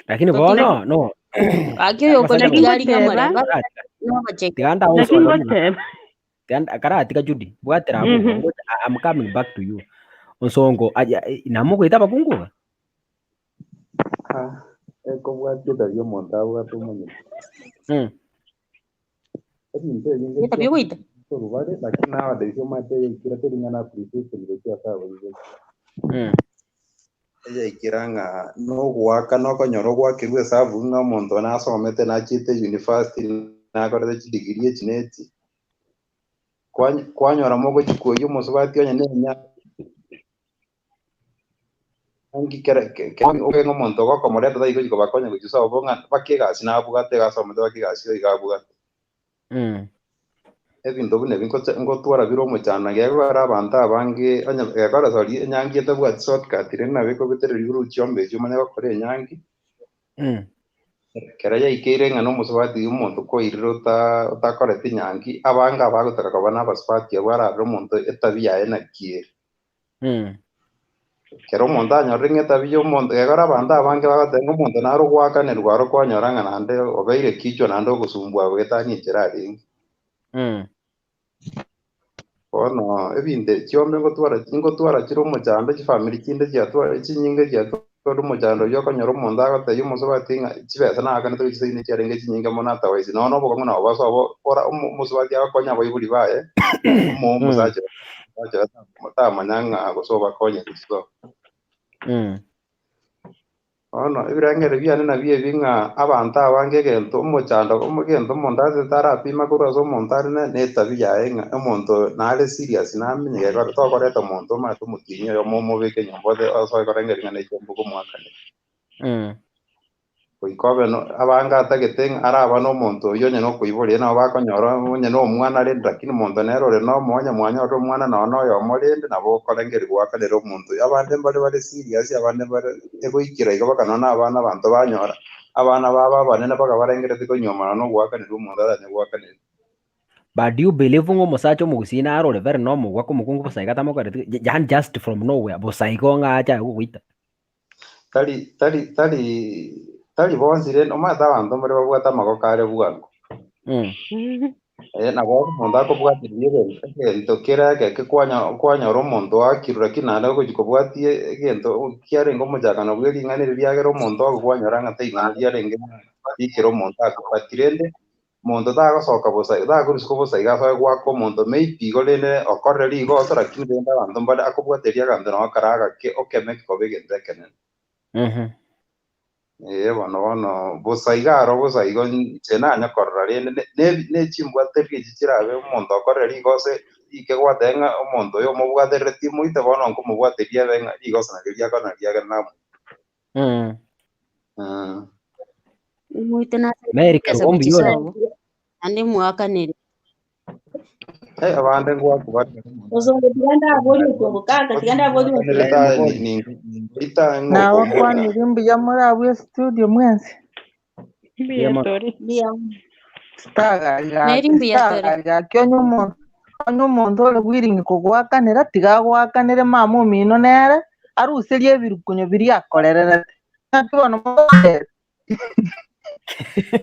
[SPEAKER 1] Lakini
[SPEAKER 6] totiga
[SPEAKER 1] bono no
[SPEAKER 6] aki oyo
[SPEAKER 1] abasacha
[SPEAKER 6] okona
[SPEAKER 8] lakini
[SPEAKER 6] tiga ariga
[SPEAKER 8] ngoteba
[SPEAKER 6] omorembe
[SPEAKER 1] karatika
[SPEAKER 6] nogocheki
[SPEAKER 1] tiganda
[SPEAKER 8] lakini
[SPEAKER 1] onsonga buna
[SPEAKER 8] ngoteba
[SPEAKER 1] tiganda karatika Judy bwatera abu ngocha I'm coming back to you. Onsongo aja namugoita abakungu.
[SPEAKER 9] Ah, ekobwatia etabi omonto abwate omonyene. Ebinto ebinge
[SPEAKER 6] etabi ogoita
[SPEAKER 9] orubare lakini nowadays omanyete yaikira teri ng'a na appreciation gochia ase abaibori. Eyaikira ng'a nogoaka nokonyora ogwakerwa esabu ng'a omonto nasomete nachiete university nakorete chidegree echi na echi kwanyora mogochikwoyia omosubati onye na enyangi kere obe ng'a omonto ogokomoreta tari gochi kobakonya gochia sobo ng'a mpaka egasi nabwate iga asomete mpaka egasi iga abwate. Ebinto buna ebi ngotwara bire omochando gekogera abanto abange onye gekogera sorry enyangi etabwati shortcut rende nabo ekobetereria ore chiombe echio omanye gokora enyangi kero yaikeire ng'a na omosubati omonto kwairire otakoreti enyangi abange abagotaka koba na abasubati abwo ararore omonto etabi yaye naki ere. Kero omonto anyorire ng'a etabi ya omonto gekogera abanto abange bagoteba ng'a omonto nare ogwakanerwa aro kwanyora ng'a naende obeire kichwa naende ogosumbua goetania enchera arenge. Bono ebinto chiombe ngotwara ngotwara chire omochando chifamiri chinde chiatwara chinyinge chiatwara omochando oywo okonyora omonto agotebia omosubati ng'a chibesa naakanete gochia seino chiarenge chinyinge mono otherwise nonya obokong'u nabo bosoa ora omosubati agokonya abaibori baye omo omosacha omosacha tamanya ng'a gose obakonye gochia sobo. Bono ebirengere biane nabio ebi ng'a abanto abange egento omochando egento omonto asete arapima korwa ase omonto are na etabi yaye ng'a omonto nare serious namenye gekogera tokoreta omonto omanyete omotienyi oyomo omobeke nyomba ote osoe korengeri ng'a na echiombe okomwakanera. Goika obe no abange atagete ng'a araba na omonto oywo onye na okoiboria nabo bakonyora onye na omwana rende lakini omonto nere ore na omo onye mwanyorire omwana nonye na oyomo rende nabo okorengeri goakanera omonto oyo. Abande mbare bare serious abande mbare egoikera igo mpaka nonye na abana abanto banyora abana babo abanene mpaka barengereti konywomana na ogoakanerwa omonto atanye goakanerwa.
[SPEAKER 1] But do you believe ng'a omosacha omogusii naro ore very normal goaka omokungu bosa iga atamokoreti yaani just from nowhere bosa igo ng'a ache agogoita?
[SPEAKER 9] Tari tari tari tari bonsi rende omanyete abanto mbare babwate amagoko are bwango. Eh, nabo omonto akobwatereria egento egento kere egeke kwanya kwanyora omonto oakirwe lakini naende ogochia kobwatia egento kiarenge omochakano bwe ring'ana eri riagera omonto ogokwanyora ng'a taing'ana riarenge rikere omonto akobwatia rende Omonto tagosoka bosa, takoruswa bosa iga asoe goaka omonto maybe igo rende okorire rigoso lakini rende abanto mbare akobwateria aganto nabo kare agake okeme koba egento ekenene. Ee bono bono bosa iga aro bosa igo inche nanya korora rende ne- ne- ne chimbwaterio echi chirabe omonto okorire rigoso rike gwateba ng'a omonto oyo omobwaterere timoite bono nkomobwateria ebe ng'a rigoso nario riakora nario riagera namoita.
[SPEAKER 6] Omoite nase
[SPEAKER 1] Mary
[SPEAKER 6] chibesa
[SPEAKER 1] Kerubo
[SPEAKER 6] gochia
[SPEAKER 1] mbuya ore.
[SPEAKER 6] sobo, naende mwakanere.
[SPEAKER 9] Eh, abande ngwakwa bare
[SPEAKER 5] Osongo tiga ndaborie otongo kaka tiga ndaborie otongo.
[SPEAKER 9] ningoita ng'okombori
[SPEAKER 10] Nabakwanire mbuya more abwo estudio mwensi.
[SPEAKER 8] Mbuya
[SPEAKER 1] Mbuya mono.
[SPEAKER 8] tore.
[SPEAKER 5] Mbuya.
[SPEAKER 10] Sitagari
[SPEAKER 6] Mary
[SPEAKER 10] gaki,
[SPEAKER 6] mbuya tore.
[SPEAKER 10] sitagari gaki onye omonto onye omonto ore willing kogwakanera tiga agwakanere mama omino nere aruserie ebirukunyo biria akorererete. Naki bono mogoteba?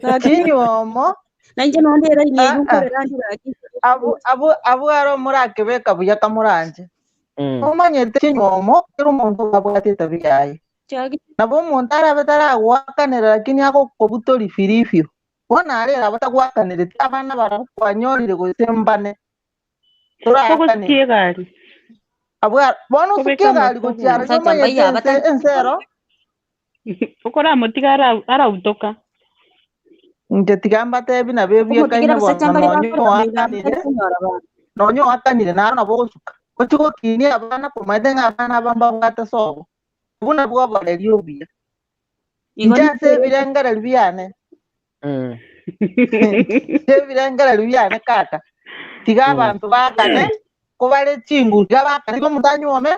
[SPEAKER 6] Gaki
[SPEAKER 10] Chinywomo
[SPEAKER 6] nainche nonde eraini eywo
[SPEAKER 10] aa,
[SPEAKER 6] nkorera ande gaki
[SPEAKER 10] abwo abwo abwo aro morakebeka buya kamoranche. Omanyete chinywomo kera omonto abwate etabia yaye.
[SPEAKER 6] Chaki
[SPEAKER 10] Nabo omonto arabe taragoakanera lakini agokobutoria firifio. Bono are ere abatagwakanereti abana barabwo kwanyorire gose mbane
[SPEAKER 8] Togosukia
[SPEAKER 10] toraakane.
[SPEAKER 8] egari.
[SPEAKER 10] Abwo aro bono
[SPEAKER 8] Kobeka
[SPEAKER 10] osukie egari
[SPEAKER 8] amafuta
[SPEAKER 10] gochia
[SPEAKER 8] obongo.
[SPEAKER 10] aroro
[SPEAKER 6] Omosacha
[SPEAKER 10] omanyete
[SPEAKER 6] mbaiyo
[SPEAKER 10] ense
[SPEAKER 6] abatari
[SPEAKER 10] ense ero
[SPEAKER 8] Okoramotiga ara- arautoka.
[SPEAKER 10] inche tiga mbatebi nabo
[SPEAKER 6] Okomotigera
[SPEAKER 10] ebiekaine
[SPEAKER 6] abasacha
[SPEAKER 10] bono
[SPEAKER 6] mbare
[SPEAKER 10] nonye
[SPEAKER 6] bakorora maiga
[SPEAKER 10] oakanire
[SPEAKER 6] batari konyora bana.
[SPEAKER 10] nonye oakanire naro nabo ogosuka gochi gokinia abana komaete ng'a abana aba mbabwate sobo obwo nabwo oboreri obuya.
[SPEAKER 6] Igo
[SPEAKER 10] Inche ase
[SPEAKER 6] nigo
[SPEAKER 10] ebirengererio biane inche ebirengererio biane kaka tiga abanto baakane kobare chinguru tiga baakane tiga omonto anyuome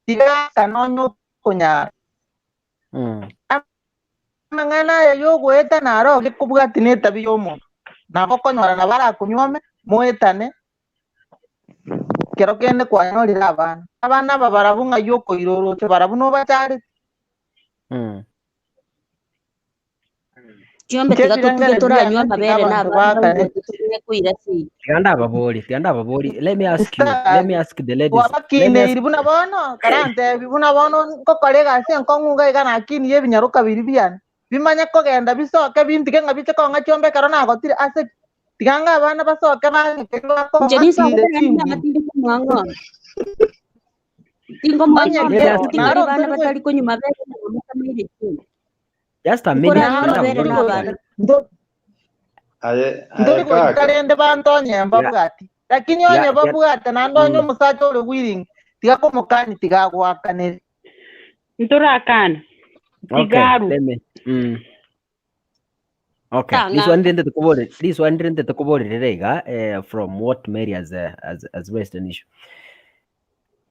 [SPEAKER 10] tiga aakane onye okonyara. Amang'ana aya y'ogoetana aro gekobwatia netabia y'omonto, nabo okonyora nabo arakonyuome moetane kero kende kwanyorire abana. Abana aba barabwo ng'ai okoira oroche barabwo nobacharete.
[SPEAKER 6] Chiombe
[SPEAKER 10] Inche
[SPEAKER 6] tiga totuge
[SPEAKER 10] ebirengererio
[SPEAKER 6] toranywe
[SPEAKER 10] biane tiga
[SPEAKER 6] amabere na
[SPEAKER 10] abanto
[SPEAKER 6] abana
[SPEAKER 10] baakane.
[SPEAKER 6] baigotwe tobune koira seito.
[SPEAKER 1] Tiga ndababori, tiga ndababori. Let me ask you, let me
[SPEAKER 10] Sitari
[SPEAKER 1] ask the ladies, let me ask
[SPEAKER 10] twabakineiri buna bono, karantebi buna bono nkokora egasi enkong'u iga iga nakinie ebinyaroka biria biane, bimanye kogenda bisoke bintige ng'a biche kong'a chiombe ekero nagotire ase ki? Tiga ng'a abana basoke bang'e keria
[SPEAKER 6] Inche
[SPEAKER 10] bakong'a
[SPEAKER 6] niso
[SPEAKER 10] tinde
[SPEAKER 6] agoteba
[SPEAKER 10] chinguru.
[SPEAKER 6] namatinde komoa ng'ombe. Tingomoa
[SPEAKER 10] Onye
[SPEAKER 1] let
[SPEAKER 6] ng'ombe
[SPEAKER 1] me
[SPEAKER 10] kero
[SPEAKER 1] ask you.
[SPEAKER 6] ntigari
[SPEAKER 10] naro
[SPEAKER 6] bana
[SPEAKER 10] ntori
[SPEAKER 6] batari konywa mabere na mama tamaire chiombe.
[SPEAKER 1] Just a minute,
[SPEAKER 6] Nkoranywa
[SPEAKER 10] naro
[SPEAKER 1] tiga
[SPEAKER 6] amabere
[SPEAKER 1] ndababori
[SPEAKER 6] na
[SPEAKER 10] ntori
[SPEAKER 6] abana.
[SPEAKER 1] maswali.
[SPEAKER 10] nto-
[SPEAKER 9] Aye, aye
[SPEAKER 10] ntori goika
[SPEAKER 9] kaka.
[SPEAKER 10] rende bantonye
[SPEAKER 1] Tiga
[SPEAKER 10] mbabwati lakini
[SPEAKER 1] tiga
[SPEAKER 10] onye
[SPEAKER 1] tiga
[SPEAKER 10] babwate naende onye omosacha ore willing tiga komokani tiga agwakanere.
[SPEAKER 8] Ntorakana.
[SPEAKER 1] Okay,
[SPEAKER 8] Tigaru.
[SPEAKER 1] let me. Okay,
[SPEAKER 6] Tang'a.
[SPEAKER 1] this one didn't kubore. This one didn't kubore iga eh, from what Mary has, has, has raised an issue.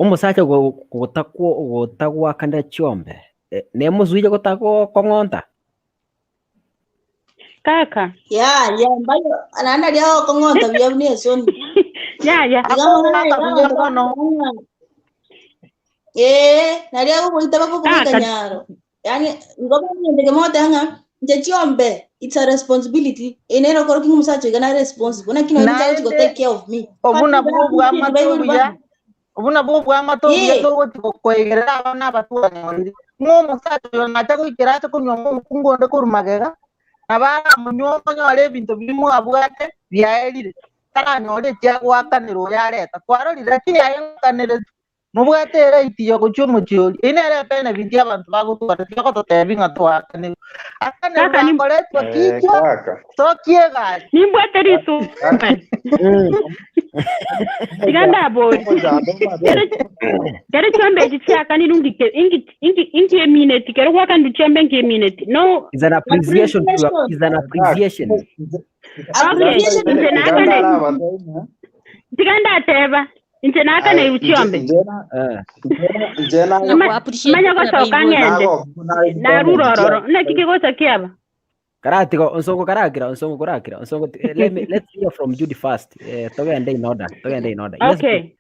[SPEAKER 1] Omosacha gotakwo gotagwakanera chiombe eh, nemosuije gotagwo kong'onta.
[SPEAKER 8] Kaka.
[SPEAKER 5] Ya, ya, mbayo, naende aria okong'onta buya buna esoni.
[SPEAKER 8] Ya, ya.
[SPEAKER 5] Iga amang'ana aya
[SPEAKER 10] Akong'ata buya
[SPEAKER 5] abanto
[SPEAKER 10] mono.
[SPEAKER 5] bakong'a. Ee, naria agogoita bakokobeka
[SPEAKER 8] Kaka.
[SPEAKER 5] nyaro. Yaani, igo bagende kemogoteba ng'a inche chiombe, it's a responsibility. Eye nere okorokia ng'a omosacha oiga nare responsible. Naki nonye inche agochi go
[SPEAKER 10] Naende
[SPEAKER 5] take care of me.
[SPEAKER 10] obu
[SPEAKER 5] But
[SPEAKER 10] nabwo
[SPEAKER 5] iga
[SPEAKER 10] obwamate
[SPEAKER 5] baibori
[SPEAKER 10] obuya,
[SPEAKER 5] bane.
[SPEAKER 10] obu nabwo obwamate obuya
[SPEAKER 5] Ee.
[SPEAKER 10] togochi gokoigerera abana aba twanyorire. Ng'a omosacha oyo nacha goikera ache konywa omokungu onde korwa magega, nabo aramonywe onyore ebinto biria mwabwate biaerire. Taranyore echiagoakanera oyo areta. Kwarorire lakini aye ng'akanereti nobwate eright ya gochia omochie oria. Eyio nere ebenefit abanto bagotwara tibagototebi ng'a toakanerwe. Akanerwa
[SPEAKER 8] Kaka ni
[SPEAKER 10] akoretwa
[SPEAKER 9] Eh,
[SPEAKER 10] kichwa,
[SPEAKER 9] kaka.
[SPEAKER 10] sokia egari.
[SPEAKER 8] nimbwate risuba. Tiga ndabori.
[SPEAKER 9] Omochando omare.
[SPEAKER 8] Kere kere chiombe echi chiakanire ingi ingi ingi ingi emineti kere gwakanire chiombe ingi emineti. No
[SPEAKER 1] Is an appreciation to your,
[SPEAKER 5] Appreciation.
[SPEAKER 1] is an
[SPEAKER 9] Kaka.
[SPEAKER 1] appreciation.
[SPEAKER 8] okay.
[SPEAKER 5] Appreciation
[SPEAKER 8] Inche
[SPEAKER 5] is
[SPEAKER 8] nakane
[SPEAKER 9] Tiga
[SPEAKER 8] tiga ndateba. Inche nakane
[SPEAKER 9] Aye, inche
[SPEAKER 8] chiombe.
[SPEAKER 9] inche na
[SPEAKER 1] Eh.
[SPEAKER 9] inche na
[SPEAKER 6] Ng'a
[SPEAKER 8] Ma
[SPEAKER 6] ko appreciate
[SPEAKER 8] manya
[SPEAKER 6] buna
[SPEAKER 8] gosoka
[SPEAKER 6] baibori.
[SPEAKER 8] ng'ende.
[SPEAKER 9] nago
[SPEAKER 8] Narura ororo. Naki kigocha kiaba.
[SPEAKER 1] Karatiga onsongo karakira onsongo korakira onsongo ti- eh, let me let's hear from Judy first. Eh, togende in order, togende in order. Yes,
[SPEAKER 8] Okay.
[SPEAKER 1] Judy.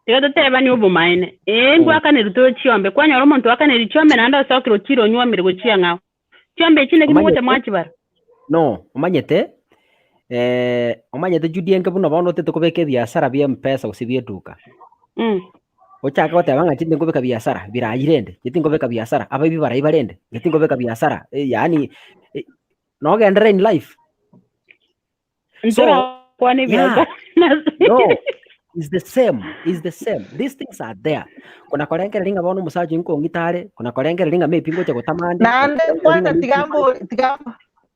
[SPEAKER 8] Tiga totebanie obomaene. Ee,
[SPEAKER 1] Mm.
[SPEAKER 8] ngwakaneri tore chiombe. Kwanyora omonto oakaneri chiombe naende osokire ochire onywomire gochia ng'ao. Chiombe echi naki mogocha
[SPEAKER 1] Omanyete
[SPEAKER 8] mwachibara?
[SPEAKER 1] no, omanyete eh, omanyete Judy enke buna bono otete kobeka ebiasara bia mpesa gose bia eduka.
[SPEAKER 8] Mm.
[SPEAKER 1] Ochake goteba ng'a tindi nkobeka biasara birayi rende, inche tinkobeka biasara, abaibi barayi barende, inche tinkobeka biasara, eh, yaani eh, nogenderere in life. So,
[SPEAKER 8] Ntorakwana
[SPEAKER 1] yeah,
[SPEAKER 8] ebiasara.
[SPEAKER 1] no, is the same, is the same. These things are there. Kona korengereria ng'a bono omosacha oyo nkong'ita are, kona korengereria ng'a maybe ngocha gotama ande, kona
[SPEAKER 10] Naende
[SPEAKER 1] korengereria
[SPEAKER 10] kwanza
[SPEAKER 1] ng'a maybe
[SPEAKER 10] tiga mbori tiga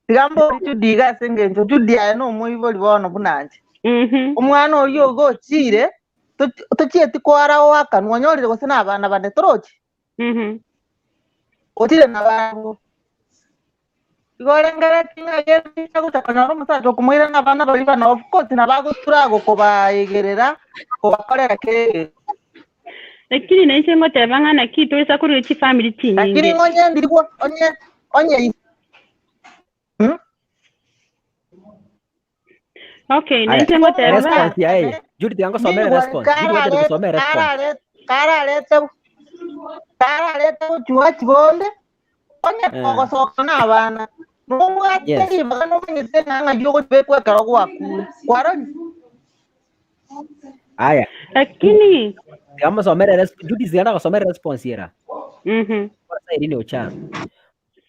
[SPEAKER 10] tiga mbori Judy iga ase eng'encho Judy aye na omoibori bono buna inche.
[SPEAKER 8] Mhm.
[SPEAKER 10] Omwana oyio iga ochire tochi tochieti koara oakanwa onyorire gose na abana bane torochi?
[SPEAKER 8] Mhm.
[SPEAKER 10] Ochire nabarabwo. Igo orengereretie ng'a gento agocha konyora omosacha okomoira na abana baria bane of course nabo agotura agokobaegerera kobakorera kera egento.
[SPEAKER 8] Lakini nainche ngoteba ng'a naki toisa korwa chifamiri
[SPEAKER 10] Lakini
[SPEAKER 8] chinyinge.
[SPEAKER 10] ng'onye ndirigwa onye onye Hmm?
[SPEAKER 8] Okay,
[SPEAKER 1] Aya,
[SPEAKER 8] nainche ngoteba
[SPEAKER 1] response yaye. Judy tiga ngosomere
[SPEAKER 10] Ndigwa
[SPEAKER 1] response. Judy wacha
[SPEAKER 10] kararete
[SPEAKER 1] nikusomere response.
[SPEAKER 10] kararete kararete kararete gochua chibonde onye
[SPEAKER 1] Eh.
[SPEAKER 10] kogosoka na abana nobwate
[SPEAKER 1] Yes.
[SPEAKER 10] ribaga nomanyete ng'a ng'ai ogochibekwa ekero gwakure kwarori
[SPEAKER 1] Aya,
[SPEAKER 8] lakini
[SPEAKER 1] tiga mosomere response. Judy tiga ndagosomere response era.
[SPEAKER 8] mhm
[SPEAKER 1] Kwanza Irene Ocharo.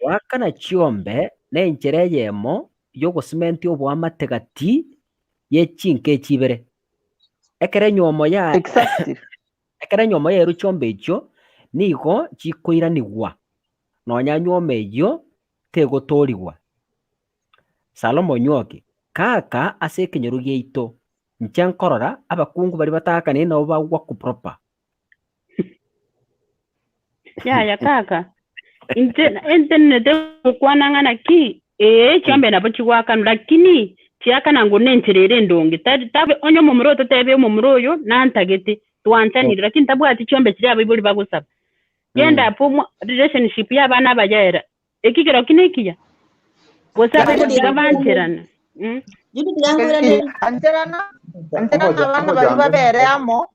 [SPEAKER 1] Goakana chiombe nenchera eyemo y'ogosementia oboamate gati ye chinka echi ibere. Ekero enywomo ya
[SPEAKER 10] exactly
[SPEAKER 1] ekero enywomo yaerwe chiombe echio, nigo chikoiranigwa, nonya nywomo eyio tegotoorigwa. Salomo Onywoki, Kaka ase ekenyoro giaito, inche nkorora abakungu baria bataakanire nabo bagwaku proper.
[SPEAKER 8] Yaya kaka, inche intenenete gokwana ng'a naki, ee chiombe nabo chigoakanwa, lakini chiakana ng'o nenchera ere endonge. Tari tabe onye omomura oyo totebe omomura oyo nantagete, twanchanire, lakini tabwati chiombe chiria abaibori bagosaba. Genda apo mwa relationship ya abana abayera, eki kerokio nekiya? Gose abaibori tiga bancherane. Mm.
[SPEAKER 5] Judy tiga nkoiranerie.
[SPEAKER 10] Ancherana ancherana
[SPEAKER 9] Omocha-
[SPEAKER 10] abana baria
[SPEAKER 9] omochando
[SPEAKER 10] babere amo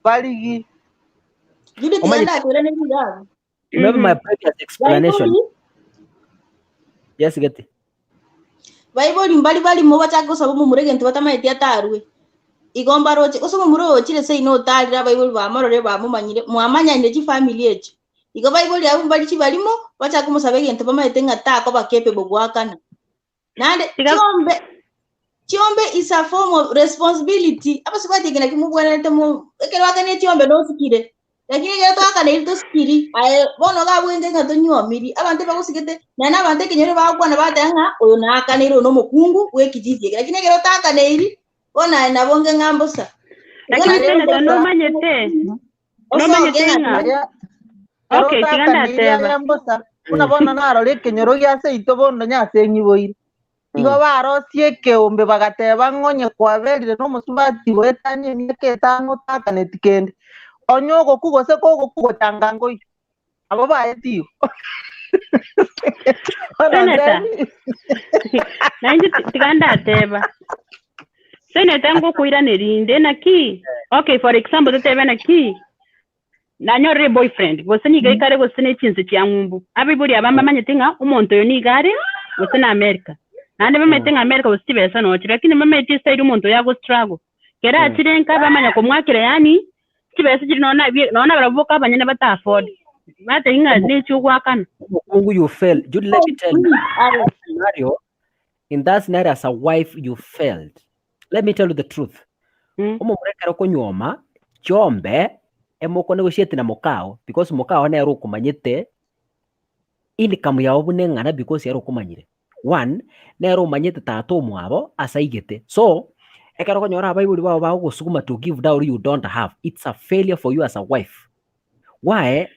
[SPEAKER 10] barigi
[SPEAKER 5] Judy tiga
[SPEAKER 1] Omanyete-
[SPEAKER 5] ndakoiranerie iga.
[SPEAKER 1] Remember my previous explanation.
[SPEAKER 5] Baibori
[SPEAKER 1] Yes, Geti.
[SPEAKER 5] baibori mbari barimo bachake gosaba omomura egento batamaeti atarwe. Igo mbaroche gose omomura oyo ochire seino otarire abaibori bamororire bamomanyire mwamanyanire chifamiri echio. Igo baibori abwo mbari chibarimo bachake komosaba egento bamaete ng'a takoba capable goakana. Naende
[SPEAKER 8] Tiga
[SPEAKER 5] chiombe chiombe is a form of responsibility. Abasubati eke naki mobwenerete mo ekero oakanire chiombe nosikire. Lakini ekero twakaneire tosikiri, aye bono iga abwenge ng'a tonywomiri, abanto bagosigete, naende abanto ekenyoro bagokwana bagoteba ng'a oyo naakanire oyo na omokungu bwa ekijiji eke. Lakini ekero otakaneiri, bono aye nabo onge ng'a mbosa. Igo
[SPEAKER 8] lakini
[SPEAKER 5] naende
[SPEAKER 8] senator
[SPEAKER 5] obosa
[SPEAKER 8] nomanyete
[SPEAKER 5] osoke
[SPEAKER 8] nomanyete
[SPEAKER 5] ng'a
[SPEAKER 8] ng'a
[SPEAKER 10] Aya ero
[SPEAKER 8] okay tiga
[SPEAKER 10] otakaneiri
[SPEAKER 8] ndateba
[SPEAKER 10] aye mbosa buna bono narora ekenyoro gia seito bono nyase eng'iboire igo barosie ekeombe bagateba ng'a onye kwaberire na omosubati goetania emiaka etano otakaneti kende onye ogokwa gose kogokwa gochanga nkoiyo abo baeti igo bono
[SPEAKER 8] Senator
[SPEAKER 10] ntebi
[SPEAKER 8] nainche tiga ndateba senator ngokoiraneria inde naki okay for example totebe naki Nanyorire boyfriend, gose nigo aikare gose ne chinse chia ng'umbu. Abaibori aba mbamanyete ng'a omonto oyo nigo are gose na America. Naende bamanyete ng'a America gose chibesa nochire, lakini mbamanyeti estyle omonto oyo ago struggle. Kere achire nka bamanya komwakera yaani chibesa chiri nonya na nonya na barabwo boka abanyene bata afford. Batebia ng'a nechi ogoakana.
[SPEAKER 1] Omokungu you fail. Judy, let me tell you. In that scenario, in that scenario as a wife you failed. Let me tell you the truth. Omomura ekero okonywoma chiombe emokonegotiate na mokao because mokao nere okomanyete income yao buna eng'ana because ere okomanyire. One, nere omanyete tata omwabo ase aigete. So, ekero okonyora abaibori bao bagogosuguma to give dowry you don't have, it's a failure for you as a wife. Why?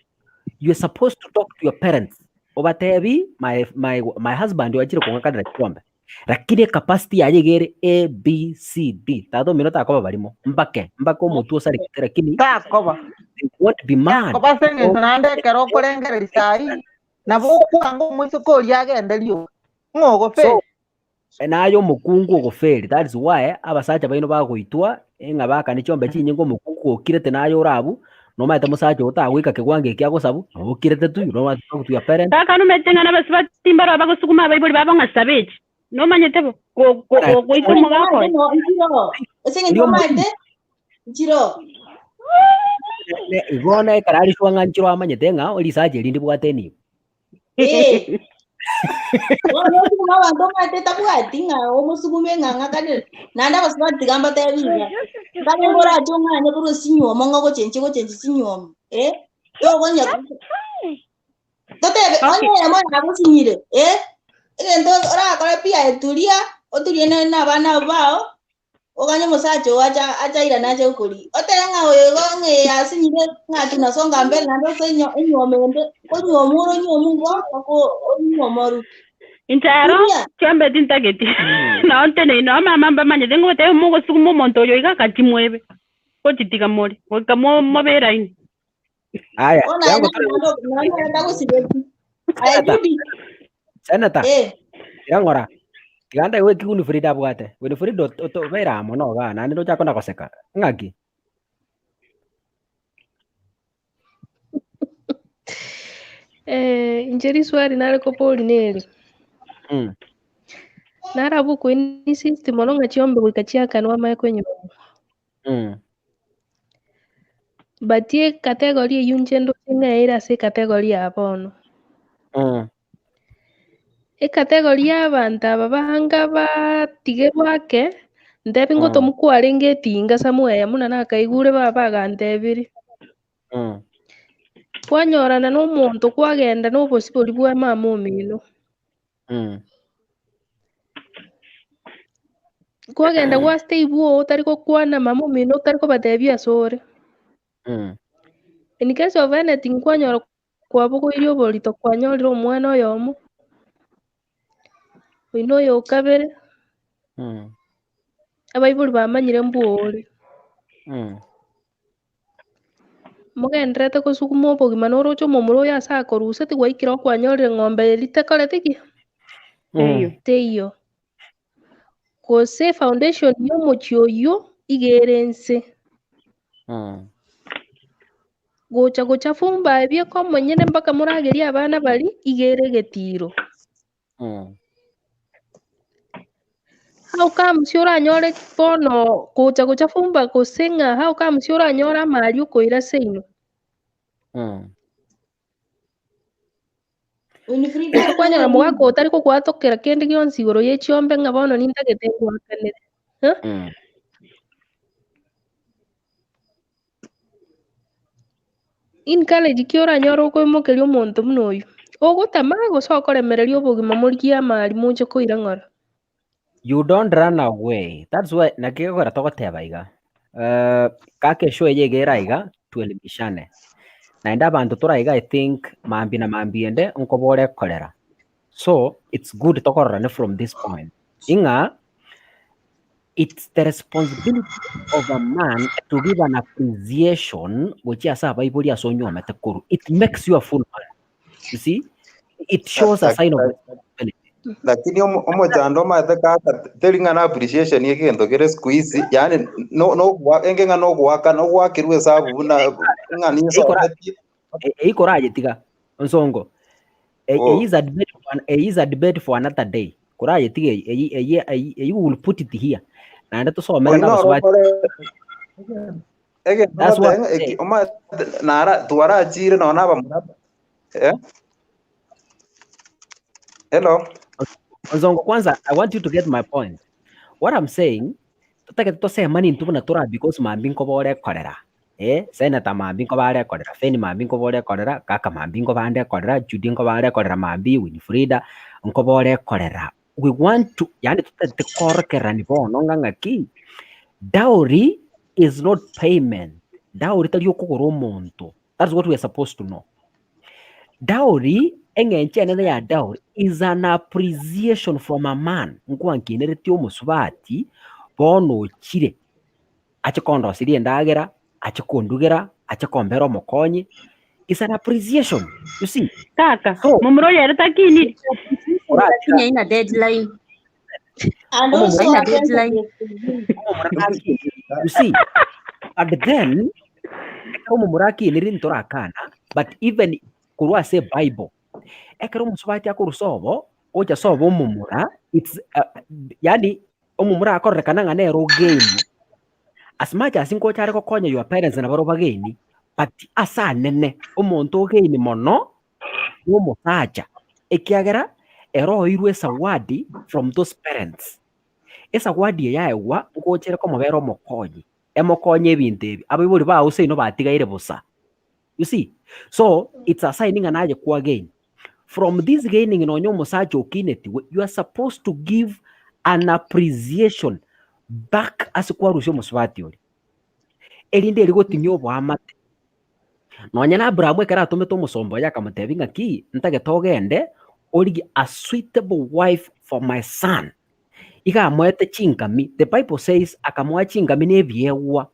[SPEAKER 1] You're supposed to talk to your parents obatebi my, my, my husband oachire kong'akanera chiombe lakini ecapacity yaye iga ere A, B, C, D. Tata omino takoba barimo mbake mbake omotwe osarekete lakini
[SPEAKER 10] takoba
[SPEAKER 1] they won't be mad
[SPEAKER 10] takoba ase eng'encho naende ekero okorengereria saii nabo okwanga omoiseke oria agende rioka. Ng'o
[SPEAKER 1] So
[SPEAKER 10] ogoferi?
[SPEAKER 1] naye omokungu ogoferi that is why abasacha baino bagoitwa ng'a bakane chiombe chinyinge omokungu gokirete naye ore abwo nomanyete mosacha oo tagoika kewango eki agosabu nokirete tu you don't want to talk to your parents.
[SPEAKER 8] Kaka nomanyete ng'a nabasubati mbarabwo bagosuguma abaibori babo ng'a saba echi. Nomanyete bo? Go- go- go- Goika omogaka
[SPEAKER 5] Omanyete
[SPEAKER 8] oye.
[SPEAKER 5] no nchiro ase eng'encho
[SPEAKER 1] Oria
[SPEAKER 5] omanyete
[SPEAKER 1] omoiri
[SPEAKER 5] nchiro
[SPEAKER 1] ne- igo na ekero arishwa ng'a nchiro amanyete ng'a risacha eri ndibwate enibo.
[SPEAKER 5] Eh. Bono osugume abanto omanyete tabwati ng'a omosugume ng'a ng'akanere. Naende abasubati tiga mbatebi iga, nkarenge orache ong'anye korwa esinywomo ng'a ogochenchia gochenchia chinywomo, eh, tokonya totebe onye
[SPEAKER 8] Okay.
[SPEAKER 5] eyemo yagosinyire, eh, egento orakore pi aye turia, oturie na na abana abwo bao, Oganye omosacha oo ache ache airane ache gokoria. Otebe ng'a oyo igo ng'a eye asinyire ng'a tunasonga mbele naende ase enyo enywomo ende, konywomu ore onywomu igo mpaka onywomoru.
[SPEAKER 8] Inche ero
[SPEAKER 5] Turia.
[SPEAKER 8] chiombe tintageti nao nteneine nao mama mbamanyete ngoteba mogosuguma omonto oyo iga akachimwebe, gochitiga more, goika mo mobe eraini.
[SPEAKER 1] Aya,
[SPEAKER 5] Bono aye
[SPEAKER 1] yango
[SPEAKER 5] naende naende naende tagosibeti. Aye
[SPEAKER 1] Senator,
[SPEAKER 5] Judy,
[SPEAKER 1] Senator,
[SPEAKER 5] eh.
[SPEAKER 1] tiga ng'ora. Tiga ndaigwe eki Winifrida abwate. Winifrida ot- otobeire amo nogaa naende ndoche akona goseka. Ng'aki?
[SPEAKER 11] Eh, inche riswali nare kobori neri, Narabwo okoinsist mono ng'a chiombe goika chiakanwe amaye kwenyora. But ecategory eywo inche ndoche ng'a ere ase ecategory ya bono. Ecategory ya abanto aba banga batigerwe ake, ntebi ngotomwa kwarenge etinga somewhere buna nakaigure baba agantebirie. Kwanyorana na omonto kwagenda na obosibori bwa mama omino. Kwagenda gwa stay bwogo otari gokwana mama omino otari kobatebia ase ore. In case of anything kwanyora kwabogoirie oborito kwanyorire omwana oyomo, oyio na oyo okabere, abaibori bamanyire mbwo ore. Mogendererete kosuguma obogima noroche omomura oyo ase akoruseti gwaikire okwanyorire ng'ombe eria tekoreti ki?
[SPEAKER 8] Teiyo.
[SPEAKER 11] Teiyo. Gose efoundation y'omochie oyio iga ere nse. Gocha gochafumba ebieka omonyene mpaka moragerie abana baria iga ere egetiro. How comes oranyore bono gocha gochafumba gose ng'a how comes oranyore amari okoira seino?
[SPEAKER 5] Winifrida
[SPEAKER 11] Ekero kwanyora omogaka otari kogwatokera kende gionsi igoro ye chiombe ng'a bono nintagete ngwakanere. Huh? Encourage ki oranyore okoimokeria omonto buna oyio? Ogotama gose okoremereria obogima morigie amari moche koira ng'ora?
[SPEAKER 1] You don't run away. That's why naki gekogera togoteba iga. Eh, kaka eshow eye iga era iga tuelimishane. Naende abanto tore iga I think mambia na mambia ende nkobora ekorera. So it's good tokororane from this point. Ing'a it's the responsibility of a man to give an appreciation gochia ase abaibori ase onywomete korwa. It makes you a full man. You see? It shows a sign of responsibility.
[SPEAKER 9] Lakini omo- omochando omanyete kaka teri ng'a na appreciation egento kere siku hizi yaani no no enge ng'a nogoakana ogoakerwa esabu buna ng'a ninsometie
[SPEAKER 1] Eikorayetiga nsongo.
[SPEAKER 9] Oh.
[SPEAKER 1] Eyi is a debate for an, eyi is a debate for another day. Korayetiga eyi eyi eyi eyi eyi we will put it here. Naende tosomere
[SPEAKER 9] Oyi
[SPEAKER 1] na
[SPEAKER 9] noro
[SPEAKER 1] abasubati.
[SPEAKER 9] okore egento
[SPEAKER 1] That's what
[SPEAKER 9] ngoteba ng'a eki omanyete nara twarachire nonya na abamura eh? Hello?
[SPEAKER 1] Onsongo kwanza I want you to get my point. What I'm saying, totagete tosemani intwe buna tora because mambia nkobore ekorera. Eh, Senator mambia nkobare ekorera, Feni mambia nkobore ekorera, Kaka mambia nkobande ekorera, Judy nkobare ekorera mambia, Winifrida nkobore ekorera. We want to, yaani totagete korokerani bono ng'a ng'aki, dowry is not payment. Dowry tari okogora omonto. That's what we are supposed to know. Dowry, eng'encho enene ya dowry is an appreciation from a man nkwankineretie omosubati bono ochire ache kondoseria endagera, ache kondugera, ache kombera omokonyi, is an appreciation, you see.
[SPEAKER 8] Kaka,
[SPEAKER 1] So,
[SPEAKER 8] momura oyo ere takiniri.
[SPEAKER 1] Oratiga
[SPEAKER 6] lakini haina deadline.
[SPEAKER 5] And also
[SPEAKER 6] Haina
[SPEAKER 5] a
[SPEAKER 6] deadline.
[SPEAKER 5] sensitive
[SPEAKER 1] omomura nakinire you see and then ekero omomura akinire ntorakana but even korwa ase ebible ekero omosubati akorusa obo gocha sobo omomura it's yaani omomura akororekana ng'a nere ogeni as much as ngocha are gokonya your parents nabo bageni but ase anene omonto ogeni mono na omosacha ekiagera ere oirwe esawadi from those parents. Esawadi eye yaegwa ngocha ere komobera omokonyi, emokonye ebinto ebi, abaibori bao seino batigaire bosa, you see. So it's a sign ng'a naye kwa gain. From this gaining nonye omosacha okinetigwe, you are supposed to give an appreciation back ase kwarusia omosubati oria, erinde erio gotinyia oboamate. Nonya na Abrahamu ekero atomete omosomba oye akamotebia ng'aki, ntagete ogende origie a suitable wife for my son. Iga amoete chingami, the bible says akamoa chingami na ebiegwa,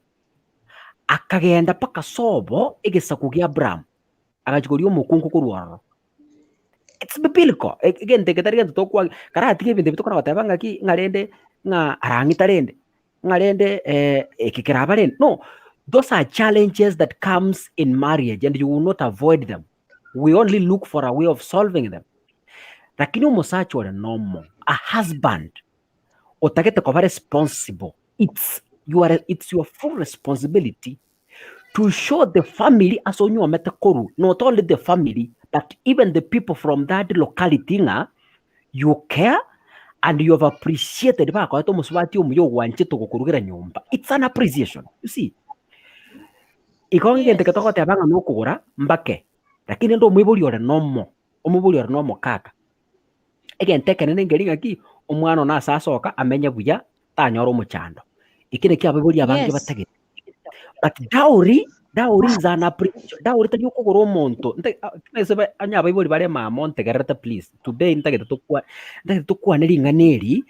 [SPEAKER 1] akagenda mpaka sobo egesaku gia Abrahamu, agachia koria omokungu korwa ororo. It's biblical, egento eke tari gento tokwa karatiga ebinto ebi tokona goteba ng'aki ng'a rende ng'a arang'ita rende. ng'a rende eke keraba rende, no, those are challenges that comes in marriage and you will not avoid them, we only look for a way of solving them. Lakini omosacha ore nomo, a husband otagete koba responsible, it's your, it's your full responsibility to show the family ase onyuomete korwa, not only the family but even the people from that locality ng'a you care and you have appreciated bakoete omosubati omuya ogwanchete ogokorugera nyomba, it's an appreciation, you see. Igo egento eke togoteba ng'a nokogora mbake, lakini rende omoibori ore nomo, omoibori ore nomokaka, egento ekenene nkeri ng'aki, omwana one ase asoka amenye buya, tanyora omochando. Eki nakio abaibori abange
[SPEAKER 2] Yes.
[SPEAKER 1] batagete. But dowry, dowry is an appreciation. Dowry tari okogora omonto. Nte- a- ase ba- onye abaibori bare mama ontegererete please, today ntagete tokwa ntagete tokwane ring'ana eri,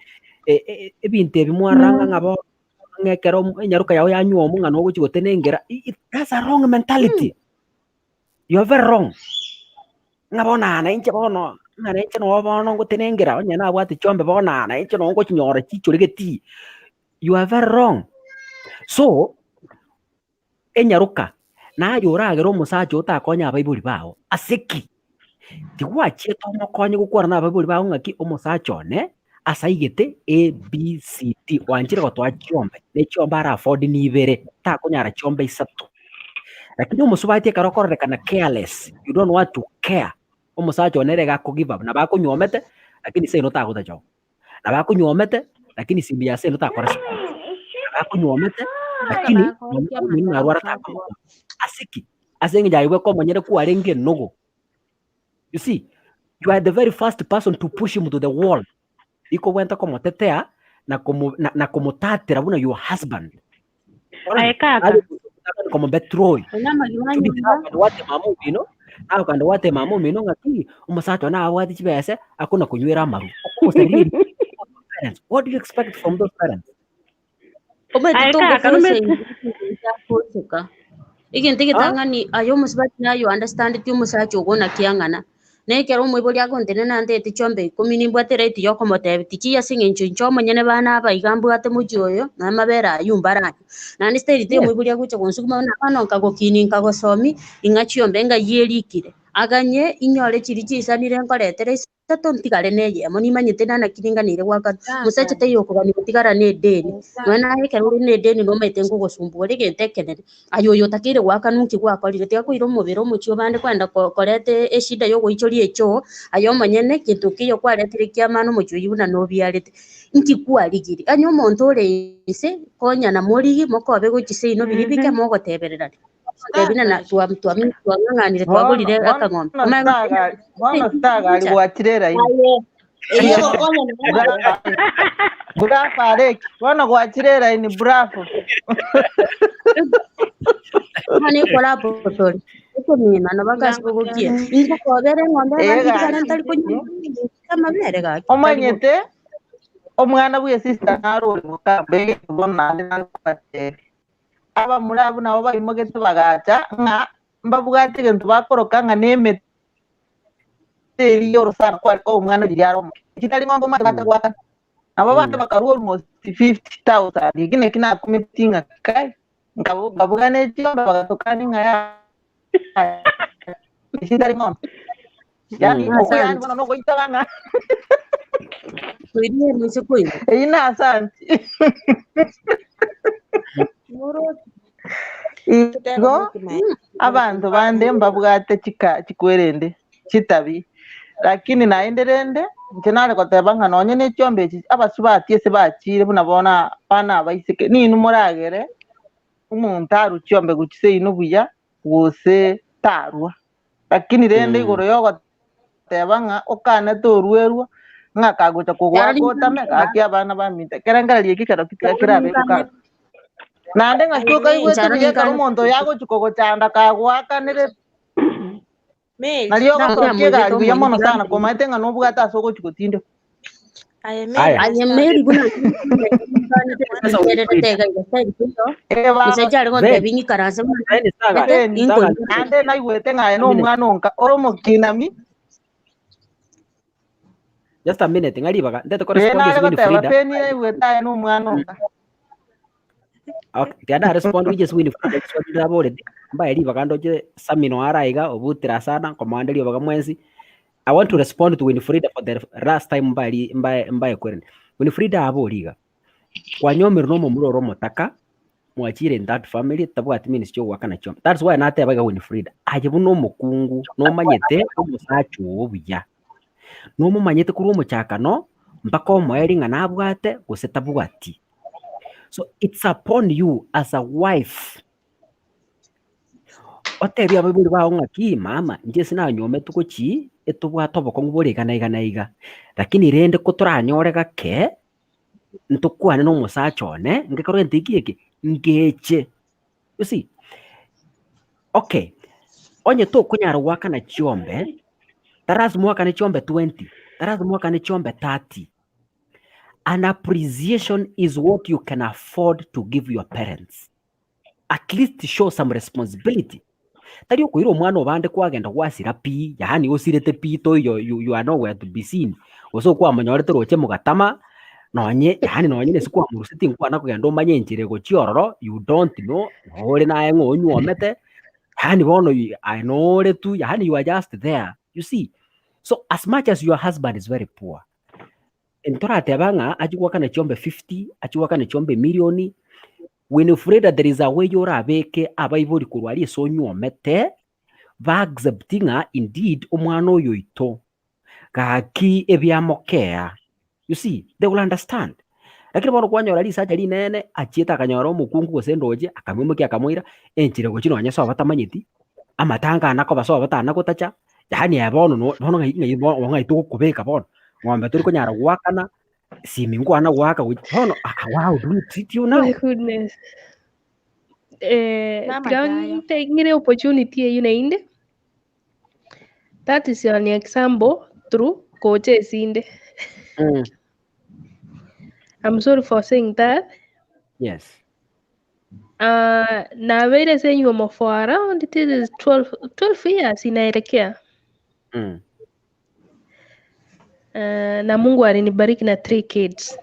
[SPEAKER 1] e- e- ebinto ebi mwarora ng'a bono ng'a ekero enyaroka yao yanywa omo ng'a nogochi gotenengera, i- i- that's a wrong mentality. You are very wrong. Ng'a bono aa nainche bono, ng'a nainche noo bono ngotenengera, onye nabwate chiombe bono aa nainche noo ngochinyora chichore getii. You are very wrong. So, enyaroka, naye oragere omosacha otakonye abaibori bao, ase ki? Tigwachiete omokonye gokwana na abaibori bao ng'aki omosacha one ase aigete A, B, C, D, oanchire gotoa chiombe, ne chiombe ara afford ni ibere, takonyara chiombe isato. Lakini omosubati ekero okororekana careless, you don't want to care, omosacha one ere iga ako give up, nabo akonywomete, lakini seino tagotacha oo. Nabo akonywomete, lakini simu ya seino takora response. Nabo akonywomete, lakini
[SPEAKER 6] Bakoorokia
[SPEAKER 1] omino narwara
[SPEAKER 6] amadharau
[SPEAKER 1] takomokonya. Ase ki? Ase eng'encho aye bweka omonyene kwarenge enogo. You see, you are the very first person to push him to the wall. Rikobwenta komotetea na komo na, na komotatera buna your husband.
[SPEAKER 8] Aye kaka.
[SPEAKER 1] Komobetroy.
[SPEAKER 6] Onye amagima
[SPEAKER 1] Judith
[SPEAKER 6] nyomba.
[SPEAKER 1] naye gwatema mama omino, naye okagenda gwatema mama omino ng'aki omosacha one nabwate chibese akona konywera amaru. Okomosaria parents. What do you expect from those parents?
[SPEAKER 6] Omanyete
[SPEAKER 8] Aye kaka,
[SPEAKER 6] togoforsa
[SPEAKER 8] nomanyete
[SPEAKER 6] intwe aforsoka. Egento egetang'ani aye omosubati naye ounderstandeti omosacha ogo naki ang'ana. Na ekero omoibori agontenena nantete chiombe ikomi nimbwate right ya okomotebia tichiya ase eng'encho inche omonyene bana aba iga mbwate mochie oyo na amabere aywo mbaranywe. Naende still tari omoibori agocha gonsuguma buna bono nkagokini nkagosomia ing'a chiombe ng'ai erikire. Aganye inyore chiria chisanire nkoretere isato ntigare na eyemo nimanyete naki ninganeire goakana. Omosacha taiyo okogania gotigara na edeni, nonya naye ekero ore na edeni nomanyete nkogosumbua ore egento ekenene. Aye oyo otakeire goakanwa nki gwakorire, tiga koira omobere omochie obande kwenda koreta eshida ya ogoichoria echoo, aye omonyene gento keiyo kwaretire kiamana omochie oyio buna nobiarete. Nki kwarigirie? Onye omonto ore inse, konya namorigi, mokobe gochia seino biria bike mogotebererania. Mogotebi na twang'ang'anire
[SPEAKER 10] Bono
[SPEAKER 6] twagorire
[SPEAKER 10] bono
[SPEAKER 6] akang'ombe. Omanye
[SPEAKER 10] stagari bono stagari gwachire eraini.
[SPEAKER 5] Aye, eyio gokonya
[SPEAKER 10] Bravo bravo Areki bono gwachire eraini bravo.
[SPEAKER 6] Bono ekora tori ekomina nabo akasi bogokia. Ingokobera eng'ombe
[SPEAKER 10] Ee
[SPEAKER 6] abande ntigare
[SPEAKER 10] gaki
[SPEAKER 6] ntari konywa amabere gaki tari bo.
[SPEAKER 10] Omanyete omwana bwe sister naro ore gokamba egento bono naende nagobatebia. Abamura abwo nabo baimogete bagacha ng'a mbabwate egento bakoroka ng'a nemete. eri ya orosana kware koa omwana riria are omoke. Eki tari ng'ombe omanyete
[SPEAKER 1] Mm.
[SPEAKER 10] batagoakana. Nabo bande
[SPEAKER 1] Mm.
[SPEAKER 10] bakarua almost 50,000. Eki naki nakumeti ng'a kai, nkabo nkabuga ne chiombe bagatokania ng'a yaya echi tari ng'ombe. Yaani
[SPEAKER 1] Mm.
[SPEAKER 10] okwo yaani
[SPEAKER 6] Asante.
[SPEAKER 10] bono nogoitaba ng'a
[SPEAKER 6] Koirie moise koigwa.
[SPEAKER 10] eyio na asanti. Igo abanto bande mbabwate chika chikwerende chitabi lakini naende rende inche nare goteba ng'a nonye ne chiombe echi abasubati ase bachire buna bono abana abaiseke ninwe moragere omonto arwe chiombe gochia seino buya gose tarwa. Lakini rende igoro yogoteba ng'a okane torwerwa ng'a kagocha kogoaka otame gaki abana baminto ekerengererio eki ekero tiga kerabe gokana. Naende ng'aki okaigwete buya ekero omonto oyo agochi kogochanda kagoakanerete nario ogosokia egari buya mono sana komaete ng'a nobwate ase ogochi gotindekwa.
[SPEAKER 1] Aya.
[SPEAKER 6] Aye Mary buna
[SPEAKER 1] Sasa Winfrida.
[SPEAKER 10] Eh, baba.
[SPEAKER 6] musacha ari
[SPEAKER 1] Ben,
[SPEAKER 6] gontebi ng'ikaranse buna
[SPEAKER 1] Ben Saga,
[SPEAKER 10] Ben,
[SPEAKER 1] Saga,
[SPEAKER 6] inkoigwa
[SPEAKER 10] naende naigwete ng'a aye
[SPEAKER 1] a minute.
[SPEAKER 10] nomwana onka ore omokinami
[SPEAKER 1] Just a minute, ng'a ribaga. Ndete ko
[SPEAKER 10] ee
[SPEAKER 1] respond
[SPEAKER 10] nare
[SPEAKER 1] ase
[SPEAKER 10] goteba
[SPEAKER 1] Winfrida.
[SPEAKER 10] Beni naigwete aye nomwana onka.
[SPEAKER 1] Okay, tianda respond which is Winfrida swali ndaboreti. Mbae ribaga ndoche Samino ara iga obutira sana komanda ribaga mwensi. I want to respond to Winfrida for the last time mbae ri- mbae mbae kwerende. Winfrida abori iga. Kwanyomerwe na omomura ore omotaka, mwachire in that family, tabwati means chiogoakana chiombe. That's why nateba iga Winfrida, aye buna omokungu nomanyete omosacha oo buya. Nomomanyete korwa omochakano mpaka omoerio ng'a nabwate gose tabwati. So it's upon you as a wife otebie abaibori bao ng'aki mama inche ase nanyometwe gochii etobwate obokong'u bore iga na iga na iga, lakini rende ko toranyore gake, ntokwane na omosacha one, ngekero gento eki eke, ngeche. You see? Okay, onye tokonyara goakana chiombe, tarasima oakane chiombe 20, tarasima oakane chiombe 30, an appreciation is what you can afford to give your parents. At least show some responsibility. Tari okoira omwana obande kwagenda gwasira pi, yaani osirete pi toiyo you, you are nowhere to be seen. Gose okwamonyorete roche mogatama, nonye yaani nonye nese kwamoruseti nkwana kogenda omanye enchera egochia ororo, you don't know, nore naye ng'a onywomete, yaani bono aye nore tu, yaani you are just there, you see. So as much as your husband is very poor, ntorateba ng'a achie goakana chiombe 50, achie goakana chiombe emilioni, Winifreda there is a way orabeke abaibori korwa aria ase onywomete, ba accept ng'a indeed omwana oyo oito gaki ebiamokea, you see they will understand. Lakini bono kwanyora risacha rinene achiete akanyora omokungu gose endoche akamoimokia akamoira enchera gochia nonye sobo batamanyeti, amatanga anakoba sobo tanagotacha, yaani aye bono no bono ng'ai ng'ai bono ng'ai togokobeka bono, ng'ombe tori konyara goakana, simi nkwana goaka gochia bono how do we treat you now?
[SPEAKER 11] My goodness. Eh,
[SPEAKER 2] Mama
[SPEAKER 11] tiga
[SPEAKER 2] Jaya.
[SPEAKER 11] ng'ire opportunity eyio naende. That is an example through gocha esinde. I'm sorry for saying that.
[SPEAKER 1] Yes.
[SPEAKER 11] Nabeire ase enyuomo for around this is 12, 12 years inaelekea. Na Mungu alinibariki na 3 kids.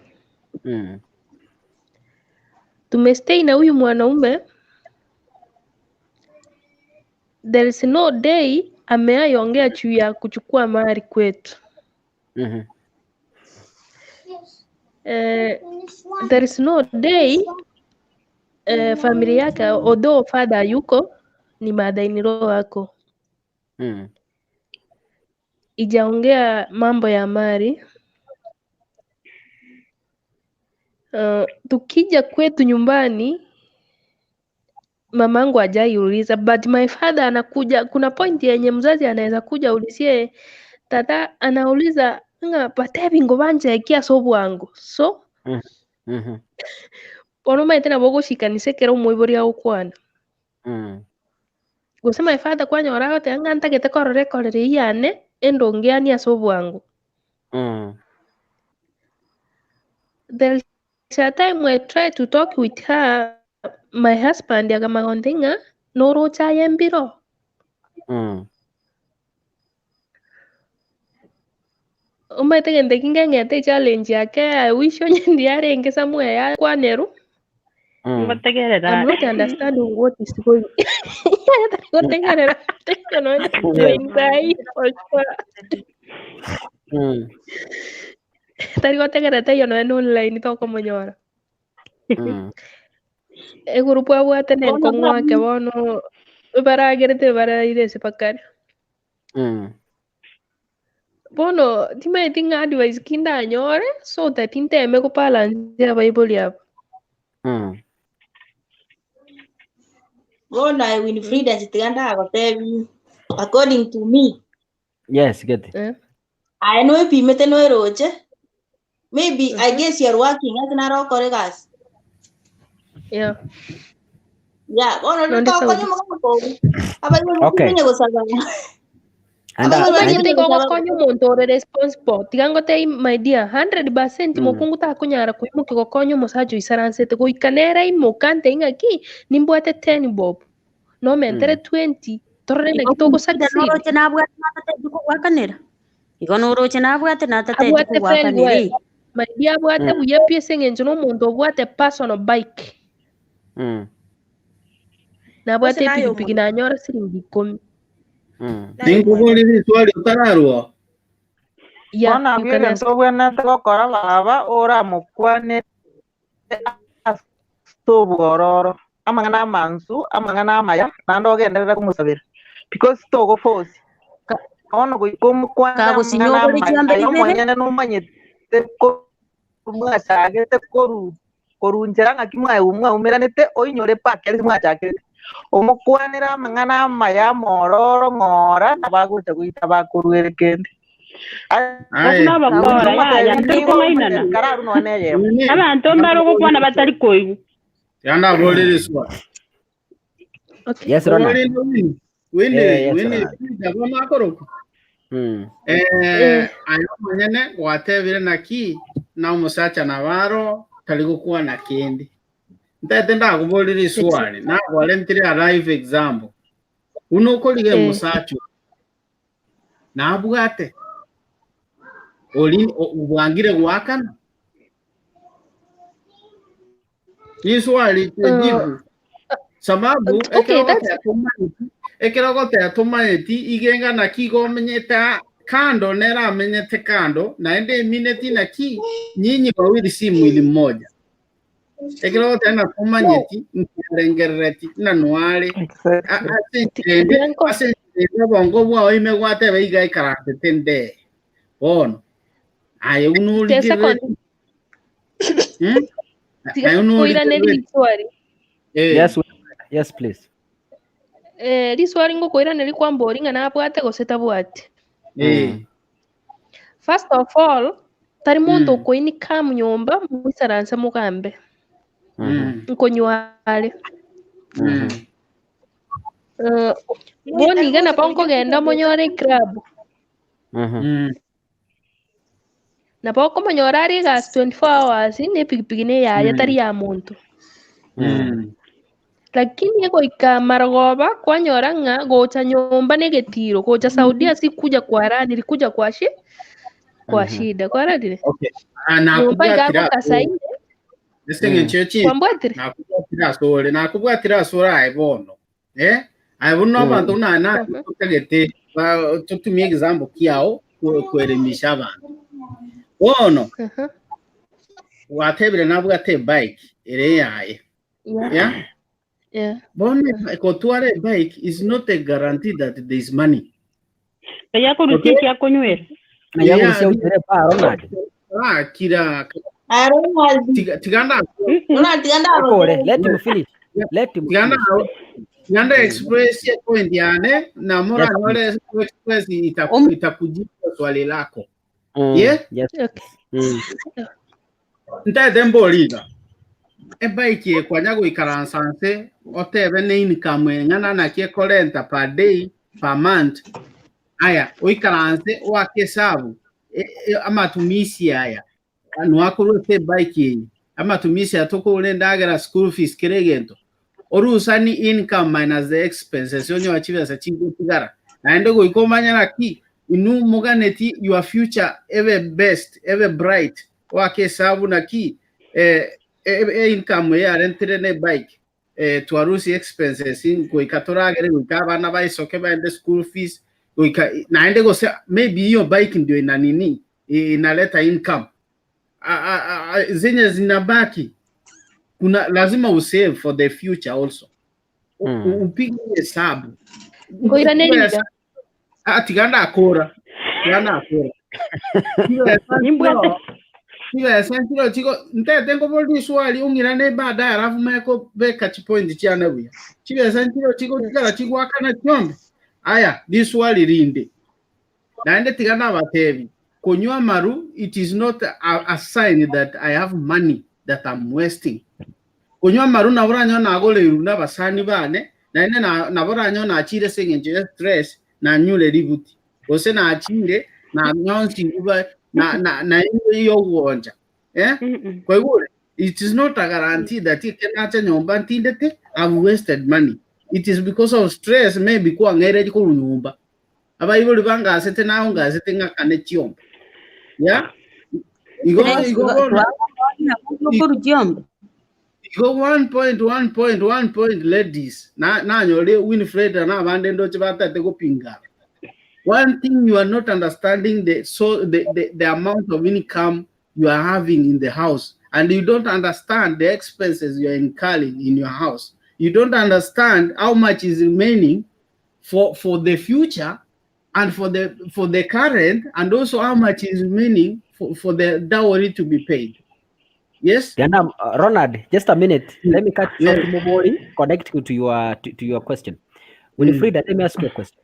[SPEAKER 11] Tumestay na huyu mwanaume. There is no day ameaiongea juu ya kuchukua mali kwetu. There is no day familia yake, although father yuko ni mother-in-law wako. Ijaongea mambo ya mali. Tukija kwetu nyumbani mamangu hajaiuliza, but my father anakuja. Kuna point yenye mzazi anaweza kuja ulizie tata, anauliza ng'a batebi ngo banchekia ase obwango. So bono omanyete nabo ogochikanisa ekero omoibori agokwana. Gose my father kwanyora agoteba ng'a ntagete korora ekorera eyio yane endongeani ase obwango. There is a time I tried to talk with her, my husband akamagonte ng'a noroche aye mbiro. Omanyete gento eki ngeng'ete echallenge yake I wish onye ndiarenge somewhere yakwanerwa.
[SPEAKER 8] Ngotegerera
[SPEAKER 11] I'm
[SPEAKER 8] are.
[SPEAKER 11] not understanding what is going Yaya tari gotegerera taiyo nonya going sahi for sure. Tari gotegerera taiyo nonya online tokomonyora. Egurupu abwate
[SPEAKER 5] Bono
[SPEAKER 11] nenkong'u ake bono baragerete baraire ase bakare. Bono timanyeti ng'a advice ki ndanyore so that nteme go balance abaibori aba.
[SPEAKER 5] Bono aye Winfrida inche tiga ndagotebi according to me.
[SPEAKER 1] Yes, gete.
[SPEAKER 11] Eh.
[SPEAKER 5] Aye noepimete noeroche maybe I guess you are working ase naro okore egasi.
[SPEAKER 11] Yeah.
[SPEAKER 5] Yeah, bono
[SPEAKER 11] Nonde
[SPEAKER 5] ritokonya
[SPEAKER 11] Saudi.
[SPEAKER 5] omogaka ogo. Abaibori
[SPEAKER 1] Okay.
[SPEAKER 5] batimenye gosaba.
[SPEAKER 1] Anda
[SPEAKER 5] Abaibori
[SPEAKER 11] Omanyete
[SPEAKER 5] batimenye
[SPEAKER 11] igo
[SPEAKER 5] gosaba.
[SPEAKER 11] ogokonya omonto ore responsible tiga ngotebie my dear 100% mokungu takonyara koimokia gokonya omosacha oisaransete goika nere imoka ante ng'aki nimbwate 10 bob nomentere 20 torore
[SPEAKER 6] Igo
[SPEAKER 11] naki togo
[SPEAKER 6] Winfrida
[SPEAKER 11] succeed.
[SPEAKER 6] noroche nabwate natatebi kogwakanera. Igo noroche nabwate natatebi
[SPEAKER 11] Abwate very
[SPEAKER 6] kogwakanera
[SPEAKER 11] well
[SPEAKER 6] ii.
[SPEAKER 11] my dear abwate buya pi ase eng'encho na omonto obwate personal bike nabwate
[SPEAKER 2] Gose naye
[SPEAKER 11] epikipiki
[SPEAKER 2] omonto.
[SPEAKER 11] nanyora siringi ikomi.
[SPEAKER 12] Ninkobori riswali otararwa.
[SPEAKER 11] Yeah,
[SPEAKER 10] Bono
[SPEAKER 11] you
[SPEAKER 10] abwo
[SPEAKER 11] can
[SPEAKER 10] egento
[SPEAKER 11] ask.
[SPEAKER 10] obwenerete gokora baba oramokwane ase obwororo, amang'ana amansu, amang'ana amaya, naende ogenderere komosabera because togoforce. Bono goika omokwanere
[SPEAKER 6] Kagosinya
[SPEAKER 10] amang'ana
[SPEAKER 6] ogore
[SPEAKER 10] amaya,
[SPEAKER 6] chiombe
[SPEAKER 10] aye
[SPEAKER 6] ibere.
[SPEAKER 10] omonyene nomanyete korwa mwachagete koru korwa nchera ng'aki mwae mwaumeranete oinyore mpaka ase mwachakerete. Omokwanere amang'ana amaya amororo ng'ora nabo agocha goita bakoruere kende.
[SPEAKER 12] Aye.
[SPEAKER 8] Buna abakora yaya
[SPEAKER 10] Omotebi
[SPEAKER 8] tori
[SPEAKER 10] nigo
[SPEAKER 8] kong'ainana.
[SPEAKER 10] omonyene kararu nonya na eyemo.
[SPEAKER 12] Winnie,
[SPEAKER 8] Abanto mbare ogokwana batari koigwa.
[SPEAKER 12] yanda abori riswali.
[SPEAKER 11] Okay.
[SPEAKER 1] Yes, Ronald.
[SPEAKER 12] Oborinde Winnie. Winnie,
[SPEAKER 1] Eh, yes,
[SPEAKER 12] Winnie,
[SPEAKER 1] Ronald.
[SPEAKER 12] Frida bono akoroka.
[SPEAKER 11] Eh.
[SPEAKER 12] Eh, aye omonyene gwatebire naki na omosacha nabaro tari gokwana kende. Ntete ndakoborire riswali, nagwarentire a live example. Buna okorigia
[SPEAKER 11] Eh.
[SPEAKER 12] omosacha oyo, nabwate ori obwangire goakana. Riswali jibu. Sababu
[SPEAKER 11] Okay,
[SPEAKER 12] ekero
[SPEAKER 11] that's
[SPEAKER 12] ogoteba tomaeti, ekero ogoteba tomaeti igenga naki igo omenyete kando nere amenyete kando naende emineti naki nyinyi wawili si mwili mmoja. Ekero ogoteba na
[SPEAKER 11] no.
[SPEAKER 12] tomanyeti nkiarengerereti na noare
[SPEAKER 10] Exactly.
[SPEAKER 12] ase enchera
[SPEAKER 11] Bianco.
[SPEAKER 12] ase enchera obongo bwao ime gwateba iga ikaransete nde bono aye buna
[SPEAKER 11] Tiga second.
[SPEAKER 12] origerereti hmm?
[SPEAKER 11] Tiga
[SPEAKER 12] aye buna
[SPEAKER 11] koirane
[SPEAKER 12] origerereti
[SPEAKER 11] riswali.
[SPEAKER 12] eh
[SPEAKER 1] Yes, yes, please.
[SPEAKER 11] Eh, riswali ngokoiraneri kwambori ng'a nabwate gose tabwati.
[SPEAKER 12] eh
[SPEAKER 11] First of all, tari monto okoinika nyomba moisaranse mogambe. Nkonywa are. Bono iga nabo nkogenda monyore eclub. Nabo okomonyora are egasi 24 hours na epikipiki na eyaye tari ya monto. Lakini egoika marogoba kwanyora ng'a gocha nyomba na egetiro, gocha Saudia si kuja kwa raha, nilikuja kwa shi kwa shida kwararire.
[SPEAKER 12] Okay. Ah,
[SPEAKER 11] Nyomba
[SPEAKER 12] nakubwatira
[SPEAKER 11] igagoka saa ine
[SPEAKER 12] ase eng'encho y'echinsa
[SPEAKER 11] kwambwatire
[SPEAKER 12] nakubwatira asore nakubwatira asore aye bono eh aye bono abanto buna na totagete tutumie example kiao kuelimisha abantu bono watebire nabwate bike ere yaye
[SPEAKER 11] Yeah.
[SPEAKER 12] yeah
[SPEAKER 11] Yeah.
[SPEAKER 12] bono kotwara bike is not a guarantee that there is money
[SPEAKER 8] Kaya kurusia
[SPEAKER 12] okay
[SPEAKER 8] kia kunywera.
[SPEAKER 1] Na
[SPEAKER 12] yeah
[SPEAKER 1] yagurusia utere pa Ronald.
[SPEAKER 12] ah kira
[SPEAKER 5] Ronald.
[SPEAKER 12] tiganda
[SPEAKER 5] Ronald tiganda
[SPEAKER 1] Ekore, let him finish. Let him
[SPEAKER 12] tiganda
[SPEAKER 1] finish.
[SPEAKER 12] tiganda express ya point yane na mora
[SPEAKER 1] Yes,
[SPEAKER 12] nyore express itaku, itakujibu swali lako yeah
[SPEAKER 1] Yes.
[SPEAKER 11] Okay.
[SPEAKER 12] Ntaete mboriga ebike ekwanya goikaransa nse otebe ne income eng'ana naki ekorenta per day per month aya oikaranse oake esabu amatumisi aya nwakorwa ase ebike eye amatumisi aya tokogora endagera school fees kera egento orusani income minus the expenses onyoa chibesa chigotigara naende goika omanye naki Inwe moganeti your future ebe best, ebe bright, oake esabu naki eh, e income eye yarentire ne bike eh, twarusie expenses goika toragere goika abana baisoke baende school fees goika naende gose maybe hiyo bike ndio ina nini inaleta income a, a, a, zenye zinabaki kuna lazima usave for the future also upige hesabu
[SPEAKER 11] Nkoiraneria iga.
[SPEAKER 12] Ah, tiga ndakora tiga ndakora Chibesa
[SPEAKER 8] Nimbwate.
[SPEAKER 12] nchiro chibesa nchiro chigo ntete nkobora riswali ong'irane baadaye alafu mae kobeka chipoint chiane buya chibesa nchiro chigotigara chigwakana chiombe aya riswali rinde naende tiga nabatebi konywa amaru it is not a, a sign that I have money that I'm wasting Konywa amaru nabo oranyore nagoreirwe nabasani bane, naende nabo oranyore nachire ase engencho ya stress nanyure ributi, gose nachire nanyonsirwe nairwe y'ogwoncha. Eh? Kwaigure? It is not a guarantee that ekero nacha nyomba ntindete, I've wasted money. It is because of stress maybe kwang'ereiri korwa nyomba. Abaibori bangasete nao ngasete ng'akane chiombe. Yeah? Igo igo bono
[SPEAKER 6] Okoru chiombe.
[SPEAKER 12] igo 1.1.1 point ladies na nanyore Winfreda na abande ndoche batete gopingana. One thing you are not understanding the so the, the, the amount of income you are having in the house and you don't understand the expenses you are incurring in your house. You don't understand how much is remaining for for the future and for the for the current and also how much is remaining for, for the dowry to be paid. Yes?
[SPEAKER 1] Diana, Ronald, just a minute. Let me cut
[SPEAKER 12] Yeah.
[SPEAKER 1] short Mobori, connect you to your to, to your question. Winifrida, let me ask you a question.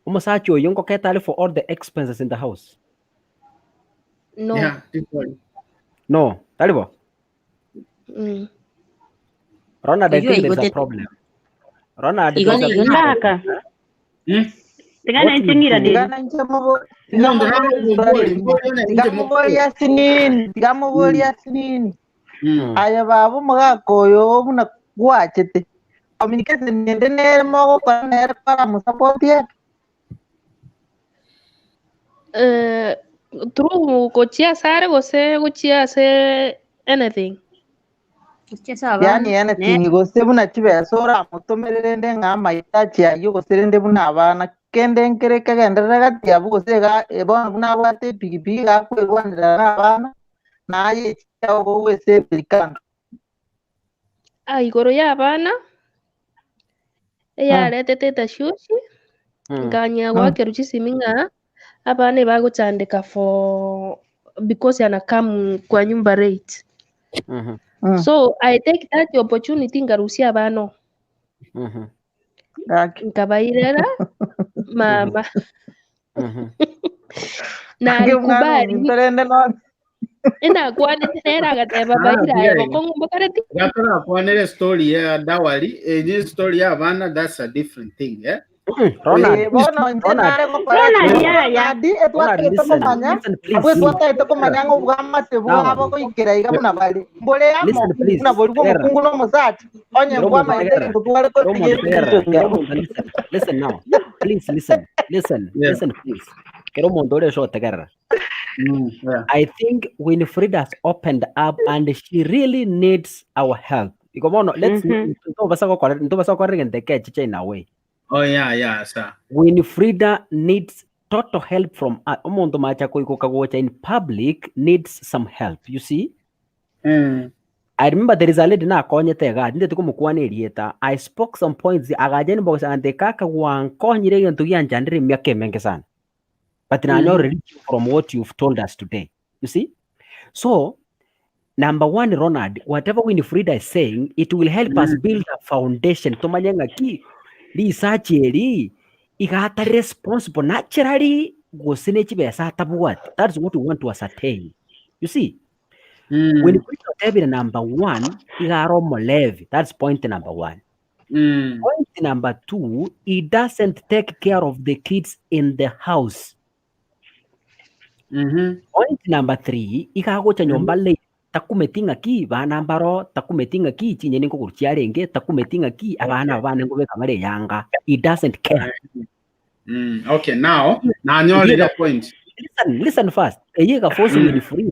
[SPEAKER 1] Omosacha oyo nkoketa are for all the expenses in the house?
[SPEAKER 11] No.
[SPEAKER 12] Yeah, this one.
[SPEAKER 1] No, tari bo? Ronald, I
[SPEAKER 6] Oyio
[SPEAKER 1] think there's a
[SPEAKER 6] aigotete.
[SPEAKER 1] problem. Ronald,
[SPEAKER 6] Igo
[SPEAKER 1] there's a
[SPEAKER 6] nigo
[SPEAKER 1] problem.
[SPEAKER 8] Ndaka. Tiga
[SPEAKER 1] What
[SPEAKER 8] na
[SPEAKER 1] you
[SPEAKER 8] inche ng'iraneri.
[SPEAKER 1] do,
[SPEAKER 10] Tiga nainche mobo tiga
[SPEAKER 12] Omonto
[SPEAKER 10] moborie
[SPEAKER 12] nare
[SPEAKER 10] riswali
[SPEAKER 12] okoboria,
[SPEAKER 10] riria.
[SPEAKER 12] mboria one
[SPEAKER 10] Tiga
[SPEAKER 12] inche
[SPEAKER 10] moborie
[SPEAKER 12] mokore.
[SPEAKER 10] asinini, tiga moborie asinini. Aye baba omogaka oyo buna gwachete. Communication ende nere mogokora nere koramosupport eke.
[SPEAKER 11] Eh, through gochia ase are gose gochia ase anything.
[SPEAKER 6] Gochia ase abana.
[SPEAKER 10] Yaani anything gose buna chibesa oramotomere rende ng'a amahitaji ayio gose rende buna abana kende nkere kegenderere gati abwo gose iga bono buna abwate epigipigi iga akwerwanera na abana naye echiao gogweseberi kando.
[SPEAKER 11] Ah, igoro ya abana eyaretete etashwishi nkanyia goakerwa chisimi ng'a abana ebagochandeka for because anakam kwa nyumba late. So I take that opportunity nkarusia abana oo. Nkabairera mama. Na
[SPEAKER 10] Ake omwana
[SPEAKER 11] alikubali
[SPEAKER 10] ominto rende nonye
[SPEAKER 11] enakwanete nere agateba
[SPEAKER 12] Ah,
[SPEAKER 11] baira aye
[SPEAKER 12] tiga iga.
[SPEAKER 11] bokong'u mbokareti.
[SPEAKER 12] Gatorakwanere story ya dowry, eh, story ya abana that's a different thing, eh?
[SPEAKER 1] Ronald,
[SPEAKER 10] Eh, bono inche
[SPEAKER 1] Ronald,
[SPEAKER 10] nare gokora
[SPEAKER 8] Ronald,
[SPEAKER 10] ki
[SPEAKER 8] yaya.
[SPEAKER 10] Ronald
[SPEAKER 1] Ronald,
[SPEAKER 10] etwatagete
[SPEAKER 1] listen,
[SPEAKER 10] komanya
[SPEAKER 1] listen
[SPEAKER 10] abwo
[SPEAKER 1] please.
[SPEAKER 10] etwatagete komanya ng'a obwamate
[SPEAKER 1] Now,
[SPEAKER 10] bwabo goikera iga buna bari mbore amo
[SPEAKER 1] listen please.
[SPEAKER 10] buna bori bwa
[SPEAKER 1] Tegerera.
[SPEAKER 10] omokungu na omosacha onye
[SPEAKER 1] Kero omonto
[SPEAKER 10] mbwamaete
[SPEAKER 1] tegerera.
[SPEAKER 10] egento tware
[SPEAKER 1] Kero
[SPEAKER 10] kotiga
[SPEAKER 1] omonto tegerera.
[SPEAKER 10] ebinto
[SPEAKER 1] Kero
[SPEAKER 10] biabo
[SPEAKER 1] omonto listen. Listen now. Please listen. Listen.
[SPEAKER 12] Yeah.
[SPEAKER 1] Listen please. Kero omonto ore otegerera.
[SPEAKER 12] Yeah.
[SPEAKER 1] I think Winifrida has opened up and she really needs our help. Iko bono let's ntobasa gokora ntobasa gokora egento eke echiche in a way.
[SPEAKER 12] Oh yeah, yeah, sir.
[SPEAKER 1] Winifrida needs total help from us. Omonto macha koikoka gocha in public needs some help. You see? I remember there is a lady nakonyete iga ndete komokwana erieta I spoke some points agacha inbox agante kaka gwankonyire egento gianchandire emiaka emenge sana but nanyorire richibu from what you've told us today you see so number one Ronald whatever Winifrida is saying it will help us build a foundation tomanye ng'aki research eri iga atari responsible naturally gose ne chibesa atabwate that's what we want to ascertain you see Winifrida otebire number one iga are omolevi that's point number one Point number two, he doesn't take care of the kids in the house. Point number three, iga agocha nyomba late takumeti ng'aki bana mbaro takumeti ng'aki chinyeni nkoguru chiarenge takumeti ng'aki abana aba bane nkobeka bare eyanga he doesn't care.
[SPEAKER 12] Mm, okay, now nanyorire
[SPEAKER 1] Eyega-
[SPEAKER 12] point.
[SPEAKER 1] Listen, listen first. Eye egaforce Winfrida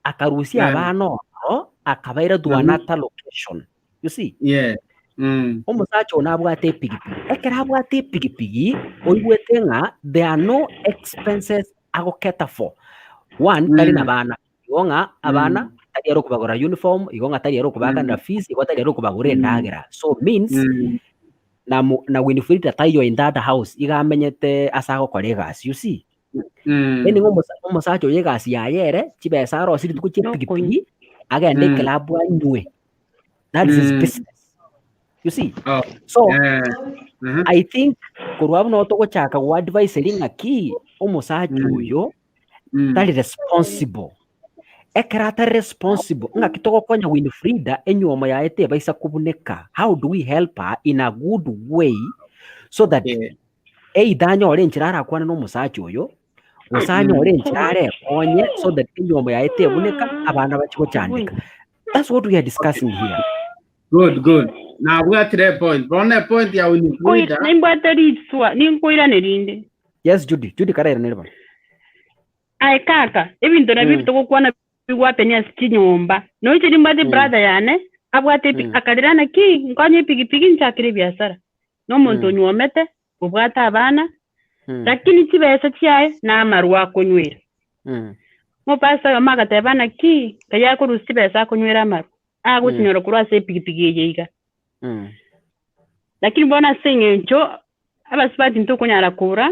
[SPEAKER 1] akarusia abana ororo akabaira to another location. You see?
[SPEAKER 12] Yeah. Mm.
[SPEAKER 1] Omosacha one abwate epigipigi. Ekero abwate epigipigi, oigwete ng'a there are no expenses agoketa for. One, tari na bana. Igo ng'a abana tari ere okobagorera uniform, igo ng'a tari ere okobaakanera fees, igo tari ere okobagorera endagera. So means na mo na Winfrida taiyo in that house, iga amenyete ase agokora egasi, you see. Meaning omosa omosacha oyo egasi yaye ere, chibesa arosie rituko chia epigipigi, agende eclub anywe. That is his business. You see?
[SPEAKER 12] Oh,
[SPEAKER 1] So,
[SPEAKER 12] eh, mhm.
[SPEAKER 1] I think korwa abwo nabo togochaka goadvise eri ng'aki, omosacha oyo tari responsible. Ekero atari responsible, ng'aki togokonya Winfrida enywomo yaye tebaisa kobuneka. How do we help her in a good way so that either anyore enchera arakwane na omosacha oyo, gose anyore enchera arekonye so that enywomo yaye tebuneka, abana bachie gochandeka. That's what we are discussing here.
[SPEAKER 12] Good, good. Nabwatire point. Bono epoint ya Winfrida.
[SPEAKER 8] Nimbwate ritswa, ninkoirane rinde.
[SPEAKER 1] Yes, Judy. Judy karairanerie bono.
[SPEAKER 8] Aye kaka, ebinto nabio ebi togokwana bigwapenia ase chinyomba. Noinche nimbwate ebrother yane, abwate epi akarera naki, nkonye epigipigi nchakere ebiasara. Na omonto onyuomete, obwate abana, lakini chibesa chiaye namarwa akonywera. Omopastor oyomo agateba naki, nkai akorusia chibesa akonywera amarwa, agochinyora korwa ase epigipigi eye iga. Lakini bono ase eng'encho abasubati ntokonyara kora,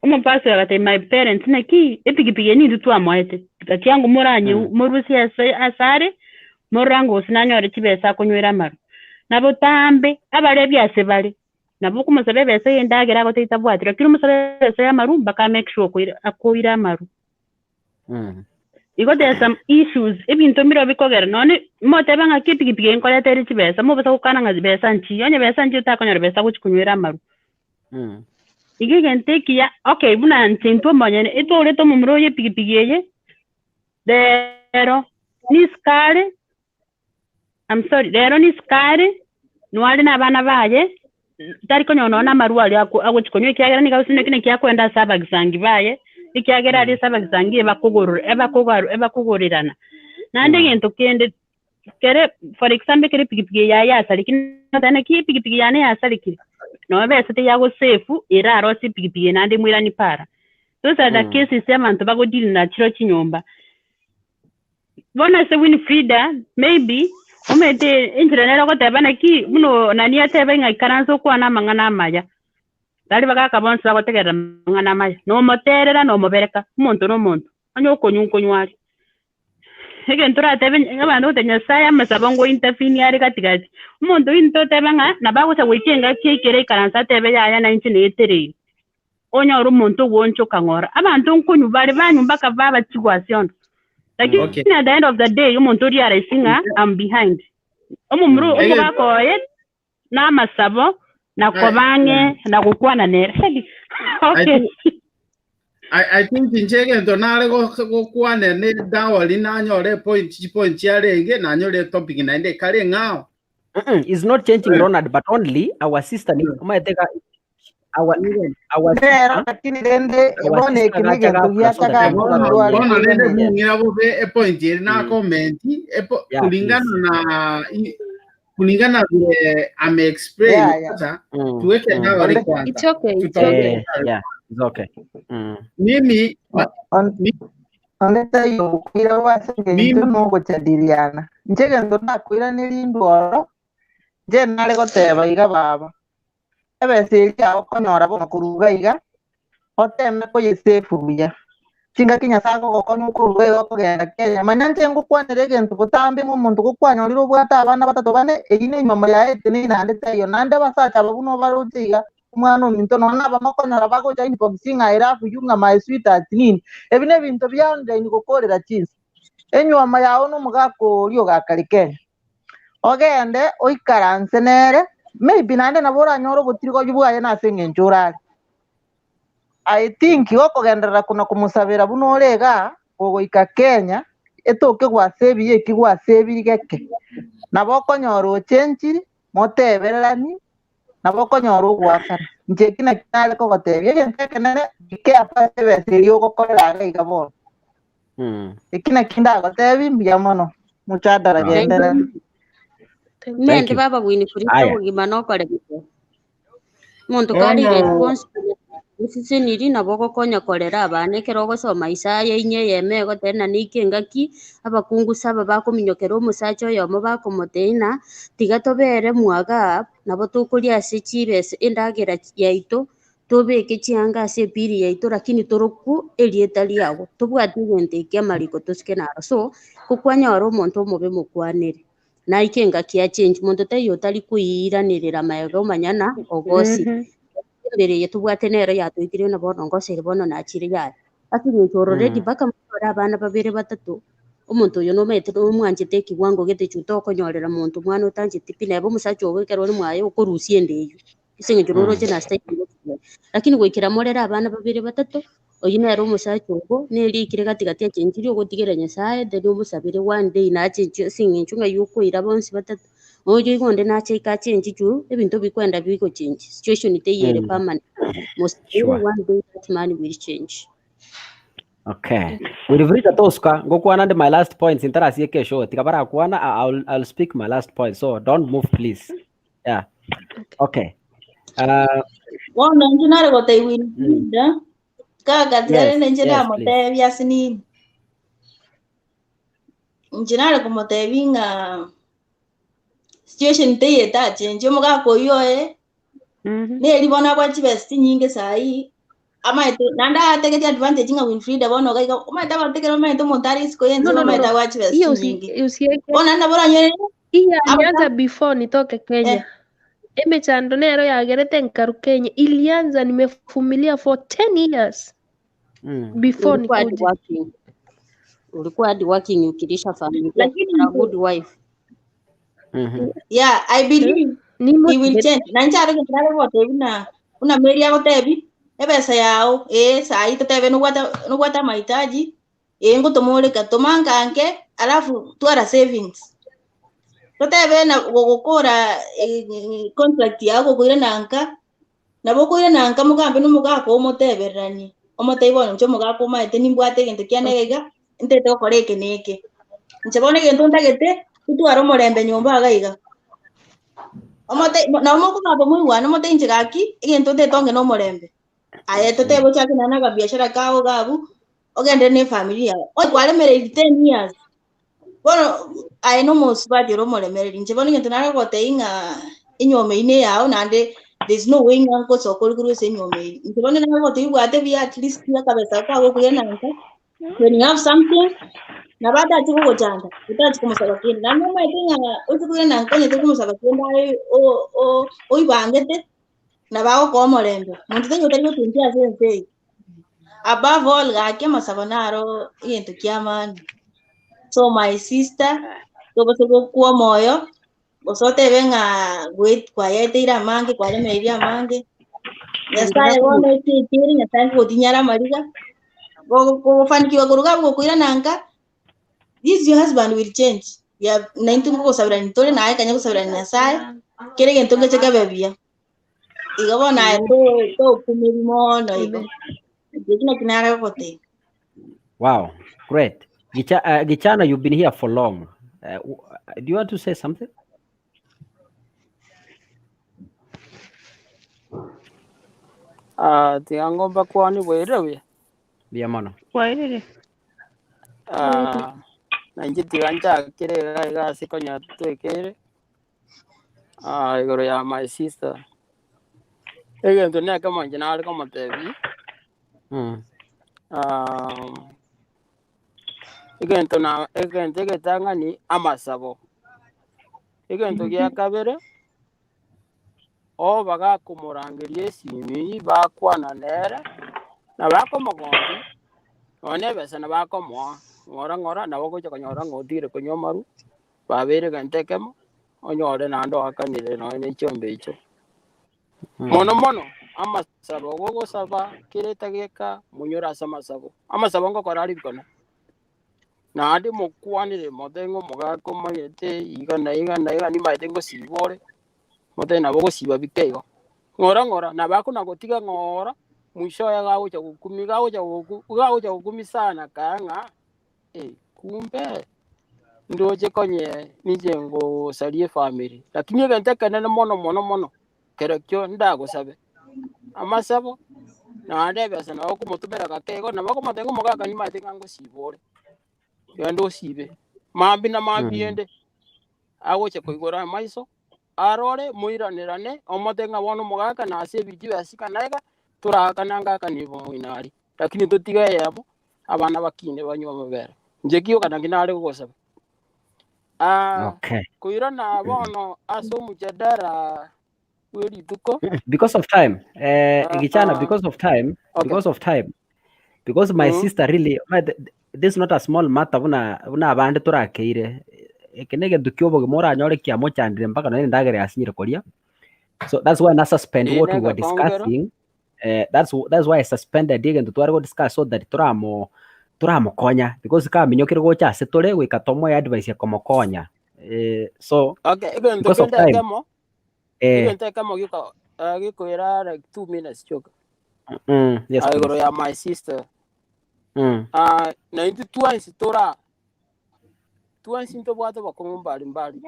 [SPEAKER 8] omopastor oyo agatebia my parents naki epigipigi eye nintwe twamoete, gachia moranye morusie ase asare, morore gose nanyore chibesa akonywera amarwa. Na botambe abarebi ase bare, nabo okomosaba ebesa ya endagera agotebia tabwati, lakini omosabe ebesa ya amarwa mpaka a make sure okoira akoire amarwa. Igo there are some issues, ebinto mbirobio bikogera nonye motebe ng'aki epigipigi eye nkoreta ere chibesa, mobasa gokana ng'a besa nchiyo, onye besa nchiyo takonyora besa agochi konywera amarwa. Igo egento ekiya, okay buna inche intwe omonyene, etwaurete omomura oyo epigipigi eye, rero nisiko are, I'm sorry, rero nisiko are, noare na abana baye, tari konyora nonya na amarwa aria ako agochi konywa ekiagera nigo agosimeka naki akoenda ase abagisangi baye, ekiagera aria ase abagisangi ebakogorora ebakogaru ebakogorerana. Naende egento kende, kere for example ekero epigipigi eye yaye yasarekire notebe naki epigipigi yane yasarekire, nonya besa teyagosave erarosie epigipigi eye naende emoiranie para. Those are the cases abanto bagodeal nachiroo chinyomba. Bono ase Winfrida, maybe, omanyete enchera nere ogoteba naki, buna nani atebe ng'a ikaransa okwane amang'ana amaya. Tari bagaka bonsi bagotegerera amang'ana amaya, nomoterera nomobereka, omonto na omonto, onye okonywa nkonywa are. Egento oratebe abanto bagoteba Nyasaye amasabo ngo intervene are gati gati, omonto oyio ntoteba ng'a nabo agocha goika engaki aikere aikaranse atebe yaya nainche naetereire. onyore omonto ogwoonchoka ng'ora. Abanto nkonywa bare banywa mpaka babachigwa ase onde. Lakini
[SPEAKER 12] Okay.
[SPEAKER 8] at the end of the day omonto oria araise ng'a I'm behind. Omomura
[SPEAKER 12] Egento
[SPEAKER 8] omogaka oye namasabo na
[SPEAKER 12] I,
[SPEAKER 8] koba ang'e na gokwana nere.
[SPEAKER 12] I
[SPEAKER 8] Okay.
[SPEAKER 12] think I think inche egento nare gokwanera ne dowry nanyore epoint chipoint chiarenge nanyore etopic naende ekare eng'ao.
[SPEAKER 1] Mm-mm, it's not changing Ronald, but only our sister ni omanyete ga our our
[SPEAKER 10] Rero
[SPEAKER 1] sister
[SPEAKER 10] lakini rende
[SPEAKER 1] our
[SPEAKER 10] bono
[SPEAKER 1] sister
[SPEAKER 10] eki
[SPEAKER 1] gacha
[SPEAKER 10] negento
[SPEAKER 1] gakora so
[SPEAKER 10] giacha
[SPEAKER 1] that
[SPEAKER 10] gakora
[SPEAKER 12] Bono
[SPEAKER 10] tware
[SPEAKER 12] bono rende
[SPEAKER 10] koiraneria.
[SPEAKER 12] mung'ira bobe epoint eri na comment epo
[SPEAKER 1] Yeah,
[SPEAKER 12] kulingana
[SPEAKER 1] please.
[SPEAKER 12] na kulingana vile ame explain
[SPEAKER 10] Yeah, yeah.
[SPEAKER 12] sasa tuweke dowry
[SPEAKER 10] Onde
[SPEAKER 12] kwanza
[SPEAKER 11] It's okay, it's
[SPEAKER 12] tutaongea
[SPEAKER 11] okay.
[SPEAKER 1] Eh, yeah, it's okay.
[SPEAKER 12] Mimi
[SPEAKER 10] Onde taiyo okoira ase eng'encho
[SPEAKER 12] mimi
[SPEAKER 10] nogochadiliana. Inche egento nakoiraneria indwe oro, inche nare goteba iga baba, ebesa eria okonyora bono korwa iga iga, oteme koyesave buya. Chingaki Nyasae agogokonya okorwa iga okogenda Kenya, manya inche ngokwanera egento botambe ng'a omonto gokwanyorire obwate abana batato bane, eyio na enyiomo yaye eteneine naende taiyo. Naende abasacha aba buna obaroche iga, omwana ominto nonya nabamo okonyora bagocha inbox ng'a I love you ng'a my sweetheart nini. Ebi nebinto bia online gokorera chinsa. Enyiomo yao na omogaka oria ogakare Kenya. Ogende oikaranse nere, maybe naende nabo oranyore obotirigoyu bwaye nase eng'encho orare. I think gokogenderera kona komosabera buna ore igaa, kogoika Kenya, etoke gwasebirie eki gwasebirie geke. Nabo okonyora ochenchiri, motebererani, nabo okonyora ogoakana. Inche eki nakio nare kogotebia, egento ekenene be careful ase ebesa eria ogokorera iga iga bono. Eki nakio ndagotebie mbuya mono, mochadara
[SPEAKER 1] Ah.
[SPEAKER 10] genderera.
[SPEAKER 1] Thank
[SPEAKER 6] Mente
[SPEAKER 1] you.
[SPEAKER 6] baba Winifrida
[SPEAKER 1] Aya.
[SPEAKER 6] obogima nokoremete. Omonto kare
[SPEAKER 12] Bono
[SPEAKER 6] responsible oseseniri nabo ogokonya korera abana ekero ogosoma Isaya inye eyemo egoteba ng'a neike engaki abakungu saba bakominyokera omosacha oyomo bakomotebia ng'a tiga tobere mwagaa nabo tokoria ase chibesa endagera yaito tobeke chianga ase epiri yaito lakini torokwo erieta riago tobwati egento eke amariko tosike naro. So, kokwanyora omonto omobe mokwanere. Naike engaki ya change, monto taiyo otari koiranerera magega omanyana ogosire. Embere eye tobwate nero yatoitire buna bono ngosire bono nachire yaya. Ase eng'encho already mpaka monyore abana babere batato, omonto oyo nomanyete nomwanchete ekiwango gete chwe tokonyorera monto mwana otancheti pi neba omosacha ogo ekero ore mwaye okorusia enda eywo. Ase eng'encho noroche na style ya Lakini goikera morere abana babere batato, oyio nere omosacha ogo, nere rikire gati gati achenchirie ogotigera Nyasaye, then omosabere one day nachenchie ase eng'encho ng'ai okoira bonsi batato. Oyo igo onde nache ika achenchie juu, ebinto bikwenda bigochenchia, situation teiyo ere permanent. Mosabere one day that man will change.
[SPEAKER 1] Okay. Wilfrida tosuka, ngokwana ndi my last points ntarasieka eshow. Tiga barakwana, I'll speak my last point. So don't move please. Yeah. Okay.
[SPEAKER 5] Bono inche nare gotebia Winfrida, kaka tiga
[SPEAKER 1] Yes,
[SPEAKER 5] rende inche
[SPEAKER 1] yes, please.
[SPEAKER 5] ndamotebia ase nini. Inche nare komotebia ng'a situation teiyo etachenchie, omogaka oywo oye, neri bono abwate chibesa chinyinge saii, amaete naende ategete advantage ng'a Winfrida bono iga iga, omanyete abanto ekero bamaete omonto are isiko ya ense
[SPEAKER 11] No, no, no,
[SPEAKER 5] bamaete
[SPEAKER 11] no.
[SPEAKER 5] abwate chibesa
[SPEAKER 11] Hiyo
[SPEAKER 5] chinyinge.
[SPEAKER 11] usiweke
[SPEAKER 5] Bono naende nabo oranyore
[SPEAKER 11] Hii alianza before nitoke Kenya. Emechando nero yagerete nkaru Kenya. Ilianza nimevumilia for 10 years before
[SPEAKER 6] Ulikuwa hadi
[SPEAKER 11] nikuje.
[SPEAKER 6] working. Ulikuwa hadi working ukilisha familia.
[SPEAKER 5] Lakini
[SPEAKER 6] You're a good wife.
[SPEAKER 5] Yeah, I believe
[SPEAKER 11] Ni
[SPEAKER 5] he will change. Na inche are gento gotebi na buna Mary agotebi ebesa yao eh sahi totebe nobwate nobwate amahitaji eh ngotoma ore ka toma nkanke alafu twara savings. Totebe na gogokora contract yao gokoirana nka nabo okoirana nka mogambe na omogaka omotebereranie omotebi bono inche omogaka omaete nimbwate egento kiane iga iga ntete gokora eke na eke. Inche bono egento ntagete totware omorembe nyomba iga iga. Omote nabo mokogamba moigwane omotebi inche gaki egento ntete onge na omorembe. Aye totebe ochake naende na akabiashara kago iga abwo ogenderere na efamiri yago. Onye kwaremereiri ten years bono aye na omosubati ore omoremereri inche bono egento nare gogotebia ng'a enywomo eywo na eyao naende there is no way ng'a ngosoka ore korwa ase enywomo eywo. Inche bono nare gogotebia obwate buya at least akabesa kago koirana nka when you have something nabo atache kogochanda otache komosaba kende. Naende nomanyete ng'a oche koirana nka onye tokomosaba kende aye oibangete nabo agokoa omorembe. Monto taiyo otari gochenchia ase ense eye. Above all gaki amasabo naro egento kia maana. So my sister, tobase gokwa omoyo, gose otebe ng'a kwayeteire amange, kwaremereirie amange, Nyasaye bono echecheire, Nyasaye nkogotinyara amariga, gogofanikiwa koruga abwo gokoirana nka, this your husband will change. Ya naintwe nkogosabera tore naye kanya gosabera Nyasaye, kera egento ngeche kebe buya. Igo bono aye tokumeri mono igo. Ekio naki nare gogotebia.
[SPEAKER 1] Wow, great. Gichana, you've been here for long. Do you want to say something?
[SPEAKER 13] Ah, tiga ngomba kwani bwairire buya.
[SPEAKER 1] Buya mono.
[SPEAKER 8] Bwairire.
[SPEAKER 13] Ah, na inche tiga nchakire iga iga ase konya twekere. Ah, igoro ya my sister. Egento nekemo inche nare komotebia. Ah, egento na egento egetang'ani amasabo. Egento gia kabere, oba gakomorangeria esimi bakwana nere, na bakomogombia, nonya na ebesa nabo akomoa, ng'ora ng'ora nabo ogocha konyora ng'a otigire konywa amarwa, babeire egento ekemo, onyore naende oakanire nonya na echiombe echio. Mono mono, amasabo gogosaba kera etageka monyore ase amasabo. Amasabo ngokora are bikone. Naende mokwanere motebe ng'a omogaka omanyete iga na iga na iga nimanyete ngosiba ore, motebe nabo ogosiba bike igo. Ng'ora ng'ora, nabo akona gotiga ng'ora, mwisho oye gagocha gokumia, gagocha goku gagocha gokumia sana kaa ng'a eh, kumbe ndoche konye ninche ngosaria efamiri. Lakini egento ekenene mono mono mono, kerokio ndagosabe, amasabo, naende ebesa nabo okomotomera gake igo, nabo okomotebia ng'a omogaka nimanyete ng'a ngosiba ore, genda osibe. Mambia na mambia ende, agocha koigora amaiso, arore moiranerane, omote ng'a bono omogaka nase ebichie biasika naiga, toraakane ngakanie obomoino aria. Lakini totige eyemo, abana bakine banywe amabere. Inche ki okana nki nare gogosaba? Ah,
[SPEAKER 1] Okay.
[SPEAKER 13] koirana bono ase omojadara bwe rituko,
[SPEAKER 1] Because of time, eh, Gichana,
[SPEAKER 13] ah,
[SPEAKER 1] because of time,
[SPEAKER 13] okay.
[SPEAKER 1] because of time, because my sister really, my, this is not a small matter buna buna abande torakeire. Eke ne egento kia obogima oranyore kiamochandire mpaka nonye endagera yasinyire koria. So that's why na suspend
[SPEAKER 13] Eye
[SPEAKER 1] what we were
[SPEAKER 13] negekongero.
[SPEAKER 1] discussing. Eh, that's that's why I suspended egento tware go discuss so that toramo toramokonya because kaminyokire gocha ase tore goika tomoe advice ya komokonya. Eh, so
[SPEAKER 13] Okay, egento
[SPEAKER 1] because of
[SPEAKER 13] kende
[SPEAKER 1] time
[SPEAKER 13] ekemo,
[SPEAKER 1] eh,
[SPEAKER 13] egento ekemo giko eh, gikoira like 2 minutes chioka.
[SPEAKER 1] yes
[SPEAKER 13] Ah, igoro
[SPEAKER 1] please.
[SPEAKER 13] ya my sister. Ah, na intwe twensi tora twensi ntobwate obokong'u mbari mbari.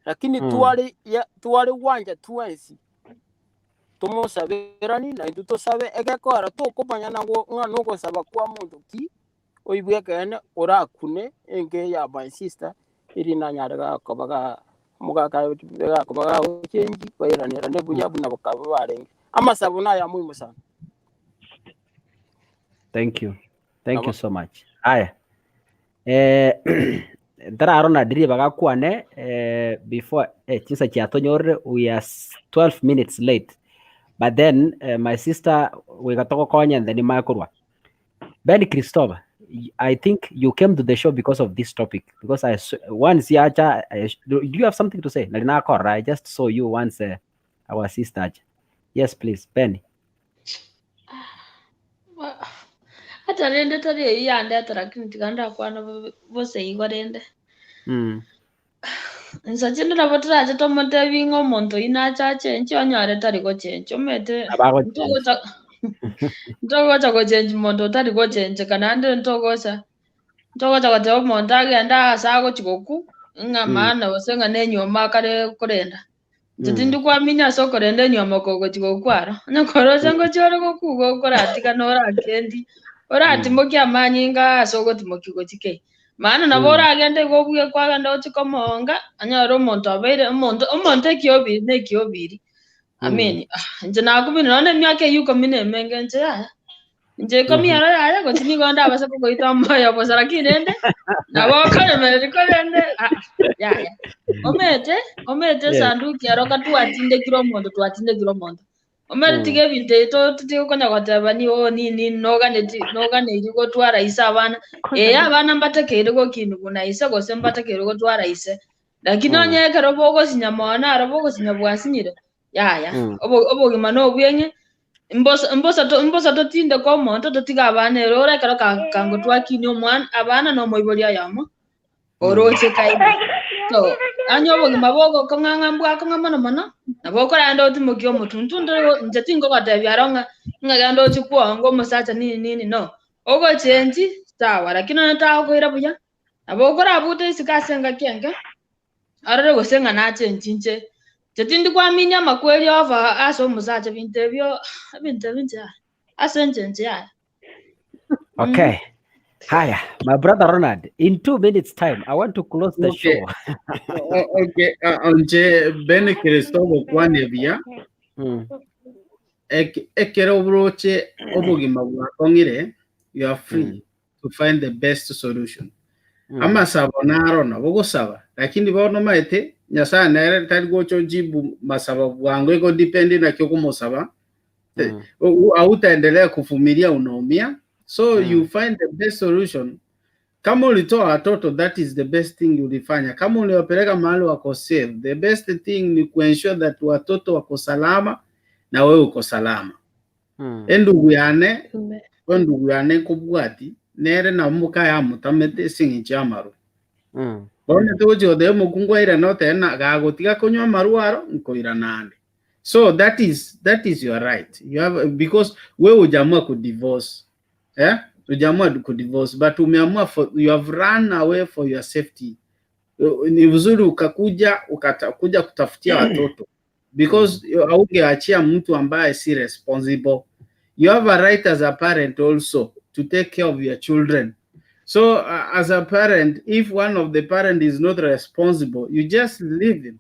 [SPEAKER 13] Lakini tware ya tware gwancha twensi tomosaberani na intwe tosabe egekora tokomanya nago ng'a nogosaba kwa monto ki oibwe ekeene orakune enke ya my sister eri nanyare gakoba ga omogaka gakoba gagochengi bairanerane buya buna bakaba barenge. Amasabo naya muhimu sana.
[SPEAKER 1] Thank you. Thank
[SPEAKER 13] Nabo.
[SPEAKER 1] you so much. Aya. Eh, ntararo na diri bagakwane eh, before eh, chinsa chiatonyorire we are 12 minutes late. But then eh, my sister goika togokonya and then makorwa. Ben Christopher, I think you came to the show because of this topic. Because I once yacha, do you have something to say? Nari nakora, I just saw you once our sister acha. Yes, please, Ben.
[SPEAKER 14] Hata rende tari eyio yandeta lakini tiga ndakwana bose igo rende. Insa chinde nabo torache tomotebi ng'a omonto oyio nache achenche onyore tari gochencha omanyete
[SPEAKER 1] Abagochencha.
[SPEAKER 14] ntogocha ntogocha gochenchi monto otari gochencheka naende ntogocha ntogocha goteba omonto agende ase agochi gokwa ng'a maana gose ng'a na enyiomo akare korenda. Inche tindi kwaminya ase okorenda enyiomo kogochi gokwa aro, onye koroche ngochi ore gokwa igo okoratigana orakendi, oratimokia amanyinga ase ogotimokia gochi kei. Maana nabo oragende igo obuge kwagenda gochi komoonga, onyore omonto abeire omonto omonto ekiobiri na ekiobiri. I mean, ah, inche nakumire nonye na emiaka eywo ikomi na emenge inche yaya. Inche ikomi ero yaya gochi nigo ndabase kogoita omoyo bosa lakini rende nabo okoremereria korende ah, ah, yaya. Omanyete, omanyete esanduki ero ka twatindekire omonto twatindekire omonto. Omanyete tiga ebinto ebi to totige konya goteba ni oo nini nini noganeti noganeiri gotwara ise abana. Ee abana mbatakeire gokinigwa na ise gose mbatakeire gotwara ise. Lakini onye ekero bogosinya mono aro bogosinya bwasinyire, yaya, obo obogima na obweng'e, mbosa mbosa to mbosa totindeke omonto totige abana ere ore ekero ka kango twakinia omwana abana na omoibori oyomo, oroche kaino. So, onye obogima bogokong'a ng'a mbwakong'a mono mono, nabo okoragenda otimokie omotwe. Intwe ntore inche tingogotebia aro ng'a ng'a genda ochie kwonga omosacha nini nini no. Ogochengi sawa, lakini onye tagokoira buya, nabo okorabute isiko ase engaki enke, arore gose ng'a nachenchi inche. Inche tindi kwaminia amakweri over ase omosacha ebinto ebio, ebinto ebio inche yaya, ase inche inche yaya.
[SPEAKER 1] Okay. Haya, my brother Ronald, in 2 minutes time, I want to close the show.
[SPEAKER 12] Okay, onche Ben Kristo gokwania buya. Ekero obroche obogima bwakong'ire, you are free to find the best solution. Amasabo naro nabo gosaba, lakini bono omanyete Nyasaye nere tari gocha ojibu masabo bwango ego depend naki okomosaba. Hautaendelea kuvumilia unaumia. So you find the best solution. Kama ulitoa watoto, that is the best thing ulifanya. Kama uliwapeleka mahali wako safe, the best thing ni kuensure that watoto wako salama na wewe uko salama. Endugu yane, endugu yane nkobwati nere nabo mokayamotamete ase eng'encho y'amarwa. Bono togochi goteba omokungu airane otebe na gagotiga konywa amarwa aro nkoirana ande. So that is that is your right. You have because wewe hujaamua kudivorce. Eh? Hujaamua kudivorce but umeamua for you have run away for your safety. Ni vizuri ukakuja ukatakuja kutafutia watoto because haungeachia mtu ambaye si responsible. You have a right as a parent also to take care of your children. So as a parent, if one of the parent is not responsible, you just leave him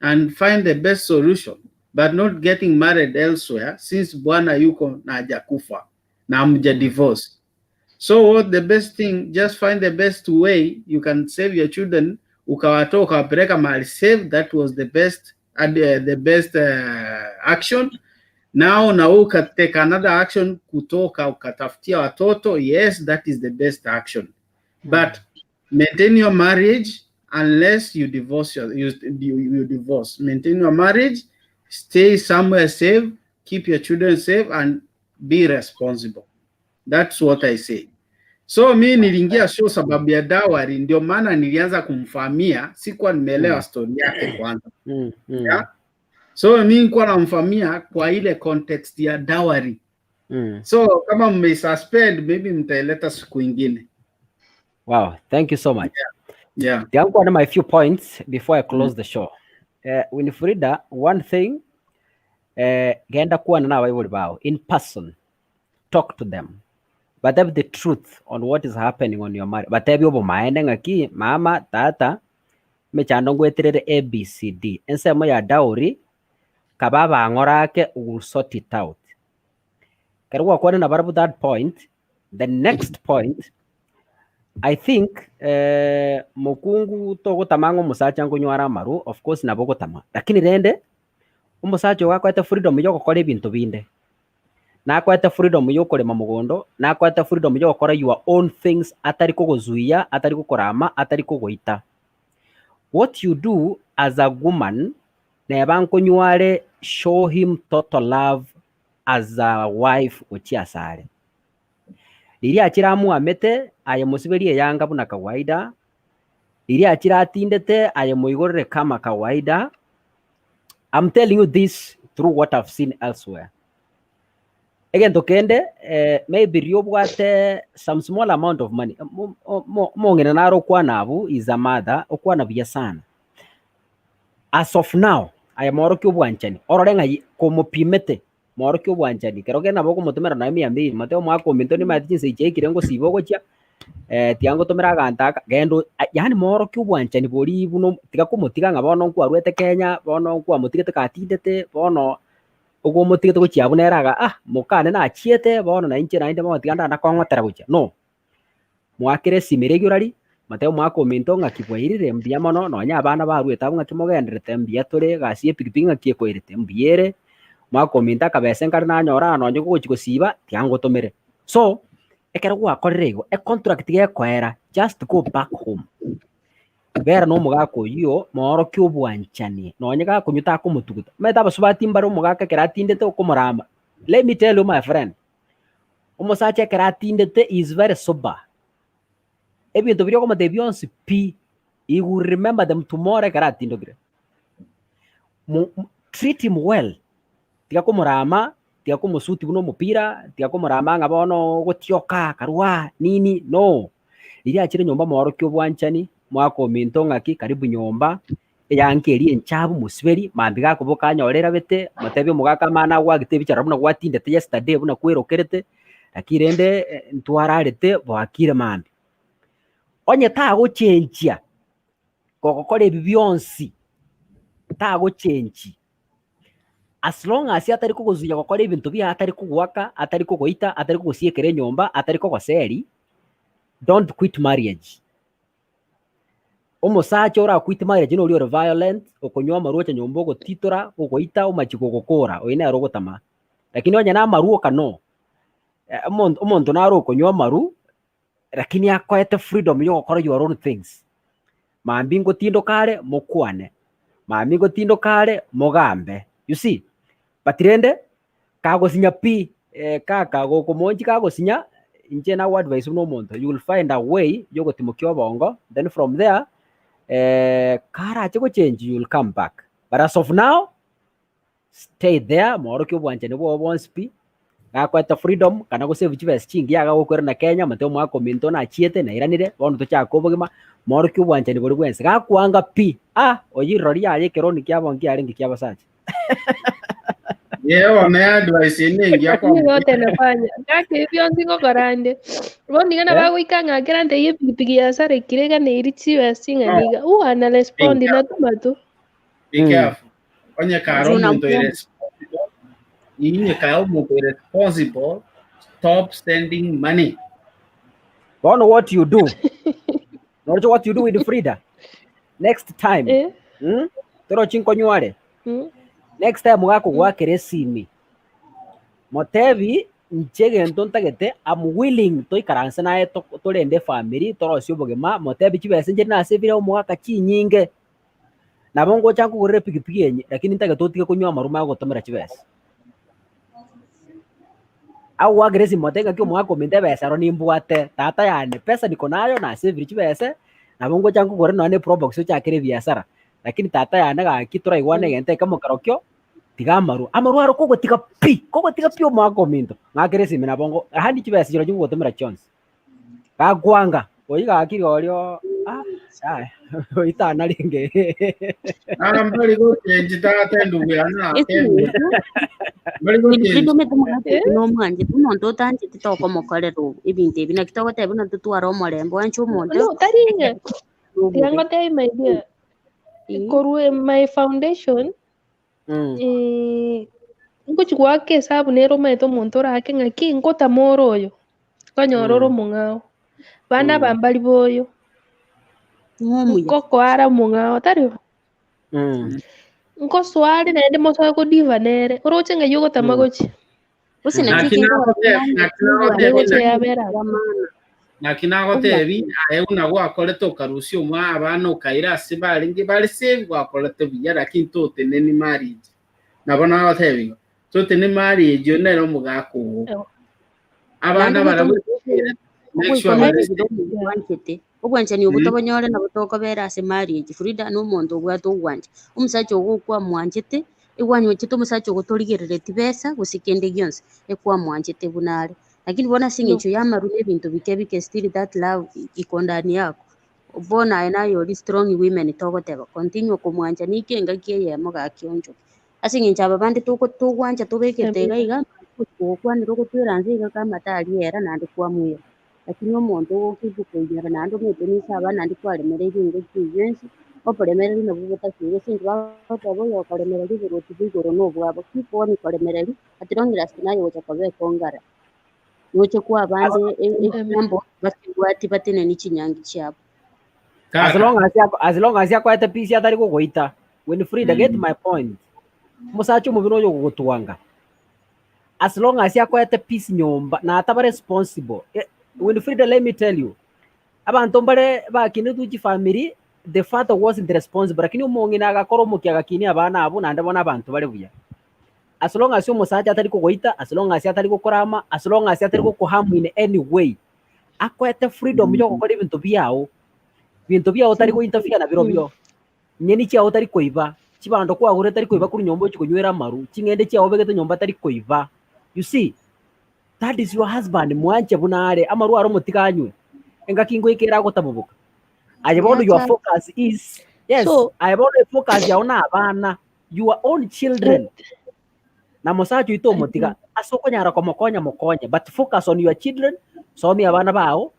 [SPEAKER 12] and find the best solution, but not getting married elsewhere since bwana yuko na hajakufa na hamja divorce. So what the best thing, just find the best way you can save your children, ukawatoa ukawapeleka mahali safe, that was the best and the best action. Now na wewe ukatake another action kutoka ukatafutia watoto, yes, that is the best action. But maintain your marriage unless you divorce your, you, you, you divorce. Maintain your marriage, stay somewhere safe, keep your children safe and be responsible. That's what I say. So mi niliingia show sababu ya dowry, ndio maana nilianza kumfahamia, sikuwa nimeelewa story yake kwanza. Yeah? So mi nilikuwa namfahamia kwa ile context ya dowry. So kama mmeisuspend maybe mtaileta siku ingine.
[SPEAKER 1] Wow, thank you so much.
[SPEAKER 12] Yeah.
[SPEAKER 1] Yangu my few points before I close the show. Winifrida, one thing genda kuana na abaibori bao in person. Talk to them. Batebe the truth on what is happening on your marriage. Batebe obomaene ng'aki mama tata emechando ngweterere ABCD. Ensemo ya dowry kaba abang'orake will sort it out. Kero gwakwana na barabwo that point, the next point I think mokungu togotama ng'a omosacha nkonywara amaru, of course nabo ogotama, lakini rende omosacha ogo akoete freedom ya ogokora ebinto binde, nakoete freedom ya okorema mogondo, nakoete freedom ya ogokora your own things atari kogozuia, atari gokorama, atari kogoita. What you do as a woman, neba nkonyware show him total love as a wife gochia asare. Riria achire amoamete, aye mosiberie eyanga buna kawaida, riria achire atindete, aye moigorere kama kawaida. I'm telling you this through what I've seen elsewhere. Egento kende eh, maybe riria obwate some small amount of money, mo- mo- omong'ina naro okwana abwo is a mother, okwana buya sana. As of now, aye morokia obwanchani, orore ng'a komopimete Moorokia obwanchani, kero kende nabo okomotomera nonya mia mbili, motebe omwaka ominto nimaete chinsa echi chiaikire ngosiba ogochia, tiga ngotomere aganto aka, genda o yaani moorokia obwanchani boria buna tiga komotiga ng'a bono nkwarwete Kenya, bono nkwamotigete katindete, bono ogomotigete gochia abwo nere aga ah mokane nachiete bono na inche naende bono tiga ndanakong'otera gochia, no. Moakere esimi regularly, motebe omwaka ominto ng'aki bwairire mbuya mono, nonya abana barwete abwo ng'aki mogendererete mbuya tore, egasi ya epikipiki ng'aki ekoirete mbuya ere, omwaka ominto akabesa nkare nanyora aa nonye gogochi gosiba tiga ngotomere. So, ekero gwakorire igo, econtract gekoera, just go back home. Bera na omogaka oyio, moorokie obwanchani, nonye gakonywa takomotuguta. Omanyete abasubati mbare omogaka ekero atindete okomorama, let me tell you my friend, Omosacha ekero atindete he is very sober. Ebinto biria okomotebia bionsi pi, he will remember them tomorrow ekero atindokire. Mo treat him well, tiga komorama, tiga komosuti buna omopira, tiga komorama ng'a bono ogotioka karwa nini no. Riria achire nyomba moorokia obwanchani, mwaka ominto ng'aki karibu nyomba, Eyanka eria enchabu mosiberi, mambia gakoboka anyore erabete, motebie omogaka amana agwagete ebichara buna gwatindete yesterday buna kwerokerete, lakini rende ntwararete bwakire mambia. Onye tagochenchia gogokora ebi bionsi, tagochenchi, as long as atari kogozuia gokora ebinto biaye atari kogoaka, atari kogoita, atari kogosiekera enyomba, atari kogoseri, don't quit marriage. Omosacha orakwite marriage noria ore violent, okonywa amarwa ocha nyomba ogotitora, ogoita, omachie gogokora, oyio nere ogotama. Lakini onye na amarwa oka no, omonto omonto naro okonywa amarwa, lakini akoete freedom ya ogokora your own things. Mambia ngotindoka are, mokwane, mambia ngotindoka are, mogambe, you see. But rende, kagosinya pi, kaka gokomonchi kagosinya, inche nago advise buna omonto, you will find a way ya ogotimokia obongo, then from there, karache gochange you will come back. But as of now, Stay there, moorokie obwanchani bwao bwonsi pi, gakoete freedom kana gosave chibesa chingiya iga agokoirana Kenya omote omwaka ominto nachiete nairanire bono tochake obogima, moorokie obwanchani boria bwensi. Gakwanga pi, ah oyio rirorio yaye ekeroni kiabo nkiarenge kia abasacha.
[SPEAKER 12] Ye bono advice ene engiya
[SPEAKER 11] Lakini yote nafanya gaki ebi bionsi ngokora nde bono iga
[SPEAKER 1] Eh?
[SPEAKER 11] nabagoika ng'a kera nteiyo epikipiki yasarekire iga neiri chibesa ching'ana iga huwa ana respond natuma tu.
[SPEAKER 12] Be careful. Onye kare
[SPEAKER 6] Juna
[SPEAKER 12] omonto
[SPEAKER 6] mwana.
[SPEAKER 12] irresponsible, inye kare omonto irresponsible, stop sending money.
[SPEAKER 1] Bono what you do? Noroche what you do with Frida? Next time.
[SPEAKER 11] Eh?
[SPEAKER 1] Mm? Torochi nkonyware.
[SPEAKER 11] Mm.
[SPEAKER 1] Next time gakogwakera esimi. Motebi inche egento ntagete I'm willing toikaranse naye to- torende efamiri torosie obogima motebi chibesa inche nasevire omogaka chinyinge. Nabo ngocha nkogorere epikipiki enye lakini ntagete otige konywa amarwa manye gotomera chibesa. Agoakera esimo otebe ng'aki omogaka ominto ebesa ero nimbwate, tata yane pesa niko nayo nasevire chibese, nabo ngocha nkogorere nonye na eprobox ochakere ebiasara, lakini tata yane gaki toraigwane egento ekemo kerokio, tiga amarwa. Amarwa aro kogotiga pi, kogotiga pi omogaka ominto, ng'akere esimi nabo ngo yaani chibesa chirochio ngogotomera chionsi. Gakwanga, oyio gaki rirorio ah, yaya oyio tanarenge.
[SPEAKER 12] Ah, mbari gochenji tata endugu yane
[SPEAKER 6] Esi
[SPEAKER 12] natebire. Mbari
[SPEAKER 6] Wilfrido
[SPEAKER 12] gochenji.
[SPEAKER 6] omanyete omogaka oyo nomwanchete, omonto otancheti tokomokorera obo ebinto ebi, naki togoteba buna totware omorembe, oanche omonto
[SPEAKER 11] No, tari ng'a tiga
[SPEAKER 6] nobobe.
[SPEAKER 11] ngotebi my dear,
[SPEAKER 6] Ii.
[SPEAKER 11] korwa my foundation eh, ngochi goaka esabu nere omanyete omonto orake ng'aki ngotama ore oyo, okonyora ore omong'ao. Bande aba mbari boyo,
[SPEAKER 6] Ng'omuya.
[SPEAKER 11] nkokoara omong'ao tari bo? Nkosoa are naende mosoe kodiva nere, oroche ng'ai ogotama gochia?
[SPEAKER 6] Gose naki
[SPEAKER 12] Naki
[SPEAKER 6] ekengo
[SPEAKER 12] nagotebi, naki
[SPEAKER 11] Naye
[SPEAKER 12] nagotebi,
[SPEAKER 11] gochia
[SPEAKER 12] naki
[SPEAKER 11] yabera abwo.
[SPEAKER 12] naki nagotebi aye buna gwakorete okarusia omwa abana okaira ase barenge bare safe gwakorete buya lakini toteneni marriage. Nabo nagotebi igo, toteneni marriage oyio nere omogaka oo. Abana
[SPEAKER 6] Naende
[SPEAKER 12] barabwo make
[SPEAKER 6] goika
[SPEAKER 12] sure bare
[SPEAKER 6] omoigwere
[SPEAKER 12] safe.
[SPEAKER 6] omonto bwanchete, obwanchani obo tobonyore nabo tokobera ase marriage. Frida na omonto obwate ogwancha, omosacha ogo okwamwanchete, egwanchete omosacha ogo torigerereti besa gose kende gionsi, ekwamwanchete buna are. Lakini bono ase
[SPEAKER 11] No.
[SPEAKER 6] eng'encho ya amarwa na ebinto bike bike still that love iko ndani yako. Bono aye naye ori strong women togoteba continue komwancha nike engaki eyemo gaki onchoke. Ase eng'encho aba bande toko togwancha tobekete iga iga, gokwanera ogotwera nse iga kama tariera naende kwamwera. Lakini omonto ogokeep koinyora naende omanyete ninse abana naende kwaremereirie engaki eywo yonsi, oboremereri nabwo botakeire ase eng'encho bagoteba oyo okoremereria oborwoti bwa igoro na obwabo. Keep on koremereria at long last naye ogocha koba ekongara. Noche koa abande ekiombo batebwati bateneni chinyangi chiabo.
[SPEAKER 1] As long as as long as akoete peace atari gogoita. Winfrida, get my point. Omosacha omobe noyo ogogotwanga. As long as akoete peace nyomba na ataba responsible. Eh, Winfrida, let me tell you. Abanto mbare bakinetwe chifamiri, the father wasn't responsible, lakini omong'ina agakora omokia agakinia abana abwo naende bono abanto bare buya. As long as omosacha atari kogoita, as long as atari gokorama, as long as atari gokoharm in any way, akoete freedom yogokora ebinto biao, binto biao otari gointerfere nabirobio, nyeni chiao otari koiba, chibando kwagorire tari koiba korwa nyomba ochi konywera amaru, ching'ende chiao obegete nyomba tari koiba. You see, that is your husband, mwanche buna are, amarwa aro motige anywe, engaki ngoika ere agotaboboka. Aye bono your focus is, yes,
[SPEAKER 11] So,
[SPEAKER 1] aye bono efocus yao na abana, your own children. Na mosacha oito omotiga, ase okonyara komokonya mokonye, but focus on your children, somia abana bao,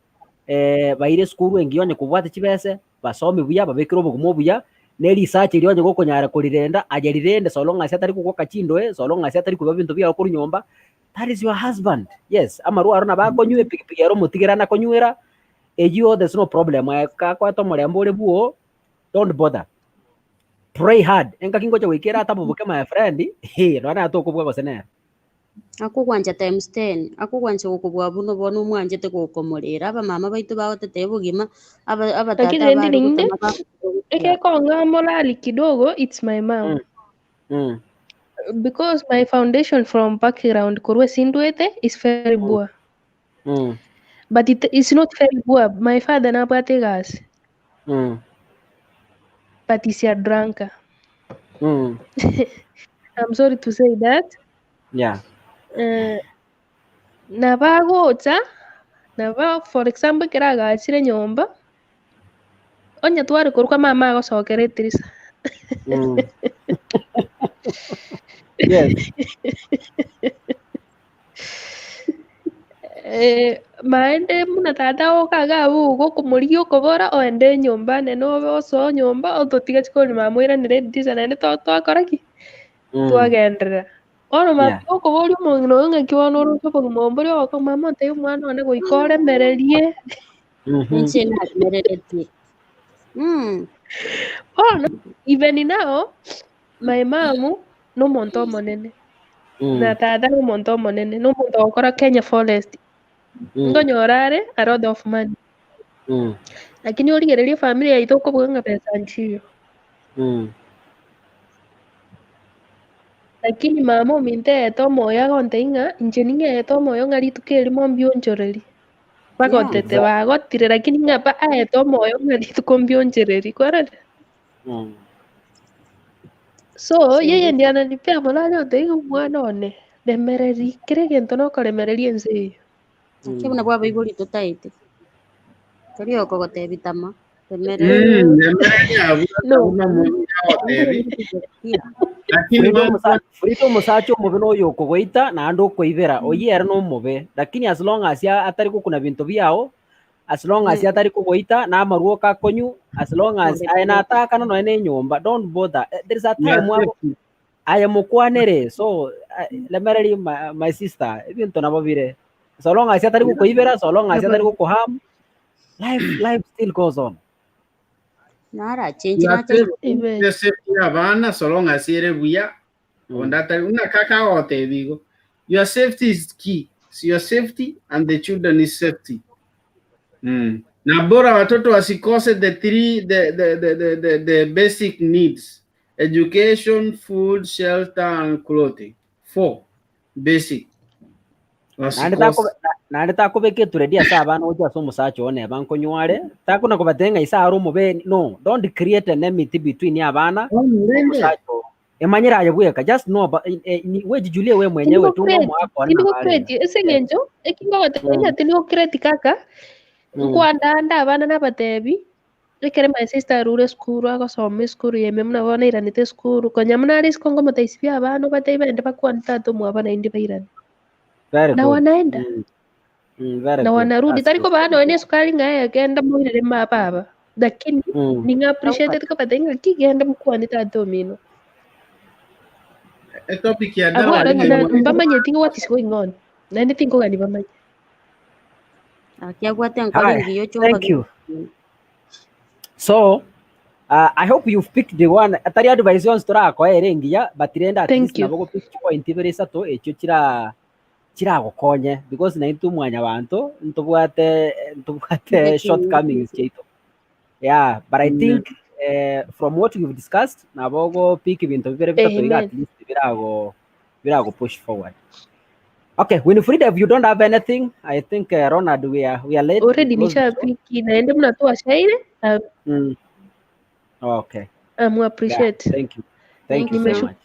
[SPEAKER 1] eh, baire esukuru engiya onye kobwate chibese, basome buya, babekere obogima obuya, ne risacha erio onye gokonyara korirenda, aye rirende so long as atari kogoaka chindoe, so long as atari koiba ebinto biago korwa nyomba, that is your husband, yes. Amarwa aro nabo akonywa, epikipiki ero omotigere anakonywera, eyio there's no problem, aye kakoete omorembe ore bwoo, don't bother. Pray hard, engaki ngocha goika ere ataboboke my friend, hee, nonya naye tokobua gose nere.
[SPEAKER 6] Akogwancha times ten, akogwancha gokobua buna bono omwanchete gokomorera. Abamama baito bagotetebia obogima, aba abatata
[SPEAKER 11] Lakini rende
[SPEAKER 6] abare
[SPEAKER 11] ninde,
[SPEAKER 6] gotama bagoteba gotwara.
[SPEAKER 11] egekong'a morali kidogo, it's my mom. Because my foundation from background korwa ase ndwete is very poor. But it is not very poor. My father nabwate egasi, but is a drunker. I'm sorry to say that.
[SPEAKER 1] Yeah.
[SPEAKER 11] Eh, nabo agocha, nabo for example ekero agachire nyomba, onye tware korwa mama agosokera etirisa.
[SPEAKER 1] Yes.
[SPEAKER 11] Eh, maende buna tata oka iga abwo igo okomorigia okobora oende enyomba nene obe osoe nyomba ototiga chikoni mama oiranere edirisa naende to twakora ki? Twagenderera. Bono mama
[SPEAKER 1] Yeah.
[SPEAKER 11] okoboria omong'ina oyo ng'aki bono oroche obogima obo mbori ogokong'a mama ontebie omwana one goika oremererie.
[SPEAKER 6] Inche naremereretie. Mm.
[SPEAKER 11] Bono even now, my mum nomonto omonene, na tata nomonto omonene, nomonto ogokora Kenya Forest. Nkonyora are a lot of money. Lakini origererie efamiri yaito okobuga ng'a besa nchiyo. Lakini mama ominto aete omoyo agontebia ng'a inche ning'eete omoyo ng'a rituko erimo mbionchorerie. Bagotete bagotire lakini ng'a pa aete omoyo ng'a rituko mbionchereri kwarorire? So yeye ndiye ananipea morale ontebia ng'a omwana one remereri kera egento nokoremereria ense eye.
[SPEAKER 6] Naki buna bw'abaibori totaete. Tari okogotebi tama, remereri.
[SPEAKER 12] Remereri abwo
[SPEAKER 11] No.
[SPEAKER 12] buna omonto agotebi. Lakini
[SPEAKER 1] Frida
[SPEAKER 12] bono
[SPEAKER 1] omosa- Frida omosacha omobe noyo okogoita naende okoibera oyio ere nomobe lakini as long as atari gokuna binto biao as long as atari kogoita na amarwoka akonyu as long as aye natakana nonya na enyomba don't bother Eh, there is a time ago aye mokwanere so eh, remereri my, my sister ebinto nabo bire so long as atari gokoibera so long as atari gokoham life life still goes on
[SPEAKER 6] Narachenchi
[SPEAKER 12] You are
[SPEAKER 6] nache
[SPEAKER 12] safe.
[SPEAKER 11] Amen.
[SPEAKER 12] The safety ya abana so long as ere buya onde atari buna kaka agotebi igo your safety is key It's your safety and the children is safety mm. na bora watoto wasikose the three the, the, the, the, the, the basic needs education food shelter and clothing four basic
[SPEAKER 1] Naende
[SPEAKER 12] wasikose
[SPEAKER 1] takobe- na- naende takobeka eturedi ase abana gochia ase omosacha oo neba nkonyware takona kobatebia ng'a ise are omobe no don't create an enmity between abana na omosacha oo emanyere aye bweka just know about, eh, eh, ni- wejijulie we mwenyewe tu ng'a omwaka one nabo arenge
[SPEAKER 11] Tindigocreate ase eng'encho eki ngogotebia ng'a tindigocreate kaka nkwandande abana nabatebi ekere my sister arure esukuru agosoma esukuru ya ime buna bono airanete esukuru konya buna are isiko ngomotebia sibia abana obatebie baende bakwane tata omwabo naende bairane.
[SPEAKER 1] Very
[SPEAKER 11] Na
[SPEAKER 1] good.
[SPEAKER 11] wanaenda
[SPEAKER 1] Very
[SPEAKER 11] na
[SPEAKER 1] good.
[SPEAKER 11] wanarudi
[SPEAKER 1] That's
[SPEAKER 11] tari
[SPEAKER 1] good.
[SPEAKER 11] kobaa nonya na esukari ng'a eh genda moirere ma baba lakini ning'a appreciated kobatebia ng'a ki genda mokwane tata omino.
[SPEAKER 12] Etopic ya
[SPEAKER 11] Abwo
[SPEAKER 12] dawa
[SPEAKER 11] aro
[SPEAKER 12] ng'a
[SPEAKER 11] ng'a mbamanyeti ng'a what is going on naende tinkogania bamanye.
[SPEAKER 6] Aki abwate enkoro
[SPEAKER 1] Haya,
[SPEAKER 6] engiya ochomba
[SPEAKER 1] thank you. So, I hope you've picked the one. Atari advice yonsi torakoe ere engiya, but rende at
[SPEAKER 11] Thank
[SPEAKER 1] least
[SPEAKER 11] you.
[SPEAKER 1] nabo gopick chipoint ibere isato echio chira chiragokonye because naintwe mwanyabanto ntobwate ntobwate shortcomings chiaito. Yeah, but I think from what we've discussed nabo ogopick ebinto bibere bitato iga
[SPEAKER 11] Amen.
[SPEAKER 1] at least birago birago push forward. Okay, Winifrida, if you don't have anything, I think Ronald, we are late. We
[SPEAKER 11] Already
[SPEAKER 1] close the show.
[SPEAKER 11] nishapiki naende buna twashaire
[SPEAKER 1] Okay.
[SPEAKER 11] amu
[SPEAKER 1] Yeah,
[SPEAKER 11] appreciate.
[SPEAKER 1] thank you. Thank you so much.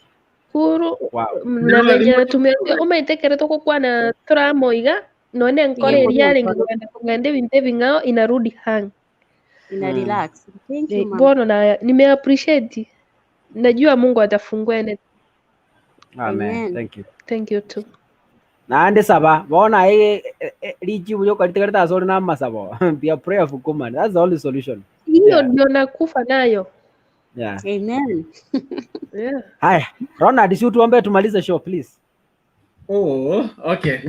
[SPEAKER 11] Nimeshukuru
[SPEAKER 1] Wow.
[SPEAKER 11] na venye tumeongea omaete ekero togokwana toramoiga nonye enkoro eria yarenge kogenda kogenda ebinto ebing'ao inarudi hang.
[SPEAKER 6] Ina relax. Thank you,
[SPEAKER 11] Eh,
[SPEAKER 6] mama.
[SPEAKER 11] bono na nime appreciate najua Mungu atafungua ene.
[SPEAKER 1] Amen.
[SPEAKER 6] Amen.
[SPEAKER 1] Thank you.
[SPEAKER 11] Thank you too.
[SPEAKER 1] Naende saba bono aye eh, eh, richibu rioka ritigare ase ore na amasabo be a prayerful woman. That's the only solution.
[SPEAKER 11] Hiyo
[SPEAKER 1] Yeah.
[SPEAKER 11] ndio nakufa nayo.
[SPEAKER 1] Yeah.
[SPEAKER 6] Amen.
[SPEAKER 11] Yeah.
[SPEAKER 1] Haya, Ronald, si utuombe tumalize show please.
[SPEAKER 12] Oh, okay.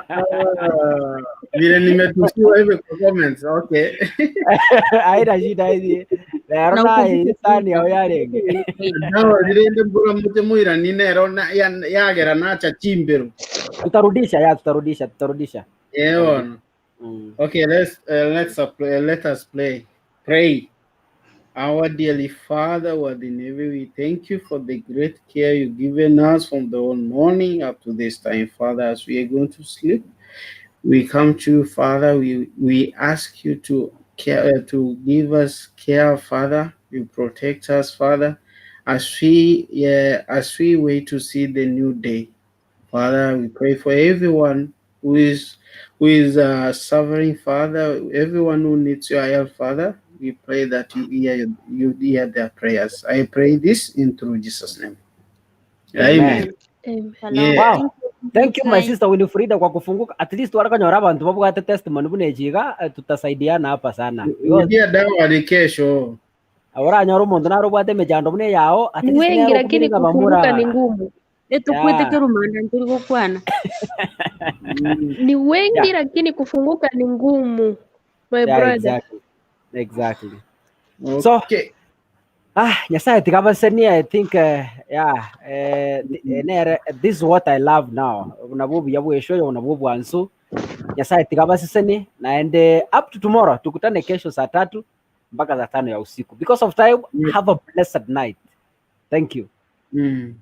[SPEAKER 12] Ah, vile nimetusiwa hivi kwa comments. Okay.
[SPEAKER 1] Haina shida hizi. Rero
[SPEAKER 6] Na
[SPEAKER 1] naye
[SPEAKER 6] ukumbuke
[SPEAKER 1] sani yao yarenge.
[SPEAKER 12] Dawa rirende mbura mute mwirani nero na- ya- yagera nacha chimbero.
[SPEAKER 1] Tutarudisha ya tutarudisha tutarudisha.
[SPEAKER 12] Yeah,
[SPEAKER 1] Tutarudisha.
[SPEAKER 12] on. Okay, let us play. Pray. Our dearly Father, who art in heaven, we thank you for the great care you've given us from the whole morning up to this time, Father, as we are going to sleep. We come to you, Father. We ask you to care to give us care, Father. You protect us, Father. as we yeah, as we wait to see the new day. Father, we pray for everyone who is who is uh, suffering, Father, everyone who needs your help, Father. We pray that you hear you hear their prayers. I pray this in through Jesus' name. Amen.
[SPEAKER 1] Amen.
[SPEAKER 12] Yeah.
[SPEAKER 1] Wow. Thank you my sister Winifrida kwa kufunguka. At least warakanyora abantu babwate testimony buna echiga eh, tutasaidiana hapa sana. Because
[SPEAKER 12] Rudia dawa ni kesho.
[SPEAKER 1] oranyora omonto nare obwate emechando buna eyao at
[SPEAKER 11] Ni
[SPEAKER 1] least
[SPEAKER 11] wengi
[SPEAKER 1] nere
[SPEAKER 11] lakini
[SPEAKER 1] okumenya ng'a
[SPEAKER 11] kufunguka
[SPEAKER 1] bamura
[SPEAKER 11] ni ngumu.
[SPEAKER 6] Etukwete
[SPEAKER 1] Yeah.
[SPEAKER 6] kerumanda nturi gokwana.
[SPEAKER 11] Ni wengi
[SPEAKER 1] Yeah.
[SPEAKER 11] lakini kufunguka ni ngumu. My
[SPEAKER 1] Yeah,
[SPEAKER 11] brother.
[SPEAKER 1] exactly. Exactly. So, ah, Nyasaye tikabasenie I think uh, yeah, eh, eh, nere this is what I love now. Nabwo buya bweshoyo nabwo bwansu. Nyasaye tikabasesenie naende up to tomorrow tukutane kesho saa tatu mpaka saa tano ya usiku. Because of time, have a blessed night. Thank you.
[SPEAKER 12] Mm.